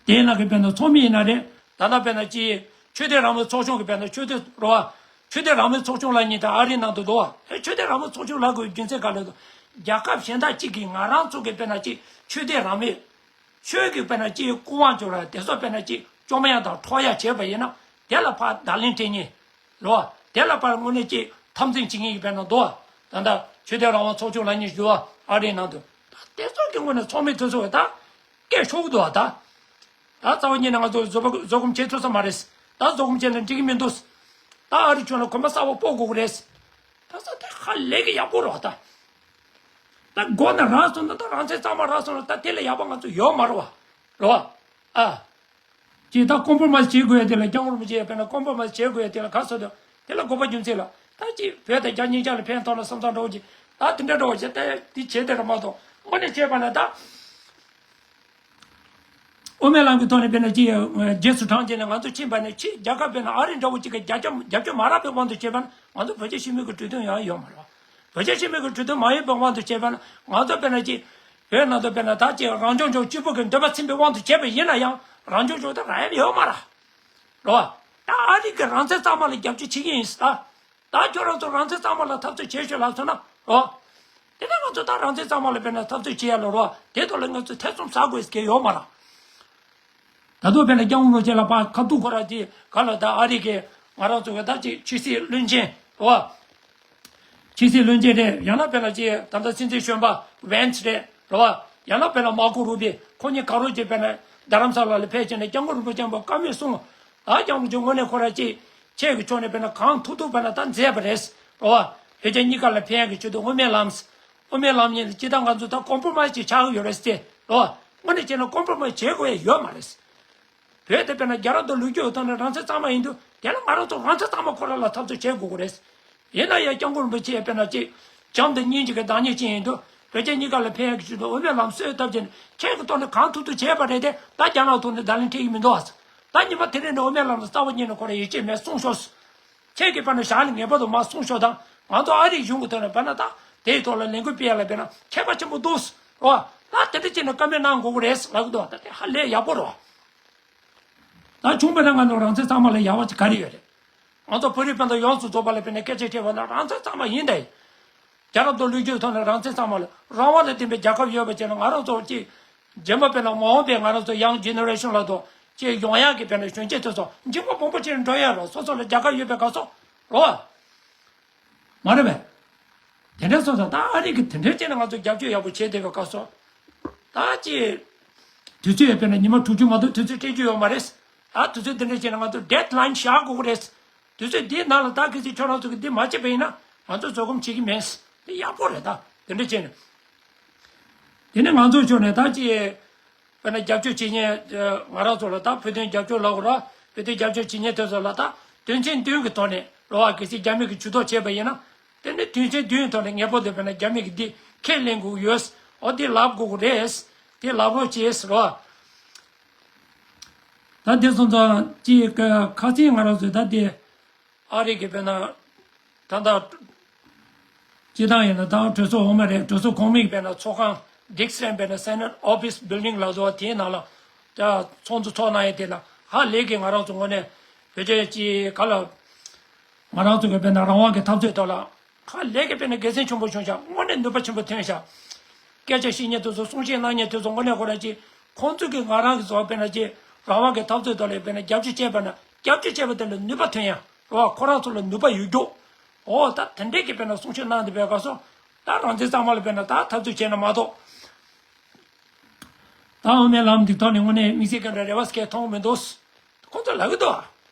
དེའི་ནང་གི་དཔེར་ན་ཚོགས་མི་ཡིན་ན་རེད། ད་ལྟ་དཔེར་ན་ཅི་ཆོས་དད་རང་མོས་ཚོགས་ཆུང་གི་དཔེར་ན་ཆོས་དད་རོ་བ། ཆོས་དད་རང་མོས་ཚོགས་ཆུང་ལབ་མཁན་དེ་ཨ་རིའི་ནང་དུ་འདུག་བ། ཨེ་ཆོས་དད་རང་མོས་ཚོགས་ཆུང་ལབ་དགོས་རྒྱུ་མཚན་ག་ལ་འདུག་རྒྱལ་ཁབ་གཞན་དག་ཅིག་གིས་ང་རང་ཚོ་གི་དཔེར་ན་ཅི་ཆོས་དད་རང་མོས། ཆོས་ཀྱི་དཔེར་ན་ཅི་སྐུ་དབང་བཅོལ་ར། དེ་ཚོ་དཔེར་ན་ཅི་བཅོམ་ཡ་དང་འཕྲོག་ཡ་བྱས་པ་ཡིན་ན་དེ་ལ་ཕར་བརྡ་ལན་སྤྲད་མཁན། རོ། དེ་ལ་ཕར་དངོས་གནས་ཅིག་འཐབ་འཛིང་བྱེད་མཁན་གྱི་དཔེར་ན་འདུག་ད་ལྟ་ཆོས་དད་རང་དབང་ཚོགས་ཆུང་ལབ་མཁན་ཞུ་བ་ཨ་རིའི་ནང་དུ། ད་དེ་ཚོ་གི་ངོས་ནས་ཚོགས་མི་དེ་ཚོ་གི་ད་སྐད་ཤོར་གི་འདུག་ད། ད་རྩ་བ་ཉིད་ནས་ང་ཚོ་བཟོ་བ་བཟོ་སྒོམ་བྱེད་ཐུབ་ས་མ་རེད། ད་བཟོ་སྒོམ་བྱས་ན་འགྲིག་གི་མི་འདུག་ད་ཨ་རི་ཁྱོན་ལ་གོམ་པ་གསར་པ་སྤོ་དགོས་གི་རེད། ད་ས་དེ་ཧ་ལས་གི་ཡག་པོ་རེད་བ་ད། ད་མགོ་ན་རག་སོང་ན་ད་རང་བཙན་གཙང་མ་རག་སོང་ན་ད་དེ་ལས་ཡག་པ་ང་ཚོ་ཡོད་མ་རེད་བ། རེད་བ། ཨ། ཅིག་ད་ཀོམ་པོ་མའི་བྱེད་དགོས་ཡ་དེ་ལ་སྐྱབས་མགོན་རིན་པོ་ཆེ་ཡ་དཔེར་ན་ཀོམ་པོ་མའི་བྱེད་དགོས་ཡ་དེ་ལ་ག་སོ་དོ། དེ་ལ་དགོས་པ་རྒྱུ་མཚན་ལ་ད་ཅིག་བོད་དང་རྒྱ་གཉིས་ཆ་ལ་ཕན་ཐོགས་ན་བསམ་བསམ་འདྲ་བོ་ཅིག་ད་དེ་འདྲ་འདྲ་བོ་ཅིག་ད་དེ་བྱེད་དེ་ར་མ་གཏོགས་དངོས་གནས་བྱས་པ་ན་ད། དབུ་མའི་ལམ་གྱི་ཐོག་ནས་དཔེར་ན་ཅིག་རྗེས་སུ་འབྲང་བྱས་ནས་ང་ཚོ་ཕྱིན་པ་ནས་ཕྱི་རྒྱལ་ཁབ་དཔེར་ན་ཨ་རི་འདྲ་བོ་ཅིག་གི་རྒྱབ་སྐྱོར་རྒྱབ་སྐྱོར་མ་རག་པའི་དབང་དུ་བྱས་པ་ན་ང་ཚོ་བོད་རྒྱ་ཞི་མོལ་གྱི་གྲོས་མཐུན་ཡང་ཡོད་མ་རེད། བོད་རྒྱ་ཞི་མོལ་གྱི་གྲོས་མཐུན་མ་ཡིན་པའི་དབང་དུ་བྱས་པ་ན་ང་ཚོ་དཔེར་ན་ཅིག་བོད་ནང་དུ་དཔེར་ན་ད་ཅིག་རང་སྐྱོང་ལྗོངས་གཅིག་པུ་གི་འདོད་པ་ཚིམ་པའི་དབང་དུ་བྱས་པ་ཡིན་ན་ཡང་རང་སྐྱོང་ལྗོངས་དེ་རག་ཡ་ཡོད་མ་རེད། རེད་བ། ད་ཨ་རི་གི་རང་བཙན་གཙང་མ་ལ་རྒྱབ་སྐྱོར་བྱེད་ཀྱི་ཡིན་ཟེར་ད། ད་ཁྱོད་རང་ཚོ་རང་བཙན་གཙང་མ་ལ་འཐབ་རྩོད་བྱེད་ཤོག་ལབ་སོང་ན་རོ། དེ་ནས་ང་ཚོ་ད་རང་བཙན་གཙང་མ་ལ་དཔེར་ན་འཐབ་རྩོད་བྱེད་ཡ་ལ་རོ། དེ་ཐོག་ལ་ང་ཚོ་ཐེ་ཚོམ་ཟ་དགོས་ཀྱི་ཡོད་མ་རེད། ད་དུང་དཔེར་ན་སྐྱབས་མགོན་རིན་པོ་ཆེ་ལ་ཕར་ཁ་ཐུག་ཁོ་རང་ཅིག་ག་ལ་ད་ཨ་རི་གི་ང་རང་ཚོ་གི་ད་ཅིག་ཕྱི་སྲིད་བློན་ཆེན་རོ། ཕྱི་སྲིད་བློན་ཆེན་རེད། ཡང་ན་དཔེར་ན་ཅིག་ད་ལྟ་སྲིད་འཛིན་གཞོན་པ་ཝེན་སི་རེད་རོ། ཡང་ན་དཔེར་ན་མར་ཀོ་རུ་བི་ཁོ་གཉིས་ག་རེ་ཅིག་དཔེར་ན་རྡ་རམ་ས་ལ་ལ་ཕེབས་བྱས་ནས་སྐྱབས་མགོན་རིན་པོ་ཆེ་མ་བཀའ་མོལ་གསུངས། ད་སྐྱབས་མགོན་རིན་པོ་ཆེ་དངོས་གནས་ཁོ་རང་ཅིག་ཆེད་ཀྱི་ཕྱོགས་ནས་དཔེར་ན་གང་ཐུབ་ཐུབ་དཔེར་ན་ད་མཛད་པ་རེད་རོ། བོད་རྒྱ་གཉིས་ཀ་ལ་ཕན་ཡག་གི་ཆེད་དུ་དབུ་མའི་ལམ། དབུ་མའི་ལམ་གཉིས་ལ་སྤྱི་བཏང་ང་ཚོ་ད་ཀོམ་པོ་མའི་ཅིག་ཆགས་ཀྱི་ཡོད་རེད་ཟེར་རོ། དངོས་གནས་བྱས་ན་ཀོམ་པོ་མའི་བྱེད་དགོས་ཡ་ཡོད་མ་རེད། བོད་དེ་དཔེར་ན་རྒྱ་ར་དང་ལུགས་རྒྱུ་ཐོག་ནས་རང་བཙན་གཙང་མ་ཡིན་དུས་དེ་ལ་ང་རང་ཚོ་རང་བཙན་གཙང་མ་ཁོ་རང་ལ་འཐབ་རྩོད་བྱེད་དགོས་ཀྱི་རེད། ཡིན་ན་ཡང་སྐྱབས་མགོན་རིན་པོ་ཆེ་དཔེར་ན་ཅིག་བྱམས་དང་སྙིང་རྗེ་གི་བདག་ཉིད་ཅན་ཡིན་དུས་བོད་རྒྱ་གཉིས་ཀ་ལ་ཕན་ཡག་གི་ཆེད་དུ་དབུ་མའི་ལམ་གསོལ་བཏབ་བྱས་ནས་ཁྱེད་ཀྱི་ཐོག་ནས་གང་ཐུབ་ཐུབ་བྱས་པ་རེད་དེ་ད་རྒྱ་ནག་ཐོག་ནས་བརྡ་ལན་འཕྲད་ཀྱི་མི་འདུག་ཨ། ད་ཉི་མ་དེ་རིང་ནས་དབུ་མའི་ལམ་ལ་རྩ་བ་ཉིད་ནས་ཁོ་རང་ཡིད་ཆེས་མེད་གསུངས་ཤོག་ཁྱེད་ཀྱིས་དཔེར་ན་ཞག་ལ་ངེས་པར་དུ་མར་གསུངས་ཤོག་དང་ང་ཚོ་ཨ་རིའི་གཞུང་གི་ཐོག་ནས་དཔེར་ན་ད་དེའི་ཐོག་ལ་ལས་འགུལ་སྤེལ་ཡ་ལ་དཔེར་ན་ཁྱད་པར་ཆེན་པོ་འདུག་རོ། ད་དེ་འདྲ་བྱས་ནས་བཀའ་མོལ་གནང་དགོས་ཀྱི་རེད་ལབ་ཀྱི་འདུག་ད་དེ་ཧ་ལས་ཡག་པོ་རོ། ད་ཆུང་པ་ན་ང་ཚོ་རང་བཙན་གཙང་མ་ལ་ཡག་པ་ཅིག་ག་རེ་ཡོད་རེད། ང་ཚོ་བོད་རིགས་སྤུན་ཟླ་ཡོངས་སུ་རྫོགས་པ་ལ་དཔེར་ན་སྐད་ཆ་དྲིས་པ་ན་རང་བཙན་གཙང་མ་ཡིན་ད་ཡིན། རྒྱ་རབ་ཏུ་ལུགས་རྒྱུད་ཐོག་ནས་རང་བཙན་གཙང་མ་ལ་རང་དབང་ལ་བརྟེན་པའི་རྒྱལ་ཁབ་ཡོད་པ་བྱས་ན་ང་རང་ཚོ་ཅིག་རྗེས་མ་དཔེར་ན་མ་འོངས་པའི་ང་རང་ཚོ་ཡང་ཇེ་ནེ་རེ་ཤན་ལ་དོ་ཅིག་ཡོང་ཡག་གི་དཔེར་ན་གཞོན་སྐྱེས་ཚོ་ཚོ་འཇིགས་པ་སྦོམ་པོ་ཅིག་འགྲོ་ཡ་རོ། སོ་སོ་ལ་རྒྱལ་ཁབ་ཡོད་པའི་སྐབས་སུ་རོ། མ་རེད་པས། དེ་འདྲ་སོང་ཙང་ད་ཨ་རི་གི་དེ་འདྲའི་ཅིག་ནས་ང་ཚོ་རྒྱབ་སྐྱོར་ཡག་པོ་བྱེད་བསྡད་པའི་སྐབས་སུ། ད་ཅིག་དུས་ཚོད་དཔེར་ན་ཉི་མ་དྲུག་ཅུ་མ་གཏོགས་དུས་ཚོད་སྤྲད་རྒྱུ་ཡོད་མ་རེད། ད་དུས་ཚོད་དེ་འདྲའི་ཅིག་ནས་ང་ཚོ་ཌེ་ཌི་ལའིན་བཞག་དགོས་ཀྱི་རེད། དུས་ཚོད་འདིའི་ནང་ལ་ད་གལ་སྲིད་ཁྱོད་རང་ཚོ་གིས་འདི་མ་བྱས་པ་ཡིན་ན་ང་ཚོ་བཟོད་སྒོམ་བྱེད་ཀྱི་མེད། དེ་ཡག་པོ་རེད། ད་དེ་འདྲ་བྱས་ནས། དེ་ནས་ང་ཚོ་ཕྱོགས་ནས་ད་ཅི། དཔེར་ན་རྒྱབ་སྐྱོར་བྱེད་མཁན་ང་རང་ཚོ་ལ་ད་བོད་དོན་རྒྱབ་སྐྱོར་ལབ་དགོས་ར། བོད་དོན་རྒྱབ་སྐྱོར་བྱེད་མཁན་དེ་ཚོ་ལ་ད་དོན་ཚན་བདུན་གྱི་ཐོག་ནས་རེད་བ། གལ་སྲིད་རྒྱ་མི་གིས་ཇུས་གཏོགས་བྱས་པ་ཡིན་ན། དེ་ནི་དོན་ཚན་བདུན་ཐོག་ནས་ངེས་པར་དུ་དཔེར་ན་རྒྱ་མི་གིས་འདི་ཁས་ལེན་དགོས་ཀྱི་ཡོད། འོ་འདི་ལབ་དགོས་ཀྱི་རེད། དེ་ལབ་རོགས་བྱེད་ཟེར་བ། ད་དེ་སོང་ཙང་ཅི་ཁ་སང་ང་རང་ཚོས་ད་དེ་ཨ་རི་གི་དཔེར་ན་ད་ལྟ་སྤྱི་བཏང་ཡིན་ན་ད་གྲོས་ཚོགས་འོག་མ་རེད། གྲོས་ཚོགས་གོང་མའི་དཔེར་ན་ཚོགས་ཁང་Dick's་Lane དཔེར་ན་Senate Office Building ལབ་འདུག་བ། དེའི་ནང་ལ་ད་ཚོགས་འདུ་ཚོགས་གནང་ཡས་དེ་ལ་ཧ་ལས་ཀྱི་ང་རང་ཚོ་ངོས་ནས་བོད་རྒྱ་ཅི་ག་ལ་ང་རང་ཚོ་གི་དཔེར་ན་རང་དབང་གི་འཐབ་རྩོད་ཐོག་ལ་ཧ་ལས་ཀྱི་དཔེར་ན་དགེ་མཚན་ཆེན་པོ་བྱུང་ཤག་དངོས་གནས་ནུས་པ་ཆེན་པོ་ཐོན་ཤག་སྐད་ཆ་བཤད་མཁན་དེ་ཚོ་གསུང་བཤད་གནང་མཁན་དེ་ཚོ་དངོས་གནས་ཁོ་རང་ཅི་ཁོང་ཚོ་གིས་ང་རང་གི་བཟོ་དཔེར་ན་ཅི་རང་དབང་གི་འཐབ་རྩོད་ཐོག་ལ་དཔེར་ན་རྒྱབ་སྐྱོར་བྱས་པ་ན་རྒྱབ་སྐྱོར་བྱས་པ་དེ་ལ་ནུས་པ་ཐོན་ཡ་རོ། ཁོ་རང་ཚོ་ལ་ནུས་པ་ཡོད་རྒྱུ། འོ་ད་དེ་འདྲས་ཀྱི་དཔེར་ན་གསུང་བཤད་གནང་བསྡད་པའི་སྐབས་སུ་ད་རང་བཙན་གཙང་མ་ལ་དཔེར་ན་ད་འཐབ་རྩོད་བྱས་ན་མ་གཏོགས། ད་དབུ་མའི་ལམ་འདི་ཐོག་ནས་དངོས་གནས་དམིགས་བསལ་གྱི་འདྲ་རེ་བ་སྐད་མཐོང་མི་འདུག་ཁོང་ཚོ་ལབ་གི་འདུག་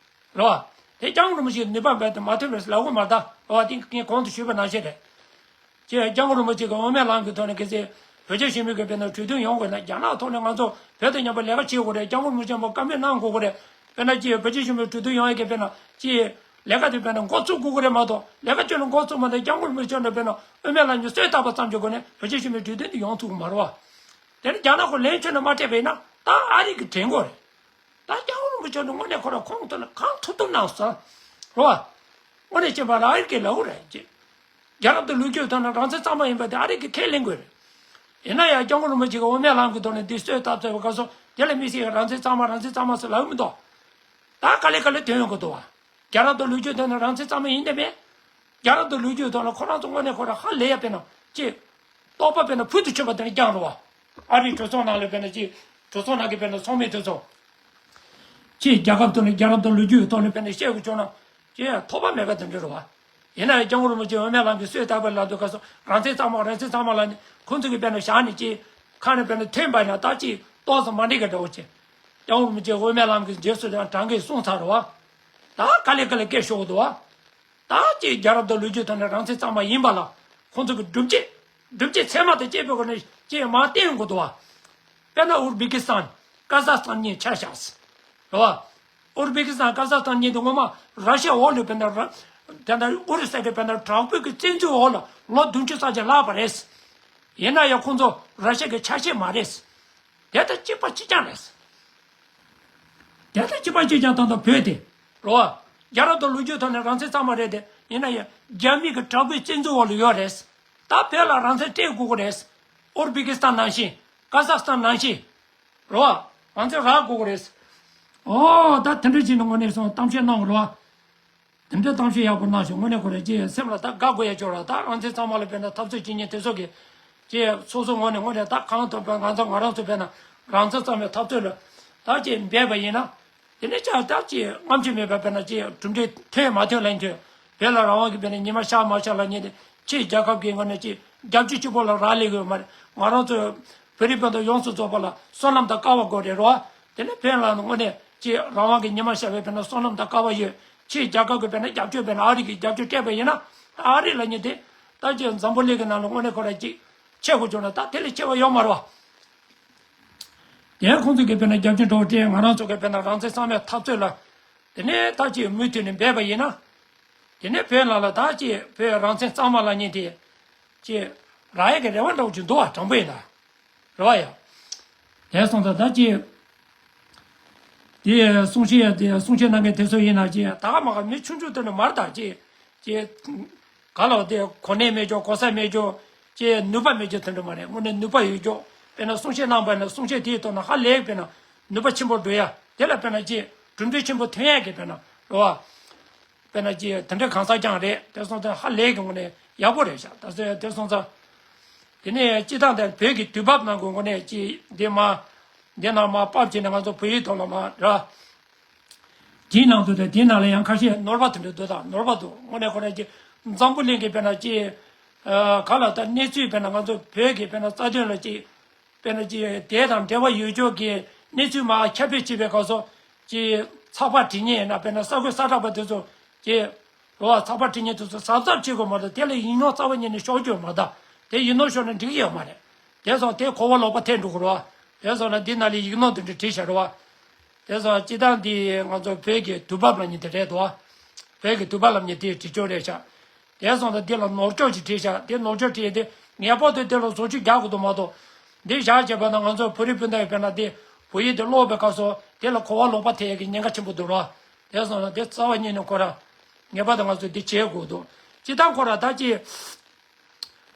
རེད་བ། དེ་སྐྱབས་མགོན་རིན་པོ་ཆེའི་ནུས་པ་མེད་དུ་མ་ཐོན་པས་ལབ་དགོས་མ་རེད། ད་རེད་བ། དེ་ངས་གོང་དུ་ཞུས་པ་ནང་བཞིན་རེད། ཅེས་སྐྱབས་མགོན་རིན་པོ་ཆེ་གིས་དབུ་མའི་ལམ་གྱི་ཐོག་ནས་གལ་སྲིད་བོད་རྒྱ་ཞི་མོལ་གྱི་དཔེར་ན་གྲོས་མཐུན་ཡོང་དགོས་ན་རྒྱ་ནག་ཐོག་ནས་ང་ཚོ་བོད་དང་མཉམ་པོ་ལས་ཀ་བྱེད་དགོས་རེད། སྐྱབས་མགོན་རིན་པོ་ཆེ་མ་བཀའ་མོལ་གནང་དགོས་ཀྱི་རེད། དཔེར་ན་ཅེས་བོད་རྒྱ་ཞི་མོལ་གྲོས་མཐུན་ཡོང་ཡས་ཀྱི་དཔེར་ན་ཅེས་ལས་ཀ་དེ་དཔེར་ན་འགོ་ཚུགས་དགོས་ཀྱི་རེད་མ་གཏོགས། ལས་ཀ་ཁྱོན་ནས་འགོ་ཚུགས་མ་ཐག་སྐྱབས་མགོན་རིན་པོ་ཆེ་ནས་དཔེར་ན་དབུ་མའི་ལམ་གྱི་སྲོལ་བཏབ་པ་ཙམ་གྱི་སྒོ་ནས་བོད་རྒྱ་ཞི་མོལ་གྲོས་མཐུན་དེ་ཡོང་ཐུབ་ཀྱི་མ་རེད་བ། དེ་ནི་རྒྱ་ནག་ཁོ་ལན་ཁྱོན་ནས་མ་སྤྲད་པ་ཡིན་ན་ད་ཨ་རི་གིས་དྲན་དགོས་རེད། ད་སྐྱབས་མགོན་རིན་པོ་ཆེ་ནི་དངོས་གནས་ཁོ་རང་ཁོང་ཐོག་ནས་གང་ཐུབ་ཐུབ་གནང་སོང་། རེད་བ། དངོས་གནས་བྱས་པ་ལ་ཨ་རི་གིས་ལབ་དགོས་རེད་ཅེས། རྒྱལ་རབས་དང་ལོ་རྒྱུས་ཐོག་ནས་རང་བཙན་གཙང་མ་ཡིན་པ་དེ་ཨ་རི་གིས་ཁས་ལེན་དགོས་རེད། ཡིན་ན་ཡང་སྐྱབས་མགོན་རིན་པོ་ཆེ་གིས་དབུ་མའི་ལམ་གྱི་ཐོག་ནས་འདི་སྲོལ་བཏབ་ཚར་བའི་སྐབས་སུ་དེ་ལ་དམིགས་བསལ་གྱི་རང་བཙན་གཙང་མ་རང་བཙན་གཙང་མ་ཟེར་ལབ་ཀྱི་མི་འདུག་ད་ག་ལེ་ག་ལེ་ཐོན་ཡོང་གི་འདུག་བ། རྒྱལ་རབས་དང་ལོ་རྒྱུས་ཐོག་ནས་རང་བཙན་གཙང་མ་ཡིན་དེ་མེད། རྒྱལ་རབས་དང་ལོ་རྒྱུས་ཐོག་ལ་ཁོ་རང་ཚོ་དངོས་གནས་ཁོ་རང་ཧ་ལས་ཡ་དཔེར་ན་ཅེས། རྟོག་པ་དཔེར་ན་ཕུལ་དུ་ཕྱིན་པ་དེ་འདྲ་བསྐྱངས་རེད་བ། ཨ་རིའི་གྲོས་ཚོགས་ནང་ལ་དཔེར་ན་ཅེས་གྲོས་ཚོགས་ནང་གི་དཔེར་ན་ཚོགས་མི་དེ་ཚོ། ཅེས་རྒྱལ་ཁབ་ཐོག་ནས་རྒྱལ་རབས་དང་ལོ་རྒྱུས་ཐོག་ནས་དཔེར་ན་བཤད་དགོས་བྱུང་ན་ཅེས་ཐོགས་པ་མེད་པ་དེ་འདྲ་རེད་བ། ཡིན་ན་ཡང་སྐྱབས་མགོན་རིན་པོ་ཆེ་དབུ་མའི་ལམ་གྱི་སྲོལ་བཏབ་པའི་ལམ་དུ་ག་སོ་རང་བཙན་གཙང་མ་རང་བཙན་གཙང་མ་ལ་ནི་ཁོང་ཚོ་གི་དཔེར་ན་བཞག་ནས་ཅེས་ཁ་ནས་དཔེར་ན་ཐོན་པ་ཡིན་ན་ད་ཅེས་ཏོག་ཙམ་མ་འགྲིག་གི་འདྲ་བོ་ཅེས། སྐྱབས་མགོན་རིན་པོ་ཆེ་དབུ་མའི་ལམ་གྱི་རྗེས་སུ་ཡང་དྲང་གིས་གསུངས་ཚར་རེད་བ། ད་ག་ལེ་ག་ལེ་སྐད་ཤོར་གི་འདུག་བ། ད་ཅིག་རྒྱལ་རབས་དང་ལོ་རྒྱུས་ཐོག་ནས་རང་བཙན་གཙང་མ་ཡིན་པ་ལ་ཁོང་ཚོ་གི་སྒྲུབ་བྱེད། སྒྲུབ་བྱེད་ཚད་མ་དང་བཅས་པའི་སྒོ་ནས་ཅིག་མར་བསྟན་དགོས་འདུག་བ། དཔེར་ན་ཨུར་བི་ཀི་སི་ཐན། ཀ་ཟག་སི་ཐན་གཉིས་ཆ་བཞག་ཟེར། རེད་བ། ཨུར་བི་ཀི་སི་ཐན་ཀ་ཟག་སི་ཐན་གཉིས་དེ་ངོ་མ་ར་ཤི་ཡ་འོག་ལ་དཔེར་ན་ར། དེ་འདྲ་ཨུ་རུ་སུ་གི་དཔེར་ན་དྲག་པོའི་གི་བཙན་འཛུལ་འོག་ལ་ལོ་བདུན་ཅུ་རྩ་གཅིག་ལྷག་པ་རེད། ཡིན་ན་ཡང་ཁོང་ཚོ་ར་ཤི་ཡ་གི་ཆ་ཤས་མ་རེད། དེ་དང་གཅིག་པ་གཅིག་རྐྱང་རེད། དེ་དང་གཅིག་པ་གཅིག་རྐྱང་ད་ལྟ་བོད་དེ། རེད་བ། རྒྱལ་རབས་དང་ལོ་རྒྱུས་ཐོག་ནས་རང་བཙན་གཙང་མ་རེད་དེ། ཡིན་ན་ཡང་རྒྱ་མི་གི་དྲག་པོའི་བཙན་འཛུལ་འོག་ལ་ཡོད་རེད། ད་བོད་ལ་རང་བཙན་སྤྲད་དགོས་ཀྱི་རེད། ཨུར་བི་ཀི་སི་ཐན་ནང་བཞིན། ཀ་ཟག་སི་ཐན་ནང་བཞིན། རེད་བ། རང་བཙན་རག་དགོས་ཀྱི་རེད། ཨོ་ད་དེ་འདྲ་བྱས་ནས་དངོས་གནས་སོང་གཏམ་བཤད་གནང་དགོས་རེད་བ། དེ་འདྲའི་གཏམ་བཤད་ཡག་པོ་གནང་བྱུང་། དངོས་གནས་ཁོ་རང་ཅིག་སེམས་ལ་ད་དགའ་དགོས་ཡ་ཅིག་ཡོད་རེད། ད་རང་བཙན་གཙང་མ་ལ་དཔེར་ན་འཐབ་རྩོད་བྱེད་མཁན་དེ་ཚོ་གིས་ཅིག་སོ་སོ་ངོས་ནས་དངོས་གནས་ད་གང་ཐུབ་པ་ང་ཚོ་ང་རང་ཚོ་དཔེར་ན་རང་བཙན་གཙང་མའི་འཐབ་རྩོད་ལ་ད་ཅིག་འབད་པ་ཡིན་ན། དེ་ནས་ཅག་ད་ཅིག་རྔམ་བརྗིད་མེད་པ་དཔེར་ན་ཅིག་གྲུབ་འབྲས་ཐོན་མ་ཐོན་ལབ་ཡིན་དུས། བོད་ལ་རང་དབང་གི་དཔེར་ན་ཉི་མ་ཤར་མ་ཤར་ལབ་མཁན་དེ་ཕྱིའི་རྒྱལ་ཁབ་ཀྱི་ངོས་ནས་ཅིག་རྒྱབ་སྐྱོར་གཅིག་པོ་ལ་རག་ལས་ཀྱི་ཡོད་མ་རེད། ང་རང་ཚོ་བོད་རིགས་སྤུན་ཟླ་ཡོངས་སུ་རྫོགས་པ་ལ་བསོད་ནམས་དང་སྐལ་བ་དགོས་རེད་རོ། དེ་ནས་བོད་ལ་དངོས་གནས་ཅིག་རང་དབང་གི་ཉི་མ་ཤར་བའི་དཔེར་ན་བསོད་ནམས་དང་སྐལ་བ་ཡོད། ཕྱིའི་རྒྱལ་ཁབ་ཀྱི་དཔེར་ན་རྒྱབ་སྐྱོར་དཔེར་ན་ཨ་རི་གི་རྒྱབ་སྐྱོར་སྤྲད་པ་ཡིན་ན། ཨ་རི་ལབ་མཁན་དེ་ད་ཅིག་འཛམ་བུ་གླིང་གི་ནང་ལ་དངོས་གནས་ཁོ་རང་ཅིག་ཆེ་དགོས་བྱུང་ན་ད་དེ་ལས་ཆེ་བ་ཡོད་མ་རེད་བ། དེ་ཁོང་ཚོ་གིས་དཔེར་ན་རྒྱབ་སྐྱོར་འདྲ་བོ་སྤྲད། ང་རང་ཚོ་གིས་དཔེར་ན་རང་བཙན་གཙང་མའི་འཐབ་རྩོད་ལ་དེ་ནས་ད་ཅིག་མུ་མཐུད་ནས་འབད་པ་ཡིན་ན། དེ་ནས་བོད་ལ་ལ་ད་ཅིག་བོད་རང་བཙན་གཙང་མ་ལབ་མཁན་དེ་ཅིག་རག་ཡས་ཀྱི་རེ་བ་འདྲ་བོ་ཅིག་འདུག་བ། དྲང་པོ་ཡིན་ན། རེད་བ་ཡ། དེ་སོང་ཙང་ད་ཅིག་དེ་གསུང་བཤད་ཡ་དེ་གསུང་བཤད་གནང་མཁན་དེ་ཚོ་ཡིན་ན་ཅིག་ད་ག་མ་ག་མི་ཆུང་ཆུང་དེ་འདྲ་མ་རེད། ད་ཅིག་ཅིག་ག་ལ་བ་དེ་གོ་གནས་མེད་ཀྱོག་གོ་ས་མེད་ཀྱོག་ཅིག་ནུས་པ་མེད་ཀྱོག་དེ་འདྲ་མ་རེད། དངོས་གནས་ནུས་པ་ཡོད་ཀྱོག་དཔེར་ན་གསུང་བཤད་གནང་པ་ན་གསུང་བཤད་དེའི་ཐོག་ན་ཧ་ལས་དཔེར་ན་ནུས་པ་ཆེན་པོ་འགྲོ་ཡ་དེ་ལ་དཔེར་ན་ཅིག་གྲུབ་འབྲས་ཆེན་པོ་ཐོན་ཡ་གི་དཔེར་ན་རེད་བ། དཔེར་ན་ཅིག་དེ་འདྲའི་གང་ཟག་ཀྱང་རེད། དེ་སོང་ཙང་ཧ་ལས་ཀྱི་ངོས་ནས་ཡག་པོ་རེད་ཤག་ད་ཟེར་དེ་སོང་ཙང་། དེ་ནས་སྤྱི་བཏང་དེ་བོད་ཀྱི་དུས་བབ་ནང་གི་ངོས་ནས་ཅིག་འདི་མ། འདི་ནང་མ་ཕབ་བྱས་ནས་ང་ཚོ་བོད་ཡིག་ཐོག་ལ་མ་ར། དེའི་ནང་དུ་དེ་དེའི་ནང་ལ་ཡང་ཁ་ཤས་ནོར་བ་དེ་འདྲ་འདུག་ད་ནོར་བ་འདུག་དངོས་གནས་ཁོ་རང་ཅིག་འཛམ་བུ་གླིང་གི་དཔེར་ན་ཅིག་ག་ལ་ད་གནས་ཚུལ་དཔེར་ན་ང་ཚོ་བོད་ཀྱི་དཔེར་ན་རྩ་དོན་ལ་ཅིག་དཔེར་ན་ཅིག་དེ་དང་འབྲེལ་བ་ཡོད་ཀྱོག་གི་གནས་ཚུལ་མར་ཁྱབ་སྤེལ་བྱེད་པའི་སྐབས་སུ་ཅིག་ཚགས་པར་འབྲི་མཁན་ཡིན་ན་དཔེར་ན་གསར་འགོད་གསར་བསྒྲགས་པ་དེ་ཚོ་ ཀྱི་རོ་བ་ཚགས་པར་བྲིས་མཁན་དེ་ཚོ་གཟབ་གཟབ་བྱེད་དགོས་མ་གཏོགས། དེ་ལ་ཡིག་ནོར་རྩ་བ་ཉིད་ནས་ཤོར་རྒྱུ་མ་གཏོགས། དེ་ཡིག་ནོར་ཤོར་ན་འགྲིག་གི་ཡོད་མ་རེད། དེ་སོང་དེ་གོ་བ་ལོག་པ་ཐེབས་འགྲོ་གི་རོ། དེ་སོང་ན་འདི་ནང་ལ་ཡིག་ནོར་དེ་འདྲ་བྲིས་བཞག་རོ་བ། དེ་སོང་སྤྱི་བཏང་འདི་ང་ཚོ་བོད་ཀྱི་དུས་བབ་ལབ་མཁན་དེ་རེད་དོ། བོད་ཀྱི་དུས་བབ་ལབ་མཁན་དེ་བྲིས་ཆོག་རེད་ཤག་དེ་སོང་ཙང་འདི་ལ་ནོར་འཁྱོག་ཅིག་བྲིས་ཤག་དེ་ནོར་འཁྱོག་བྲིས་དེ་ངེས་པར་དུ་དེ་ལ་བཟོ་བཅོས་རྒྱག་དགོས་འདུག་མ་གཏོགས། འདི་བཞག་བྱས་པ་ན་ང་ཚོ་བོད་རིགས་སྤུན་ཟླ་ཡོད་པས་ན་དེ་བོད་ཡིག་དེ་ཀློག་པའི་སྐབས་སུ་དེ་ལ་གོ་བ་ལོག་པ་ཐེབས་ཡས་ཀྱི་ཉེན་ཁ་ཆེན་པོ་འདུག་རོ། དེ་སོང་ཙང་དེ་རྩ་བ་ཉིད་ནས་ཁོ་ར་ངེས་པར་དུ་ང་ཚོས་འདི་བྱེད་དགོས་འདུག་སྤྱི་བཏང་ཁོ་ར་ད་ཅི་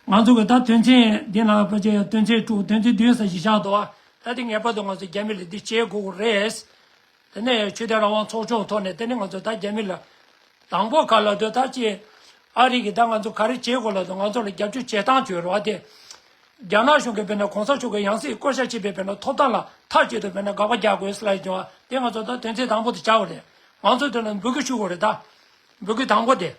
ང་ཚོ་གི་ད་དོན་ཚན་འདི་ལ་ཕལ་ཆེར་དོན་ཚན་དྲུག་དོན་ཚན་བདུན་ཙམ་ཞིག་བཞག་འདུག་ད་དེ་ངེས་པར་དུ་ང་ཚོ་རྒྱ་མི་ལ་འདི་བྱེད་དགོས་ཀྱི་རེད། དེ་ནས་ཆོས་དད་རང་དབང་ཚོགས་ཆུང་ཐོག་ནས་དེ་ནས་ང་ཚོ་ད་རྒྱ་མི་ལ་དང་པོ་ག་ལ་དུ་ད་ཅི་ཨ་རི་གི་ད་ང་ཚོ་ག་རེ་བྱེད་དགོས་ལ་དུ་ང་ཚོ་ལ་རྒྱབ་སྐྱོར་བྱེད་སྟངས་བྱོས་རོགས་དེ། རྒྱ་ནག་གཞུང་གིས་དཔེར་ན་གོང་ས་མཆོག་གི་ཡང་སྲིད་བསྐོ་བཞག་བྱེད་པའི་དཔེར་ན་ཐོབ་ཐང་ལ་མཐའ་གཅིག་ཏུ་དཔེར་ན་དགག་པ་རྒྱག་དགོས་ལ་ཡོང་བ་དེ་ང་ཚོ་ད་དོན་ཚན་དང་པོ་དེ་བྱ་དགོས་རེད། ང་ཚོ་དེ་ལ་འབོད་སྐུལ་ཞུ་དགོས་རེད་ད། འབོད་སྐུལ་དང་པོ་དེ།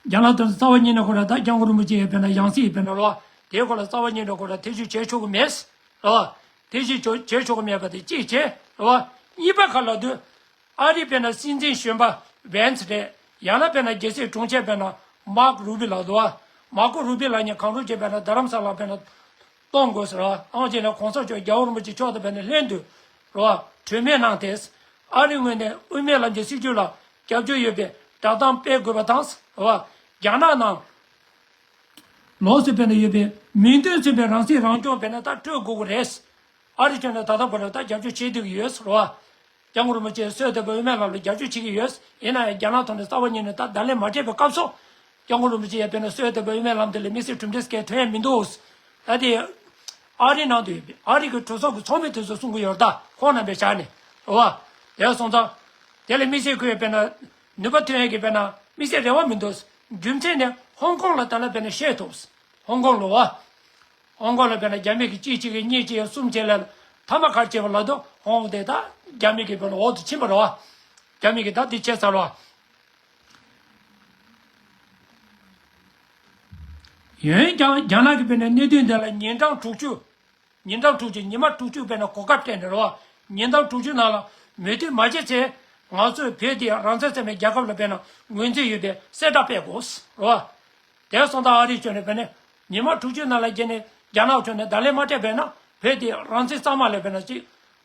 རྒྱ་ནག་དོན་རྩ་བ་ཉིད་ནས་ཁོ་ར་ད་སྐྱབས་མགོན་རིན་པོ་ཆེ་ཡི་དཔེར་ན་ཡང་སྲིད་ཡི་དཔེར་ན་རོ། དེའི་སྐོར་ལ་རྩ་བ་ཉིད་ནས་ཁོ་ར་ཐེ་བྱུས་བྱེད་ཆོག་གི་མེད། རོ། ཐེ་བྱུས་བྱེད་ཆོག་གི་མེད་པ་དེ་གཅིག་བྱས། རོ། གཉིས་པ་ག་ལ་དུ། ཨ་རི་དཔེར་ན་སྲིད་འཛིན་གཞོན་པ་ཝན་སི་རེད། ཡང་ན་དཔེར་ན་རྒྱལ་སྲས་དྲུང་ཆེ་དཔེར་ན་མཱག་རུ་བི་ལ་དུ་བ། མཱ་ཀོ་རུ་བི་ལ་ཉིད་གང་རུང་བྱས་དཔེར་ན་རྡ་རམ་ས་ལ་དཔེར་ན། གཏོང་དགོས་ཟེར་བ། ཨང་བྱས་ན་གོང་ས་མཆོག་རྒྱལ་བ་རིན་པོ་ཆེ་མཆོག་དང་བས་ནས་ལྷན་དུ་རོ། གྲོས་མོལ་གནང་སྟེ། ཨ་རིའི་ངོས་ནས་དབུ་མའི་ལམ་གྱི་སྲིད་བྱུས་ལ་རྒྱབ་སྐྱོར་ཡོད་པའི་བསྒྲགས་གཏམ་སྤེལ་དགོས་པ་དང་རོ། རྒྱ་ནག་ནང་ལོགས་སུ་བས་ན་ཡོད་པའི་མིང་དོན་མཚུངས་པའི་རང་སྲིད་རང་སྐྱོང་བས་ན་ད་སྤྲོད་དགོས་ཀྱི་རེད། ཨ་རི་ཁྱོན་ནས་ད་ལྟ་བར་དུ་ད་རྒྱབ་སྐྱོར་བྱེད་བསྡད་ཀྱི་ཡོད་ཟེར་བ། སྐྱབས་མགོན་རིན་པོ་ཆེས་སྲོལ་བཏབ་པའི་དབུ་མའི་ལམ་ལ་རྒྱབ་སྐྱོར་བྱེད་ཀྱི་ཡོད། ཡིན་ན་ཡང་རྒྱ་ནག་ཐོག་ནས་རྩ་བ་ཉིད་ནས་ད་བརྡ་ལན་མ་སྤྲད་པའི་སྐབས་སུ། སྐྱབས་མགོན་རིན་པོ་ཆེ་ཡང་དཔེར་ན་སྲོལ་བཏབ་པའི་དབུ་མའི་ལམ་དེ་ལ་དམིགས་བསལ་གྲུབ་འབྲས་སྐད་ཐོན་ཡ་མི་འདུག་ད་དེ་ཨ་རི་ནང་དུ་ཡོད་པའི་ཨ་རི་གི་གྲོས་ཚོགས་ཀྱི་ཚོགས་མི་དེ་ཚོས་གསུང་གི་ཡོད་ད་ཁོང་རྣམ་པས་བཞག་ནས་རེད་བ། དེ་སོང་ཙང་། དེ་ལ་དམིགས་བསལ་ཁོས་དཔེར་ན་ནུས་པ་ཐོན་ཡ་གི་དཔེར་ན་དམིགས་བསལ་རེ་བ་མི་འདུག་རྒྱུ་མཚན་ནི་ཧོང་ཀོང་ལ་ད་ལ་དཔེར་ན་བཤད་ཐུབ། ཧོང་ཀོང་ལ་བ། ཧོང་ཀོང་ལ་དཔེར་ན་རྒྱ་མི་གིས་གཅིག་གཅིག་གིས་གཉིས་གཅིག་གིས་གསུམ་བྱས་ལ་མཐའ་མ་ག་རེ་བྱས་པ་ལབ་དུས་ཧོང་ཀོང་དེ་ད་རྒྱ་མི་གི་དཔེར་ན་འོག་ཏུ་ཕྱིན་པ་རེད་བ། རྒྱ་མི་གིས་ད་འདི་བྱས་ཚར་བ། འོན་ཀྱང་རྒྱ་ནག་གིས་དཔེར་ན་གནད་དོན་འདི་ལ་ཉིན་གྲངས་དྲུག་ཅུ། ཉིན་གྲངས་དྲུག་ཅུ་ཉི་མ་དྲུག་ཅུ་དཔེར་ན་གོ་སྐབས་སྤྲད་ནས་རེད་བ། ཉིན་གྲངས་དྲུག་ཅུ་ནང་ལ་མོས་མཐུན་མ་བྱས་ཚེ་ང་ཚོས་བོད་དེ་རང་བཙན་ཟེར་བའི་རྒྱལ་ཁབ་ལ་དཔེར་ན་ངོས་འཛིན་ཡོད་པའི་གསལ་བསྒྲགས་སྤེལ་དགོས་རེད་བ། དེ་སོང་ཙང་ཨ་རིའི་ཕྱོགས་ནས་དཔེར་ན་ཉི་མ་དྲུག་ཅུ་ནང་ལ་རྒྱ་ནས་རྒྱ་ནག་ཕྱོགས་ནས་བརྡ་ལན་མ་སྤྲད་པས་ན་བོད་དེ་རང་བཙན་གཙང་མ་ལས་དཔེར་ན་ཅིག་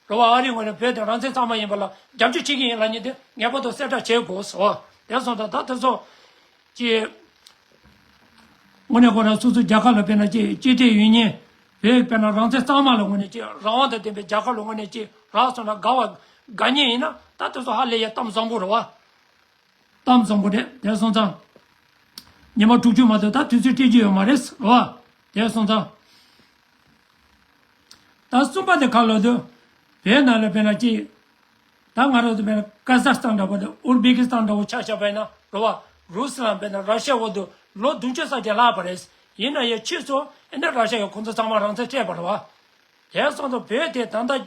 རེད་བ། ཨ་རིའི་ངོས་ནས་བོད་དེ་རང་བཙན་གཙང་མ་ཡིན་པ་ལ་རྒྱབ་སྐྱོར་བྱེད་ཀྱི་ཡིན་ལབ་མཁན་དེ་ངེས་པར་དུ་གསལ་བསྒྲགས་བྱེད་དགོས་སོ། དེ་སོང་ཙང་ད་དེ་ཚོ་ཀྱི་དངོས་གནས་ཁོ་རང་སོ་སོའི་རྒྱལ་ཁབ་ལ་དཔེར་ན་ཅིག་གཅེས་སྤྲས་ཡོད་མཁན་བོད་དཔེར་ན་རང་བཙན་གཙང་མ་ལ་དངོས་གནས་ཅིག་རང་དབང་དང་ལྡན་པའི་རྒྱལ་ཁབ་ལ་དངོས་གནས་ཅིག་རག་སོང་ན་དགའ་བ་དགའ་མཁན་ཡིན་ན་ད་དེ་ཚོ་ཧ་ལས་ཡ་གཏམ་བཟང་པོ་རེད་བ། གཏམ་བཟང་པོ་རེད། དེ་སོང་ཙང་ཉི་མ་དྲུག་ཅུ་མ་གཏོགས་ད་དུས་ཚོད་སྤྲད་རྒྱུ་ཡོད་མ་རེད་རེད་བ། དེ་སོང་ཙང་། ད་གསུམ་པ་དེ་ག་ལ་དུ། བོད་ནང་ལ་དཔེར་ན་ཅིག་ད་ང་རང་ཚོ་དཔེར་ན་ཀ་ཟག་སྟན་འདྲ་པོ་དང་ཨུར་བྷེ་ཀི་སྟན་འདྲ་པོ་ཆ་བཞག་པ་ཡིན་ན་རེད་བ། རུ་སི་ལན་དཔེར་ན་ར་ཤ་ཡ་འོག་ཏུ་ལོ་བདུན་ཅུ་ཙམ་ཅིག་ལྷག་པ་རེད། ཡིན་ན་ཡང་ཕྱིས་སུ་ཨེ་ནི་ར་ཤ་ཡ་ཁོང་ཚོ་ཚང་མ་རང་བཙན་སྤྲད་པ་རེད་བ། དེ་སོང་ཙང་བོད་དེ་ད་ལྟ་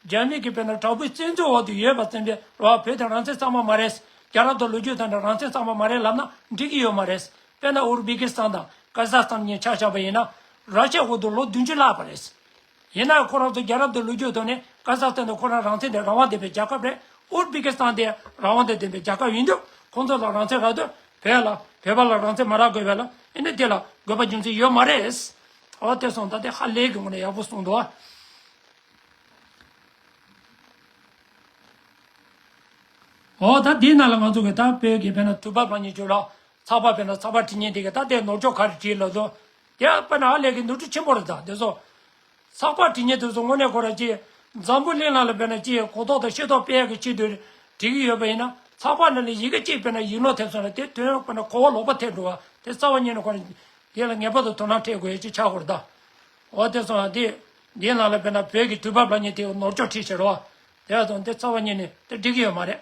རྒྱ་མི་གི་དཔེར་ན་དྲག་པོའི་བཙན་འཛུལ་འོག་ཏུ་ཡོད་པ་ཙམ་པས་རེད་བ། བོད་དེ་རང་བཙན་གཙང་མ་མ་རེད། རྒྱལ་རབས་དང་ལོ་རྒྱུས་ཐོག་ནས་རང་བཙན་གཙང་མ་མ་རེད་ལབ་ན་འགྲིག་གི་ཡོད་མ་རེད། དཔེར་ན་ཨུར་བྷེ་ཀི་སི་ཐན་དང་ཀ་ཟག་སི་ཐན་གཉིས་ཆ་བཞག་པ་ཡིན་ན་ར་ཤ་ཡ་འོག་ཏུ་ལོ་བདུན་ཅུ་ལྷག་པ་རེད། ཡིན་ནའང་ཁོ་རང་ཚོ་རྒྱལ་རབས་དང་ལོ་རྒྱུས་ཐོག་ནས་ཀ་ཟག་སི་ཐན་དེ་ཁོ་རང་རང་བཙན་དང་རང་དབང་ལྡན་པའི་རྒྱལ་ཁབ་རེད། ཨུར་བྷེ་ཀི་སི་ཐན་དེ་རང་དབང་དང་ལྡན་པའི་རྒྱལ་ཁབ་ཡིན་དུས་ཁོང་ཚོ་ལ་རང་བཙན་རག་དུས་བོད་ལ་བོད་པ་ལ་རང་བཙན་མ་རག་དགོས་པས་ལ་ཨེ་ནི་དེ་ལ་དགོས་པ་རྒྱུ་མཚན་ཡོད་མ་རེད། འོ་དེ་སོང་ད་དེ་ཧ་ལས་ཀྱི་ངོ་ནས་ཡག་པོ་གསུངས་འདུག་འོ་ད་དེའི་ནང་ལ་ང་ཚོ་གི་ད་བོད་ཀྱི་དཔེར་ན་དུས་བབ་ལ་ཉེ་ཆོས་ལ་ཚགས་པར་དཔེར་ན་ཚགས་པར་བྲིས་མཁན་དེ་གི་ད་དེ་ནོར་འཁྱོག་ག་རེ་བྲིས་ལབ་དུས་དེ་དཔེར་ན་ཧ་ལས་ཀྱི་ནོར་འཁྲུལ་ཆེན་པོ་རེད། ད་དེ་ཚོ། ཚགས་པར་བྲིས་མཁན་དེ་ཚོ་དངོས་གནས་ཁོ་རང་ཅིག་འཛམ་བུ་གླིང་ནང་ལ་དཔེར་ན་ཅིག་གོ་རྟོགས་དང་ཤེས་རྟོགས་སྤེལ་ཡག་གི་ཆེད་དུ་བྲིས་ཀྱི་ཡོད་པ་ཡིན་ན་ཚགས་པར་ནང་ལ་ཡི་གེ་གཅིག་དཔེར་ན་ཡིག་ནོར་ཐེབས་སོང་ན་དེ་དོན་དཔེར་ན་གོ་བ་ལོག་པ་ཐེབས་འགྲོ་བ་དེ་རྩ་བ་ཉིད་ནས་ཁོ་རང་དེ་ལ་ངེས་པར་དུ་དོ་སྣང་སྤྲད་དགོས་ཡ་ཅིག་ཆགས་དགོས་རེད་ད། འོ་དེ་སོང་ཡང་དེ་འདིའི་ནང་ལ་དཔེར་ན་བོད་ཀྱི་དུས་བབ་ལ་ཉེ་དེ་ནོར་འཁྱོག་བྲིས་བྱས་རོ། དེ་ཡང་དང་དེ་རྩ་བ་ཉིད་ནས་དེ་འགྲིག་གི་ཡོད་མ་རེད།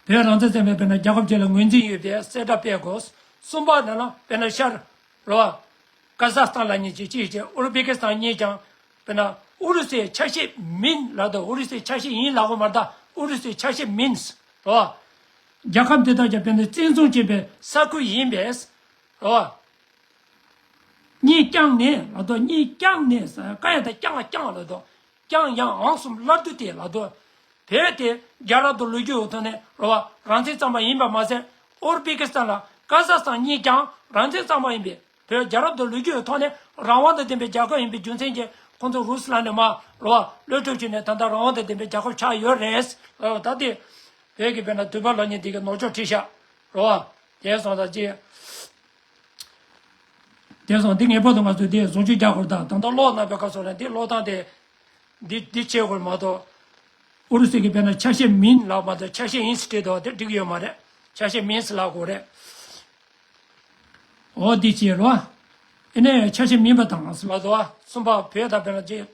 བོད་རང་བཙན་ཟེར་བའི་དཔེར་ན་རྒྱལ་ཁབ་ཅིག་ལ་ངོས་འཛིན་ཡོད་པའི་གསལ་བསྒྲགས་སྤེལ་དགོས། གསུམ་པ་ནི་ལ་དཔེར་ན་ཤར། རེད་བ། ཀ་ཟག་སི་ཐན་ལ་ཉེ་ཅིག་ཅིག་ཅིག་ཨུར་བྷེ་ཀི་སི་ཐན་གཉིས་ཀྱང་དཔེར་ན་ཨུ་རུ་སུའི་ཆ་ཤས་མིན་ལབ་དང་ཨུ་རུ་སུའི་ཆ་ཤས་ཡིན་ལབ་དགོས་མ་རེད་ད། ཨུ་རུ་སུའི་ཆ་ཤས་མིན། རེད་བ། རྒྱལ་ཁབ་འདི་དག་ཀྱང་དཔེར་ན་བཙན་བཟུང་བྱས་པའི་ས་ཁུལ་ཡིན་པས། རེད་བ། གཉིས་རྐྱང་ནས་ལབ་དང་གཉིས་རྐྱང་ནས་ཀ་ཡ་ད་རྐྱང་རྐྱང་ལབ་དང་རྐྱང་ཡང་འང་གསུམ་སླར་བསྡུ་སྟེ་ལབ་དང་ བོད་དེ་རྒྱལ་རབས་དང་ལོ་རྒྱུས་ཀྱི་ཐོག་ནས་རེད་བ། རང་བཙན་གཙང་མ་ཡིན་པ་མ་ཟད། ཨོར་པེ་ཀི་སི་ཐན་ལ་ཀ་ཟག་སི་ཐན་གཉིས་ཀྱང་རང་བཙན་གཙང་མ་ཡིན་པས། བོད་རྒྱལ་རབས་དང་ལོ་རྒྱུས་ཀྱི་ཐོག་ནས་རང་དབང་དང་ལྡན་པའི་རྒྱལ་ཁབ་ཡིན་པའི་རྒྱུ་མཚན་གྱིས་ཁོང་ཚོ་རུ་སི་ལན་ནས་མར་རེད་བ། གློད་གྲོལ་བྱས་ནས་ད་ལྟ་རང་དབང་དང་ལྡན་པའི་རྒྱལ་ཁབ་ཆགས་ཡོད་རེད། ཨོ་ད་དེ་བོད་ཀྱི་དཔེར་ན་དུས་བབ་ལབ་མཁན་དེ་གི་ནོར་འཆུག་བྲིས་ཤག་རེད་བ། དེ་སོང་ཙང་ཅི། དེ་སོང་འདི་ངེས་པར་དུ་ང་ཚོས་འདི་བཟུང་བཅོས་རྒྱག་དགོས་རེད། ད་ད་ལྟ་ཀློག་གནང་པའི་སྐབས་སུ་ལ་འདི་ཀློག་སྟངས་དེ་འདི་འདི་བྱེད་དགོས་མ་གཏོགས། ཨུ་རུ་སུ་གི་དཔེར་ན་ཆ་ཤས་མིན་ལབ་མ་གཏོགས་ཆ་ཤས་ཡིན་ཟེར་བྲིས་འདུག་དེ་འགྲིག་ཡོད་མ་རེད། ཆ་ཤས་མིན་ཟེར་ལབ་དགོས་རེད། འོ་འདི་བྱེད་རོགས། ཨེ་ནས་ཆ་ཤས་མིན་པ་དང་ཟེར་ལབ་འདུག་གསུམ་པ་བོད་དང་དཔེར་ན་ཅི།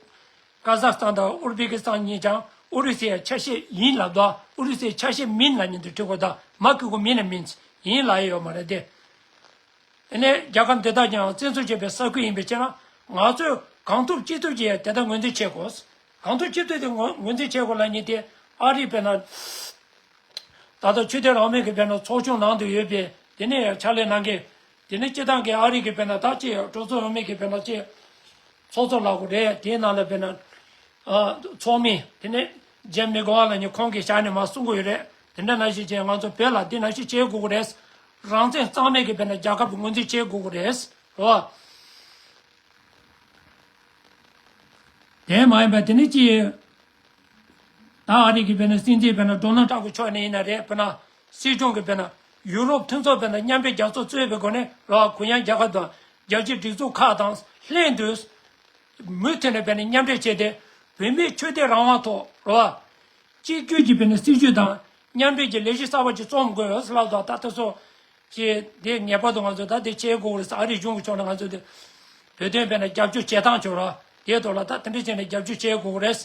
ཀ་ཟག་སི་ཐན་དང་ཨུར་པེ་ཀི་སི་ཐན་གཉིས་ཀྱང་ཨུ་རུ་སུའི་ཆ་ཤས་ཡིན་ལབ་འདུག་ཨུ་རུ་སུའི་ཆ་ཤས་མིན་ལབ་མཁན་དེ་འབྲི་དགོས་འདུག་མ་གི་གུ་མིན་ན་མིན། ཡིན་ལབ་ཡོད་མ་རེད་དེ། དེ་ནས་རྒྱལ་ཁབ་འདི་དག་ཀྱང་བཙན་འཛུལ་བྱས་པའི་ས་ཁུལ་ཡིན་པའི་ཕྱིར་ན། ང་ཚོས་གང་ཐུབ་ཅི་ཐུབ་ཀྱིས་དེ་དག་ངོས་འཛིན་བྱེད་དགོས། གང་ཐུབ་ཅི་ཐུབ་དེ་ངོས་ངོས་འཛིན་བྱེད་དགོས་ལབ་མཁན་དེ་ཨ་རིའི་དཔེར་ན། ད་ལྟ་ཆོས་དད་རང་མོས་ཀྱི་དཔེར་ན་ཚོགས་ཆུང་ནང་དུ་ཡོད་པའི་དེ་ནས་ཕྱག་ལས་གནང་མཁན། དེ་ནས་སྤྱི་བཏང་གི་ཨ་རི་གི་དཔེར་ན་ད་ཅི་གྲོས་ཚོགས་འོས་མི་གི་དཔེར་ན་ཅི་ཚོགས་གཙོ་ལབ་དགོས་རེད། དེའི་ནང་ལ་དཔེར་ན་ཨ་ཚོགས་མི་དེ་ནས་ཇེམ་མི་གོ་ཝ་ལབ་མཁན་ཁོང་གིས་བཞག་ནས་མར་གསུང་གི་ཡོད་རེད། དེ་འདྲ་ནང་བཞིན་བྱས་ང་ཚོ་བོད་ལ་འདི་ནང་བཞིན་བྱེད་དགོས་ཀྱི་རེད། རང་བཙན་གཙང་མའི་གི་དཔེར་ན་རྒྱལ་ཁབ་ངོས་འཛིན་བྱེད་དགོས་ཀྱི་རེད། རེད་བ། དེ་མ་ཡིན་པ་དེ་ནི་ཅི། ད་ཨ་རི་གི་དཔེར་ན་སྲིད་འཛིན་དཔེར་ན་ཌོ་ནལ་ཊམ་གི་ཕྱོགས་ནས་ཡིན་ན་རེད། དཔེར་ན་སྲིད་སྐྱོང་གི་དཔེར་ན་ཡུ་རོབ་མཐུན་ཚོགས་དཔེར་ན་མཉམ་འབྲེལ་རྒྱལ་ཚོགས་གཙོས་པའི་སྒོ་ནས་རེད་བ། གུ་ཡངས་རྒྱལ་ཁབ་དང་རྒྱལ་སྤྱིའི་སྒྲིག་འཛུགས་ཁག་དང་ལྷན་དུ་མུ་མཐུད་ནས་དཔེར་ན་མཉམ་འབྲེལ་བྱས་ཏེ་བོད་མིའི་ཆོས་དད་རང་དབང་ཐོག་རེད་བ། གཅིག་གྱུར་གྱི་དཔེར་ན་སྲིད་ཇུས་དང་མཉམ་འབྲེལ་གྱི་ལས་གཞི་གསར་པ་ཅིག་རྩོམ་དགོས་ཟེར་ལབ་དང་། ད་དེ་ཚོ་ཅེས་དེ་ངེས་པར་དུ་ང་ཚོས་ད་དེ་བྱེད་དགོས་རེད། ཨ་རིའི་གཞུང་གི་ཕྱོགས་ནས་ང་ཚོས་དེ་བོད་དོན་དཔེར་ན་རྒྱབ་སྐྱོར་བྱེད་སྟངས་ཅིག་རེད། དེའི་ཐོག་ལ་ད་དེ་འདྲ་བྱས་ནས་རྒྱབ་སྐྱོར་བྱེད་དགོས་རེད།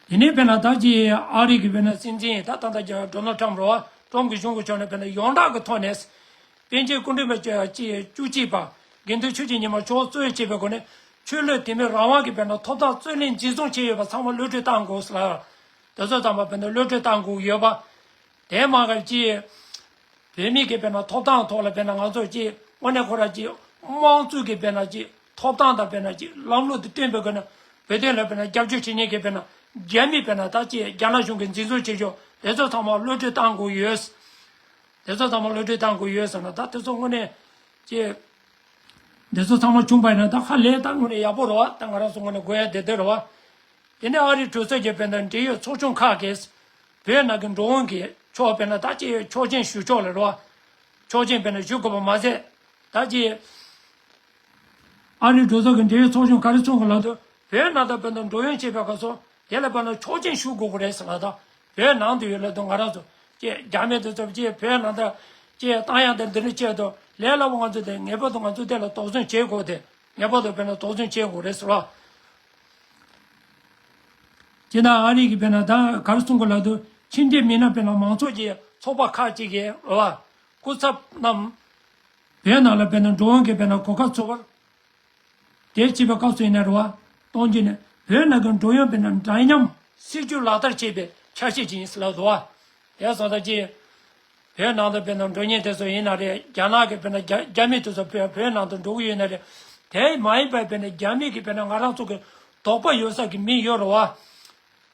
དེ་ནས་དཔེར་ན་ད་ཅི་ཨ་རི་གི་དཔེར་ན་སྲིད་འཛིན་ད་ད་ལྟ་ཌོ་ནལ་ཊམ་རེད་བ། ཊམ་གི་གཞུང་གི་ཕྱོགས་ནས་དཔེར་ན་ཡོངས་གྲགས་ཀྱི་ཐོག་ནས་པཎ་ཆེན་སྐུ་ཕྲེང་བཅུ་གཅིག་པ་དགེ་འདུན་ཆོས་ཀྱི་ཉི་མ་མཆོག་གཙོས་བྱས་པའི་སྒོ་ནས་ཆོས་ལུགས་དད་མོས་རང་དབང་གི་དཔེར་ན་ཐོབ་ཐང་རྩོད་ལེན་འཛིན་བཟུང་བྱས་ཡོད་པ་ཚང་མ་གློད་གྲོལ་བཏང་དགོས་ཟེར་ལ། དེ་ཚོ་ཚང་མ་དཔེར་ན་གློད་གྲོལ་བཏང་དགོས་ཡོད་པ། དེ་མ་གཏོགས་ཅི། བོད་མི་གི་དཔེར་ན་ཐོབ་ཐང་ཐོག་ལ་དཔེར་ན་ང་ཚོ་ཅི་དངོས་གནས་ཁོ་ར་ཅི་དམངས་གཙོ་གི་དཔེར་ན་ཅི་ཐོབ་ཐང་དང་དཔེར་ན་ཅི་ལམ་ལུགས་དེ་བསྟན་པའི་སྒོ་ནས་བོད་དོན་ལ་དཔེར་ན་རྒྱབ་སྐྱོར་བྱེད་མཁན་གི་དཔེར་ན་རྒྱ་མི་དཔེར་ན་ད་ཅི་རྒྱ་ནག་གཞུང་གིས་འཛིན་བཟུང་བྱེད་ཕྱོགས་དེ་ཚོ་ཚང་མ་གློད་གྲོལ་བཏང་དགོས་ཡོད། དེ་ཚོ་ཚང་མ་གློད་གྲོལ་བཏང་དགོས་ཡོད་ཟེར་ན། ད་དེ་ཚོ་དངོས་གནས་ཅི། འདི་ཚོ་ཚང་མ་བྱུང་པ་ཡིན་ན་ད་ཧ་ལས་ད་དངོས་གནས་ཡག་པོ་རེད་བ། ད་ང་རང་ཚོ་དངོས་གནས་དགོས་ཡ་དེ་དེ་རེད་བ། དེ་ནས་ཨ་རིའི་གྲོས་ཚོགས་ཀྱི་དཔེར་ན་འབྲེལ་ཡོད་ཚོགས་ཆུང་ཁག་གིས་བོད་ནང་གི་འགྲོ་འོང་གི་ཕྱོགས་དཔེར་ན་ད་ཅི་ཆོག་མཆན་ཞུ་ཕྱོགས་ལ་རེད་བ། ཆོག་མཆན་དཔེར་ན་ཞུ་དགོས་པ་མ་ཟད། ད་ཅི་ཨ་རིའི་གྲོས་ཚོགས་ཀྱི་འབྲེལ་ཡོད་ཚོགས་ཆུང་ག་རེ་གསུང་གི་ལབ་དུས་བོད་ནང་ད་དཔེར་ན་འགྲོ་འོང་བྱེད་པའི་སྐབས་སུ་དེ་ལ་དཔེར་ན་ཆོག་མཆན་ཞུ་དགོས་ཀྱི་རེད་ཟེར་ལབ་ད། བོད་ནང་དུ་ཡོད་ལབ་དུས་ང་རང་ཚོ་ཅེས་རྒྱ་མི་དེ་ཚོ་ཅེས་བོད་ནང་ད་ཅེས་བཏང་ཡག་དེ་འདི་འདྲ་བྱས་དུས་ལས་སླ་པོ་ང་ཚོ་དེ་ངེས་པར་དུ་ང་ཚོ་དེ་ལ་དོགས་ཟོན་བྱེད་དགོས་ཏེ། ངེས་པར་དུ་དཔེར་ན་དོགས་ཟོན་བྱེད་དགོས་རེད་ཟེར་བ། ཅེས་ན་ཨ་རི་གི་དཔེར་ན་ད་ག་རེ་གསུང་གི་ལབ་དུས་ཕྱི་འབྲེལ་མི་སྣ་དཔེར་ན་མང་ཚོགས་ཀྱི་ཚོགས་པ་ཁག་ཅིག་གིས་རེད་བ། སྐུ་ཚབ་རྣམས་བོད་ནང་ལ་དཔེར་ན་འགྲོ་འོང་གི་དཔེར་ན་གོ་སྐབས་འཚོལ་བར། དེ་བྱེད་པའི་སྐབས་སུ་ཡིན་ན་རེད་བ། གཏོང་རྒྱུ་ནི་བོད་ནང་གི་འགྲོ་ཡོང་དཔེར་ན་འདྲ་མཉམ་སྲིད་ཇུས་ལག་བསྟར་བྱེད་པའི་ཆ་ཤས་ཅིག་ཡིན་ཟེར་ལབ་འདུག་བ། དེ་སོང་ཙང་ཅི། བོད་ནང་དུ་དཔེར་ན་འགྲོ་མཁན་དེ་ཚོ་ཡིན་ན་རེད། རྒྱ་ནག་གི་དཔེར་ན་རྒྱ་རྒྱ་མི་དེ་ཚོ་བོད་བོད་ནང་དུ་འགྲོ་གི་ཡོད་ན་རེད། དེ་མ་ཡིན་པའི་དཔེར་ན་རྒྱ་མི་གི་དཔེར་ན་ང་རང་ཚོ་གི་དོགས་པ་ཡོད་ས་གི་མི་ཡོད་རེད་བ།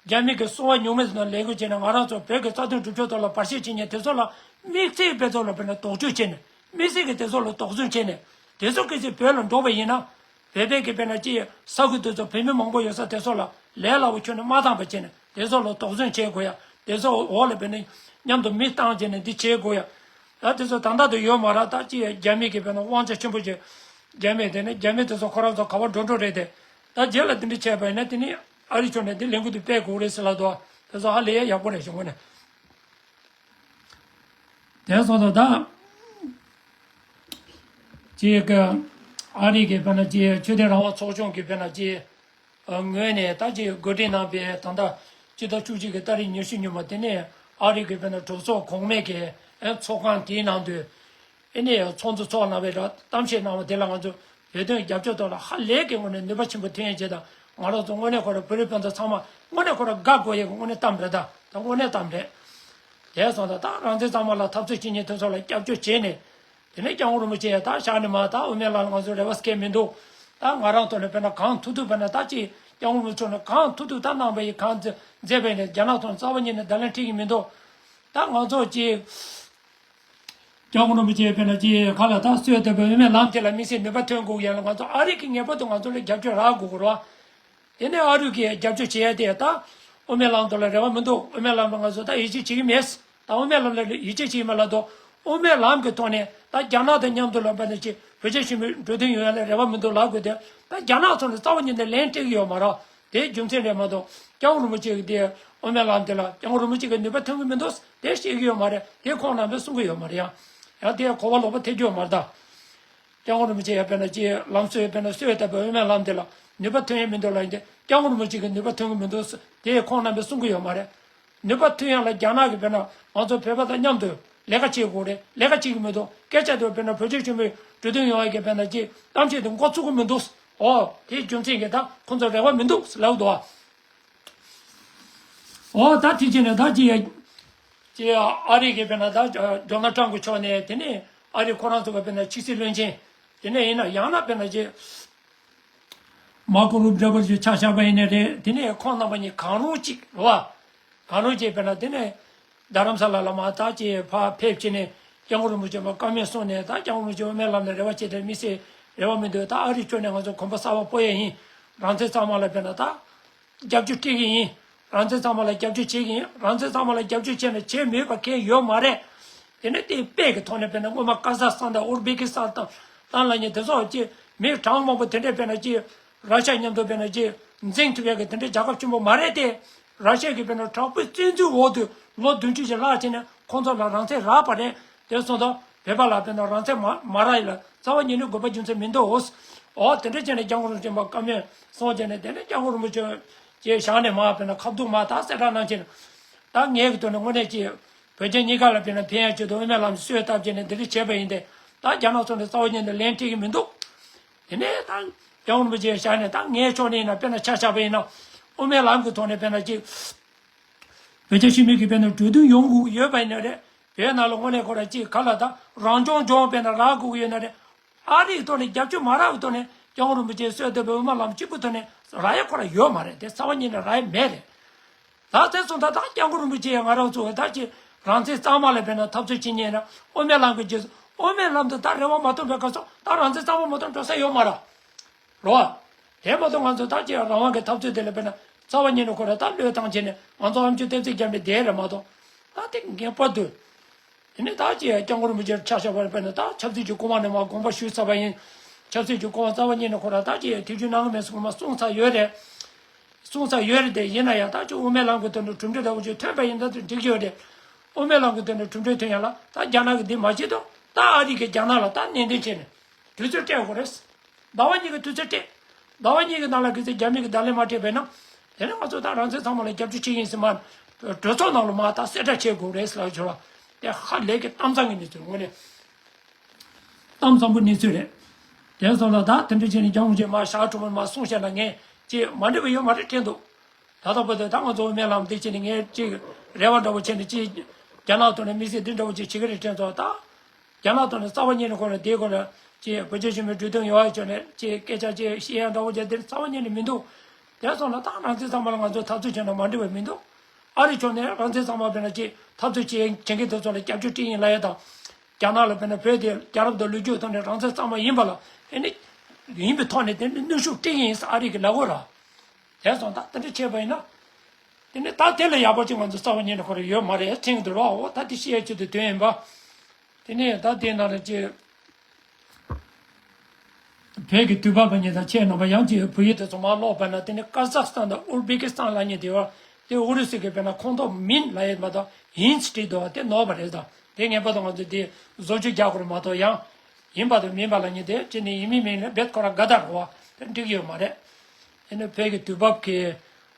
རྒྱ་མི་གི་སོ་པ་ཉུང་མེད་ཚོ་ནང་ལས་འགུལ་བྱས་ནས་ང་རང་ཚོ་བོད་ཀྱི་རྩ་དོན་སྒྲུབ་ཕྱོགས་ཐོག་ལ་བར་ཆད་བྱེད་མཁན་དེ་ཚོ་ལ་དམིགས་བསལ་དཔེ་ཚོགས་ལ་དཔེར་ན་དོགས་གཅོད་བྱས་ནས་དམིགས་བསལ་གྱི་དེ་ཚོ་ལ་དོགས་ཟོན་བྱས་ནས་དེ་ཚོ་གལ་སྲིད་བོད་ལ་འགྲོ་བ་ཡིན་ན་བོད་པའི་གི་དཔེར་ན་ཅི་ས་ཁུལ་དེ་ཚོ་བོད་མི་མང་པོ་ཡོད་ས་དེ་ཚོ་ལ་ལས་སླ་པོ་ཁྱོན་ནས་མ་བཏང་པ་བྱས་ནས་དེ་ཚོ་ལ་དོགས་ཟོན་བྱེད་དགོས་ཡ། དེ་ཚོ་འོག་ལ་དཔེར་ན་མཉམ་དུ་མི་བཏང་བྱས་ནས་འདི་བྱེད་དགོས་ཡ། ད་དེ་ཚོ་ད་ལྟ་དུ་ཡོད་མ་རེད། ད་ཅི་རྒྱ་མི་གི་དཔེར་ན་དབང་ཆ་ཆེན་པོ་ཅིག་རྒྱ་མི་དེ་ནི་རྒྱ་མི་དེ་ཚོ་ཁོ་རང་ཚོ་ག་པར་འགྲོ་འགྲོ་རེད་དེ། ད་རྗེས་ལ་དེ་འདྲ་བྱས་པ་ཡིན་ན་དེ་ནི་ཨ་རི་ཕྱོགས་ནས་དེ་ལས་འགུལ་དེ་སྤེལ་དགོས་རེད་ཟེར་ལབ་འདུག་དེ་ཚོ་ཧ་ལས་ཡག་པོ་རེད་བྱུང་གོ་ནས། དེ་སོང་ཙང་ད་ཅིག་ཨ་རི་གི་དཔེར་ན་ཅིག་ཆོས་དད་རང་དབང་ཚོགས་ཆུང་གི་དཔེར་ན་ཅིག་ངོས་ནས་ད་ཅིག་གོ་སྒྲིག་གནང་པའི་ད་ལྟ་སྤྱི་ཟླ་བཅུ་གཅིག་གི་ཏ་རིག་ཉི་ཤུ་ཉིན་མོ་དེ་ནས་ཨ་རི་གི་དཔེར་ན་གྲོས་ཚོགས་གོང་མའི་གི་ཚོགས་ཁང་དེའི་ནང་དུ་ཨེ་ནས་ཚོགས་འདུ་ཚོགས་གནང་བའི་ར་གཏམ་བཤད་གནང་བ་དེ་ལ་ང་ཚོ་བོད་དོན་རྒྱབ་སྐྱོར་ཐོག་ལ་ཧ་ལས་ཀྱི་ངོས་ནས་ནུས་པ་ཆེན་པོ་ཐོན་ཡས་བྱས་དང་ང་རང་ཚོ་དངོས་གནས་ཁོ་ར་བོད་རིགས་སྤུན་ཟླ་ཚང་མ་དངོས་གནས་ཁོ་ར་དགའ་དགོས་ཡས་ཀྱི་དངོས་གནས་གཏམ་རེད། ད་ད་དངོས་གནས་གཏམ་རེད། དེ་སོང་ཙང་ད་རང་བཙན་གཙང་མ་ལ་འཐབ་རྩོད་བྱེད་མཁན་དེ་ཚོ་ལ་རྒྱབ་སྐྱོར་བྱས་ནས། དེ་ནས་སྐྱབས་མགོན་རིན་པོ་ཆེ་ད་ཕྱག་ནས་མར་ད་དབུ་མའི་ལམ་ལ་ང་ཚོ་རེ་བ་སྐྱེ་མི་འདུག་ད་ང་རང་ཐོག་ནས་དཔེར་ན་གང་ཐུབ་ཐུབ་དཔེར་ན་ད་ཅིག་ སྐྱབས་མགོན་རིན་པོ་ཆེ་ནས་གང་ཐུབ་ཐུབ་ད་གནང་བ་ཡིན། གང་མཛད་པ་ཡིན་ནས་རྒྱ་ནག་ཚོ་ནས་རྩ་བ་ཉིད་ནས་བརྡ་ལན་སྤྲད་ཀྱི་མི་འདུག་ད་ང་ཚོ་ཅིག་སྐྱབས་མགོན་རིན་པོ་ཆེ་དཔེར་ན་ཅིག་ག་ལ་ད་གསོལ་འདེབས་པའི་དབུ་མའི་ལམ་དེ་ལ་དམིགས་བསལ་ནུས་པ་ཐོན་དགོས་ཡ་ལ་ང་ཚོ་ཨ་རི་གིས་ངེས་པར་དུ་ང་ཚོ་ལ་རྒྱབ་སྐྱོར་རག་དགོས་ཀྱི་རེད་བ། དེ་ནས་ཨ་རི་གིས་རྒྱབ་སྐྱོར་བྱེད་ཡ་དེ་ད་དབུ་མའི་ལམ་དེ་ལ་རེ་བ་མི་འདུག་དབུ་མའི་ལམ་ལ་ང་ཚོ་ད་ཡིད་ཆེས་བྱེད་ཀྱི་མེད། ད་དབུ་མའི་ལམ་ལ་ཡིད་ཆེས་བྱེད་ཀྱི་མེད་ལབ་དུས་དབུ་མའི་ལམ་གྱི་ཐོག་ནས་ད་རྒྱ་ནག་དང་མཉམ་དུ་ལ་དཔེར་ན་ཅིག་བོད་རྒྱ་ཞི་མོལ་གྲོས་མཐུན་ཡོང་ཡ་ལ་རེ་བ་མི་འདུག་ལབ་དགོས་དུས་ད་རྒྱ་ནག་ཚོ་ནས་རྩ་བ་ཉིད་ནས་ལན་སྤྲད་ཀྱི་ཡོད་མ་རེད། དེའི་རྒྱུ་མཚན་རེད་མ་གཏོགས་སྐྱབས་མགོན་རིན་པོ་ཆེ་གིས་དེ་དབུ་མའི་ལམ་དེ་ལ་སྐྱབས་མགོན་རིན་པོ་ཆེ་གིས་ནུས་པ་ཐོན་གྱི་མི་འདུག་དེ་བཤད་ཀྱི་ཡོད་མ་རེད། དེ་ཁོང་རྣམ་པས་གསུང་གི་ཡོད་མ་རེད་ཡ། ཡང་དེ་གོ་བ་ལོག་པ་ཐེབས་ཀྱི་ཡོད་མ་རེད་ད། སྐྱབས་མགོན་རིན་པོ་ཆེ་ཡ་དཔེར་ན་ཅིག་ལམ་སྲོལ་ཡ་དཔེར་ན་སྲོལ་ཡ་ལྟ་བུའི་དབུ་མའི་ལམ་དེ་ལ་ནུས་པ་ཐོན་ཡ་མི་འདུག་ལབ་ཡིན་ཏེ་སྐྱབས་མགོན་རིན་པོ་ཆེ་གིས་ནུས་པ་ཐོན་གྱི་མི་འདུག་དེ་ཁོང་རྣམ་པས་གསུང་གི་ཡོད་མ་རེད། ནུས་པ་ཐོན་ཡ་ལ་རྒྱ་ནག་གིས་དཔེར་ན་ང་ཚོ་བོད་པ་དང་མཉམ་དུ་ལས་ཀ་བྱེད་དགོས་རེད། ལས་ཀ་བྱེད་ཀྱི་མི་འདུག་སྐད་ཆ་དེ་དཔེར་ན་བོད་རྒྱ་ཞི་མོལ་གྲོས་མཐུན་ཡོང་ཡ་གི་དཔེར་ན་ཅིག་གཏམ་བཤད་དེ་འགོ་ཚུགས་ཀྱི་མི་འདུག་འོ་དེའི་རྒྱུ་མཚན་གྱིས་ད་ཁོང་ཚོ་རེ་བ་མི་འདུག་ལབ་འདུག་འོ་ད་དེ་བྱས་ནས་ད་ཅི་ཅི་ཨ་རི་གི་དཔེར་ན་ད་ཇོ་ནལ་ཊམ་གི་ཕྱོགས་ནས་དེ་ནས་ཨ་རི་ཁོ་རང་ཚོ་གི་དཔེར་ན་ཕྱི་སྲིད་བློན་ཆེན་དེ་ནས་ཡིན་ན་ཡང་ན་དཔེར་ན་ཅི་མར་ཀོ་རུ་བི་འདྲ་པོ་ཞིག་ཆ་བཞག་པ་ཡིན་ནའི་རེད། དེ་ནས་ཁོང་རྣམ་པ་གཉིས་གང་རུང་གཅིག་རེད་བ། གང་རུང་གཅིག་དཔེར་ན་དེ་ནས་རྡ་རམ་ས་ལ་ལ་མར་ད་ཅི་ཕར་ཕེབས་བྱས་ནས་སྐྱབས་མགོན་རིན་པོ་ཆེ་མར་བཀའ་མོལ་གསུངས་ནས་ད་སྐྱབས་མགོན་རིན་པོ་ཆེ་དབུ་མའི་ལམ་ནས་རེ་བ་བྱེད་དེ་དམིགས་བསལ་རེ་བ་མི་འདུག་ད་ཨ་རི་ཕྱོགས་ནས་ང་ཚོ་གོམ་པ་གསར་པ་སྤོ་ཡས་ཡིན། རང་བཙན་གཙང་མ་ལ་དཔེར་ན་ད། རྒྱབ་སྐྱོར་སྤྲད་ཀྱི་ཡིན། རང་བཙན་གཙང་མ་ལ་རྒྱབ་སྐྱོར་བྱེད་ཀྱི་ཡིན། རང་བཙན་གཙང་མ་ལ་རྒྱབ་སྐྱོར་བྱས་ན་བྱེད་མི་འོས་པ་གང་ཡོད་མ་རེད། དེ་ནས་དེའི་དཔེ་གི་ཐོག་ནས་དཔེར་ན་སྔོན་མ་ཀ་ཟག་སི་ཐན་དང་ཨུར་སྦེ་ཀི་སི་ཐན་ལ་ཉེ་དེ་སོགས་ཀྱི་མི་གྲངས་མང་པོ་དེ་འདྲས་དཔེར་ན་ཅི་ར་ཤ་མཉམ་དུ་དཔེར་ན་ཅི་འཛིང་ཐུབ་ཡག་གི་དེ་འདྲས་རྒྱལ་ཁབ་ཆེན་པོ་མ་རེད་དེ། ར་ཤ་གི་དཔེར་ན་དྲག་པོའི་བཙན་འཛུལ་འོག་ཏུ་ལོ་བདུན་ཅུ་ཞིག་ལྷག་ཕྱིན་ནས་ཁོང་ཚོ་ལ་རང་བཙན་རག་པ་རེད། དེ་སོང་ཙང་བོད་པ་ལ་དཔེར་ན་རང་བཙན་མ་མ་རག་ཡིན་ལ་རྩ་བ་ཉིད་ནས་དགོས་པ་རྒྱུ་མཚན་མི་འདུག་འོ་དེ་འདྲ་བྱས་ནས་སྐྱབས་མགོན་རིན་པོ་ཆེ་མར་བཀའ་མོལ་གསུངས་བྱས་ནས་དེ་ནས་སྐྱབས་མགོན་རིན་པོ་ཆེ་ཅེས་བཞག་ནས་མར་དཔེར་ན་ཁ་ཐུག་མར་ད་གསལ་བསྒྲགས་གནང་བྱས་ནས་ད་ངས་གི་དོན་ནས་དངོས་གནས་ཀྱི་བོད་རྒྱ་གཉིས་ཀ་ལ་དཔེར་ན་ཕན་ཡག་ཆེད་དུ་དབུ་མའི་ལམ་གྱི་གསོལ་བཏབ་བྱས་ནས་འདི་འདྲ་བྱས་པ་ཡིན་ཏེ། ད་རྒྱ་ནག་ཚོ་ནས་རྩ་བ་ཉིད་ནས་ལན་སྤྲད་ཀྱི་མི་འདུག་དེ་ནས་ད་སྐྱབས་མགོན་རིན་པོ་ཆེ་བཞག་ནས་ད་ངའི་ཕྱོགས་ནས་ཡིན་ན་དཔེར་ན་ཆ་བཞག་པ་ཡིན་ན་དབུ་མའི་ལམ་གྱི་ཐོག་ནས་དཔེར་ན་ཅིག་བོད་རྒྱ་ཞི་མོལ་གྱི་དཔེར་ན་གྲོས་མཐུན་ཡོང་དགོས་ཀྱི་ཡོད་པ་ཡིན་ན་རེད། བོད་ནང་ལ་དངོས་གནས་ཁོ་རང་ཅིག་ག་ལ་ད་རང་སྐྱོང་ལྗོངས་དཔེར་ན་རག་དགོས་ཀྱི་ཡོད་ན་རེད། ཨ་རིའི་ཐོག་ནས་རྒྱབ་སྐྱོར་མ་རག་གི་ཐོག་ནས་སྐྱབས་མགོན་རིན་པོ་ཆེའི་གསོལ་འདེབས་པའི་དབུ་མ་ལམ་གཅིག་པུའི་ཐོག་ནས་རག་ཡ་ཁོ་རང་ཡོད་མ་རེད་དེ། རྩ་བ་ཉིད་ནས་རག་ཡ་མེད་རེད། ད་དེ་སོང་ད་ད་སྐྱབས་མགོན་རིན་པོ་ཆེ་ཡང་ང་རང་ཚོ་ད་ཅིག་རང་བཙན་གཙང་མ་ལ་དཔེར་ན་འཐབ་རྩོད་བྱེད་མཁན་ཡིན་ན་དབུ་མའི་ལམ་གྱི་རྗེས་སུ་དབུ་མའི་ལམ་དུ་ད་རེ་བ་མ་ཐོན་པའི་སྐབས་སུ་ད་རང་བཙན་གཙང་མ་མ་ཐོན་འགྲོ་ས་ཡོད་མ་རེད། རོ། དེ་མ་གཏོགས་ང་ཚོ་ད་ཅིག་རང་དབང་གི་འཐབ་རྩོད་དེ་ལ་དཔེར་ན་རྩ་བ་ཉིད་ནས་ཁོ་རང་ད་བློས་བཏང་བྱས་ནས་ང་ཚོ་ཨམ་ཅོག་ལྟེབ་རྩེག་བརྒྱབ་ནས་བསྡད་རེད་མ་གཏོགས། ད་དེ་ངེས་པར་དུ། དེ་ནས་ད་ཅིག་སྐྱབས་མགོན་རིན་པོ་ཆེར་ཆ་བཞག་པར་དཔེར་ན་ད་ཆབ་སྲིད་ཀྱི་སྐུ་དབང་ནས་མར་དགོངས་པ་ཞུས་ཚར་བ་ཡིན། ཆབ་སྲིད་ཀྱི་སྐུ་དབང་རྩ་བ་ཉིད་ནས་ཁོ་རང་ད་ཅིག་ཐེ་བྱུས་གནང་གི་མེད་ཟེར་མར་གསུངས་ཚར་ཡོད་རེད། གསུངས་ཚར་ཡོད་རེད་དེ། ཡིན་ན་ཡང་ད་ཅིག་དབུ་མའི་ལམ་གྱི་དོན་དུ་གྲུབ་འབྲས་འདྲ་བོ་ཅིག་ཐོན་པ་ཡིན་ད་དེ་འགྲིག་གི་ཡོད་རེད། དབུ་མའི་ལམ་གྱི་དོན་དུ་གྲུབ་འབྲས་ཐོན་ཡ་ལ་ད་རྒྱ་ནག་གིས་འདི་མ་བྱེད་དོ། ད་ཨ་རི་གིས་རྒྱ་ནག་ལ་ད་ནན་ཏན་བྱས་ནས་དུས་ཚོད་སྤྲད་དགོས་རེད། ཟླ་བ་གཉིས་ཀྱི་དུས་ཚོད་སྤྲད། ཟླ་བ་གཉིས་ཀྱི་ནང་ལ་གལ་སྲིད་རྒྱ་མི་གིས་བརྡ་ལན་མ་སྤྲད་པས་ན། དེ་ནས་ང་ཚོ་ད་རང་བཙན་ཚང་མ་ལ་རྒྱབ་སྐྱོར་བྱེད་ཀྱི་ཡིན་ཟེར་མ། གྲོས་ཚོགས་ནང་ལ་མ་ད་གསལ་བསྒྲགས་བྱེད་དགོས་རེད་ཟེར་ལབ་བྱུང་བ། དེ་ཧ་ལས་ཀྱི་གཏམ་བཟང་གི་གནས་ཚུལ་དངོས་གནས། གཏམ་བཟང་པོ་གནས་ཚུལ་རེད། དེ་སོང་ལ་ད་དེ་འདྲ་བྱས་ནས་སྐྱབས་མགོན་རྗེས་མ་ཞག་དྲུག་པ་མ་གསུངས་བཤད་ན་ངས་ཅིག་མ་འགྲིག་པ་ཡོད་མ་རེད་དྲན་འདུག་ད་ལྟ་བར་དུ་ད་ང་ཚོ་དབུ་མའི་ལམ་འདི་བྱས་ནས་ངས་ཅིག་རེ་བ་འདྲ་བོ་བྱས་ནས་ཅིག་རྒྱ་ནག་ཐོག་ནས་དམིགས་བསལ་འདི་འདྲ་བོ་ཅིག་བྱེད་ཀྱི་རེད་དྲན་སོང་ད། རྒྱ་ནག་ཐོག་ནས་རྩ་བ་ཉིད་ནས་ཁོ་རང་དེའི་སྐོར་ལ་ཅིག་བོད་རྒྱ་ཞི་མོལ་གྲོས་མཐུན་ཡོང་བའི་ཕྱོགས་ནས་ཅིག་སྐད་ཆ་ཅིག་བཤད་ཡ་འདྲ་བོ་ཅིག་དེ་རྩ་བ་ཉིད་ནས་མི་འདུག་དེ་སོང་ན་ད་རང་བཙན་ཚང་མ་ལ་ང་ཚོ་འཐབ་རྩོད་བྱས་ན་མ་འགྲིག་པ་མི་འདུག་ཨ་རི་ཕྱོགས་ནས་རང་བཙན་ཚང་མ་དཔེར་ན་ཅིག་འཐབ་རྩོད་བྱེད་བྱེད་མཁན་དེ་ཚོ་ལ་རྒྱབ་སྐྱོར་སྤྲད་ཡིན་ལབ་ཡ་དང་། རྒྱ་ནག་ལ་དཔེར་ན་བོད་དེ་རྒྱལ་རབས་དང་ལོ་རྒྱུས་ཐོག་ནས་རང་བཙན་གཙང་མ་ཡིན་པ་ལ་ཨེ་ནི་ཡིན་པའི་ཐོག་ནས་དེ་ནི་གནོན་ཤུགས་སྤྲད་ཡིན་ཟེར་ཨ་རི་གིས་ལབ་ཡོད་ར། དེ་སོང་ད་དེ་འདྲ་བྱས་པ་ཡིན་ན། དེ་ནི་ད་དེ་ལས་ཡག་པོ་ཅིག་ང་ཚོ་རྩ་བ་ཉིད་ནས་ཁོ་རང་ཡོད་མ་རེད་དྲན་གྱི་འདུག་ར། འོ་ད་དེ་བཤད་ཡ་ཆེད་དུ་དོན་ཡིན་པ། དེ་ནས་ད་དེའི་ནང་ལ་ཅིག་བོད་ཀྱི་དུས་བབ་པ་ཉིད་དང་ཁྱེད་རྣམ་པ་ཡང་ཅིག་བོད་ཡིག་དེ་ཚོ་མར་ཀློག་པ་ན་དེ་ནི་ཀ་ཟག་སི་ཐན་དང་ཨུར་སྦེ་ཀི་སི་ཐན་ལབ་མཁན་དེ་བ་དེ་ཨུ་རུ་སུ་གི་དཔེར་ན་ཁོངས་གཏོགས་མིན་ལབ་ཡས་མ་གཏོགས་ཡིན་ཟེར་བྲིས་འདུག་བ། དེ་ནོར་བ་རེད་ད། དེ་ངེས་པར་དུ་ང་ཚོས་དེ་བཟོ་བཅོས་རྒྱག་དགོས་རེད་མ་གཏོགས་ཡང་ཡིན་པ་དང་མིན་པ་ལབ་མཁན་དེ་ཅི་ནས་ཡིན་མིན་མིན་ལ་རྦད་ཁོ་རང་དགའ་ད་རེད་བ། དེ་འགྲིག་ཡོད་མ་རེད། དེ་ནི་བོད་ཀྱི་དུས་བབ་ཀྱི་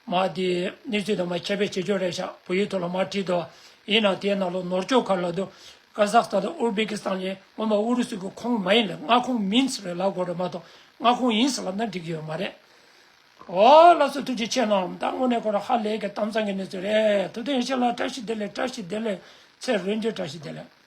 མ་དེ་གནས་ཚུལ་དང་མ་ཁྱད་པར་བྱེད་ཆོག་རེད་ཤག་བོད་ཡིག་ཐོག་ལ་མ་བྲིས་འདུག་ཡིན་ནའང་དེའི་ནང་ལ་ནོར་བཅོས་ག་ལ་འདུག་ཀ་ཟག་སི་ཐན་དང་ཨུར་སྦེ་ཀི་སི་ཐན་ལས་སྔོན་མ་ཨུ་རུ་སུ་གི་ཁོངས་མ་ཡིན་ལ་མངའ་ཁོངས་མིན་ཟེར་ལབ་དགོས་རེད་མ་གཏོགས་མངའ་ཁོངས་ཡིན་ཟེར་ལབ་ན་འགྲིག་གི་ཡོད་མ་རེད། འོ་ལགས་སོ་ཐུགས་རྗེ་ཆེ་གནང་། ད་དངོས་གནས་ཁོ་རང་ཧ་ལས་ཀྱི་གཏམ་བཟང་གི་གནས་ཚུལ་རེད། ཐུབ་བསྟན་ཡེ་ཤེས་ལགས་བཀྲ་ཤིས་བདེ་ལེགས། བཀྲ་ཤིས་བདེ་ལེགས། ཚེ་རིང་དུ་བཀྲ་ཤིས་བདེ་ལེགས།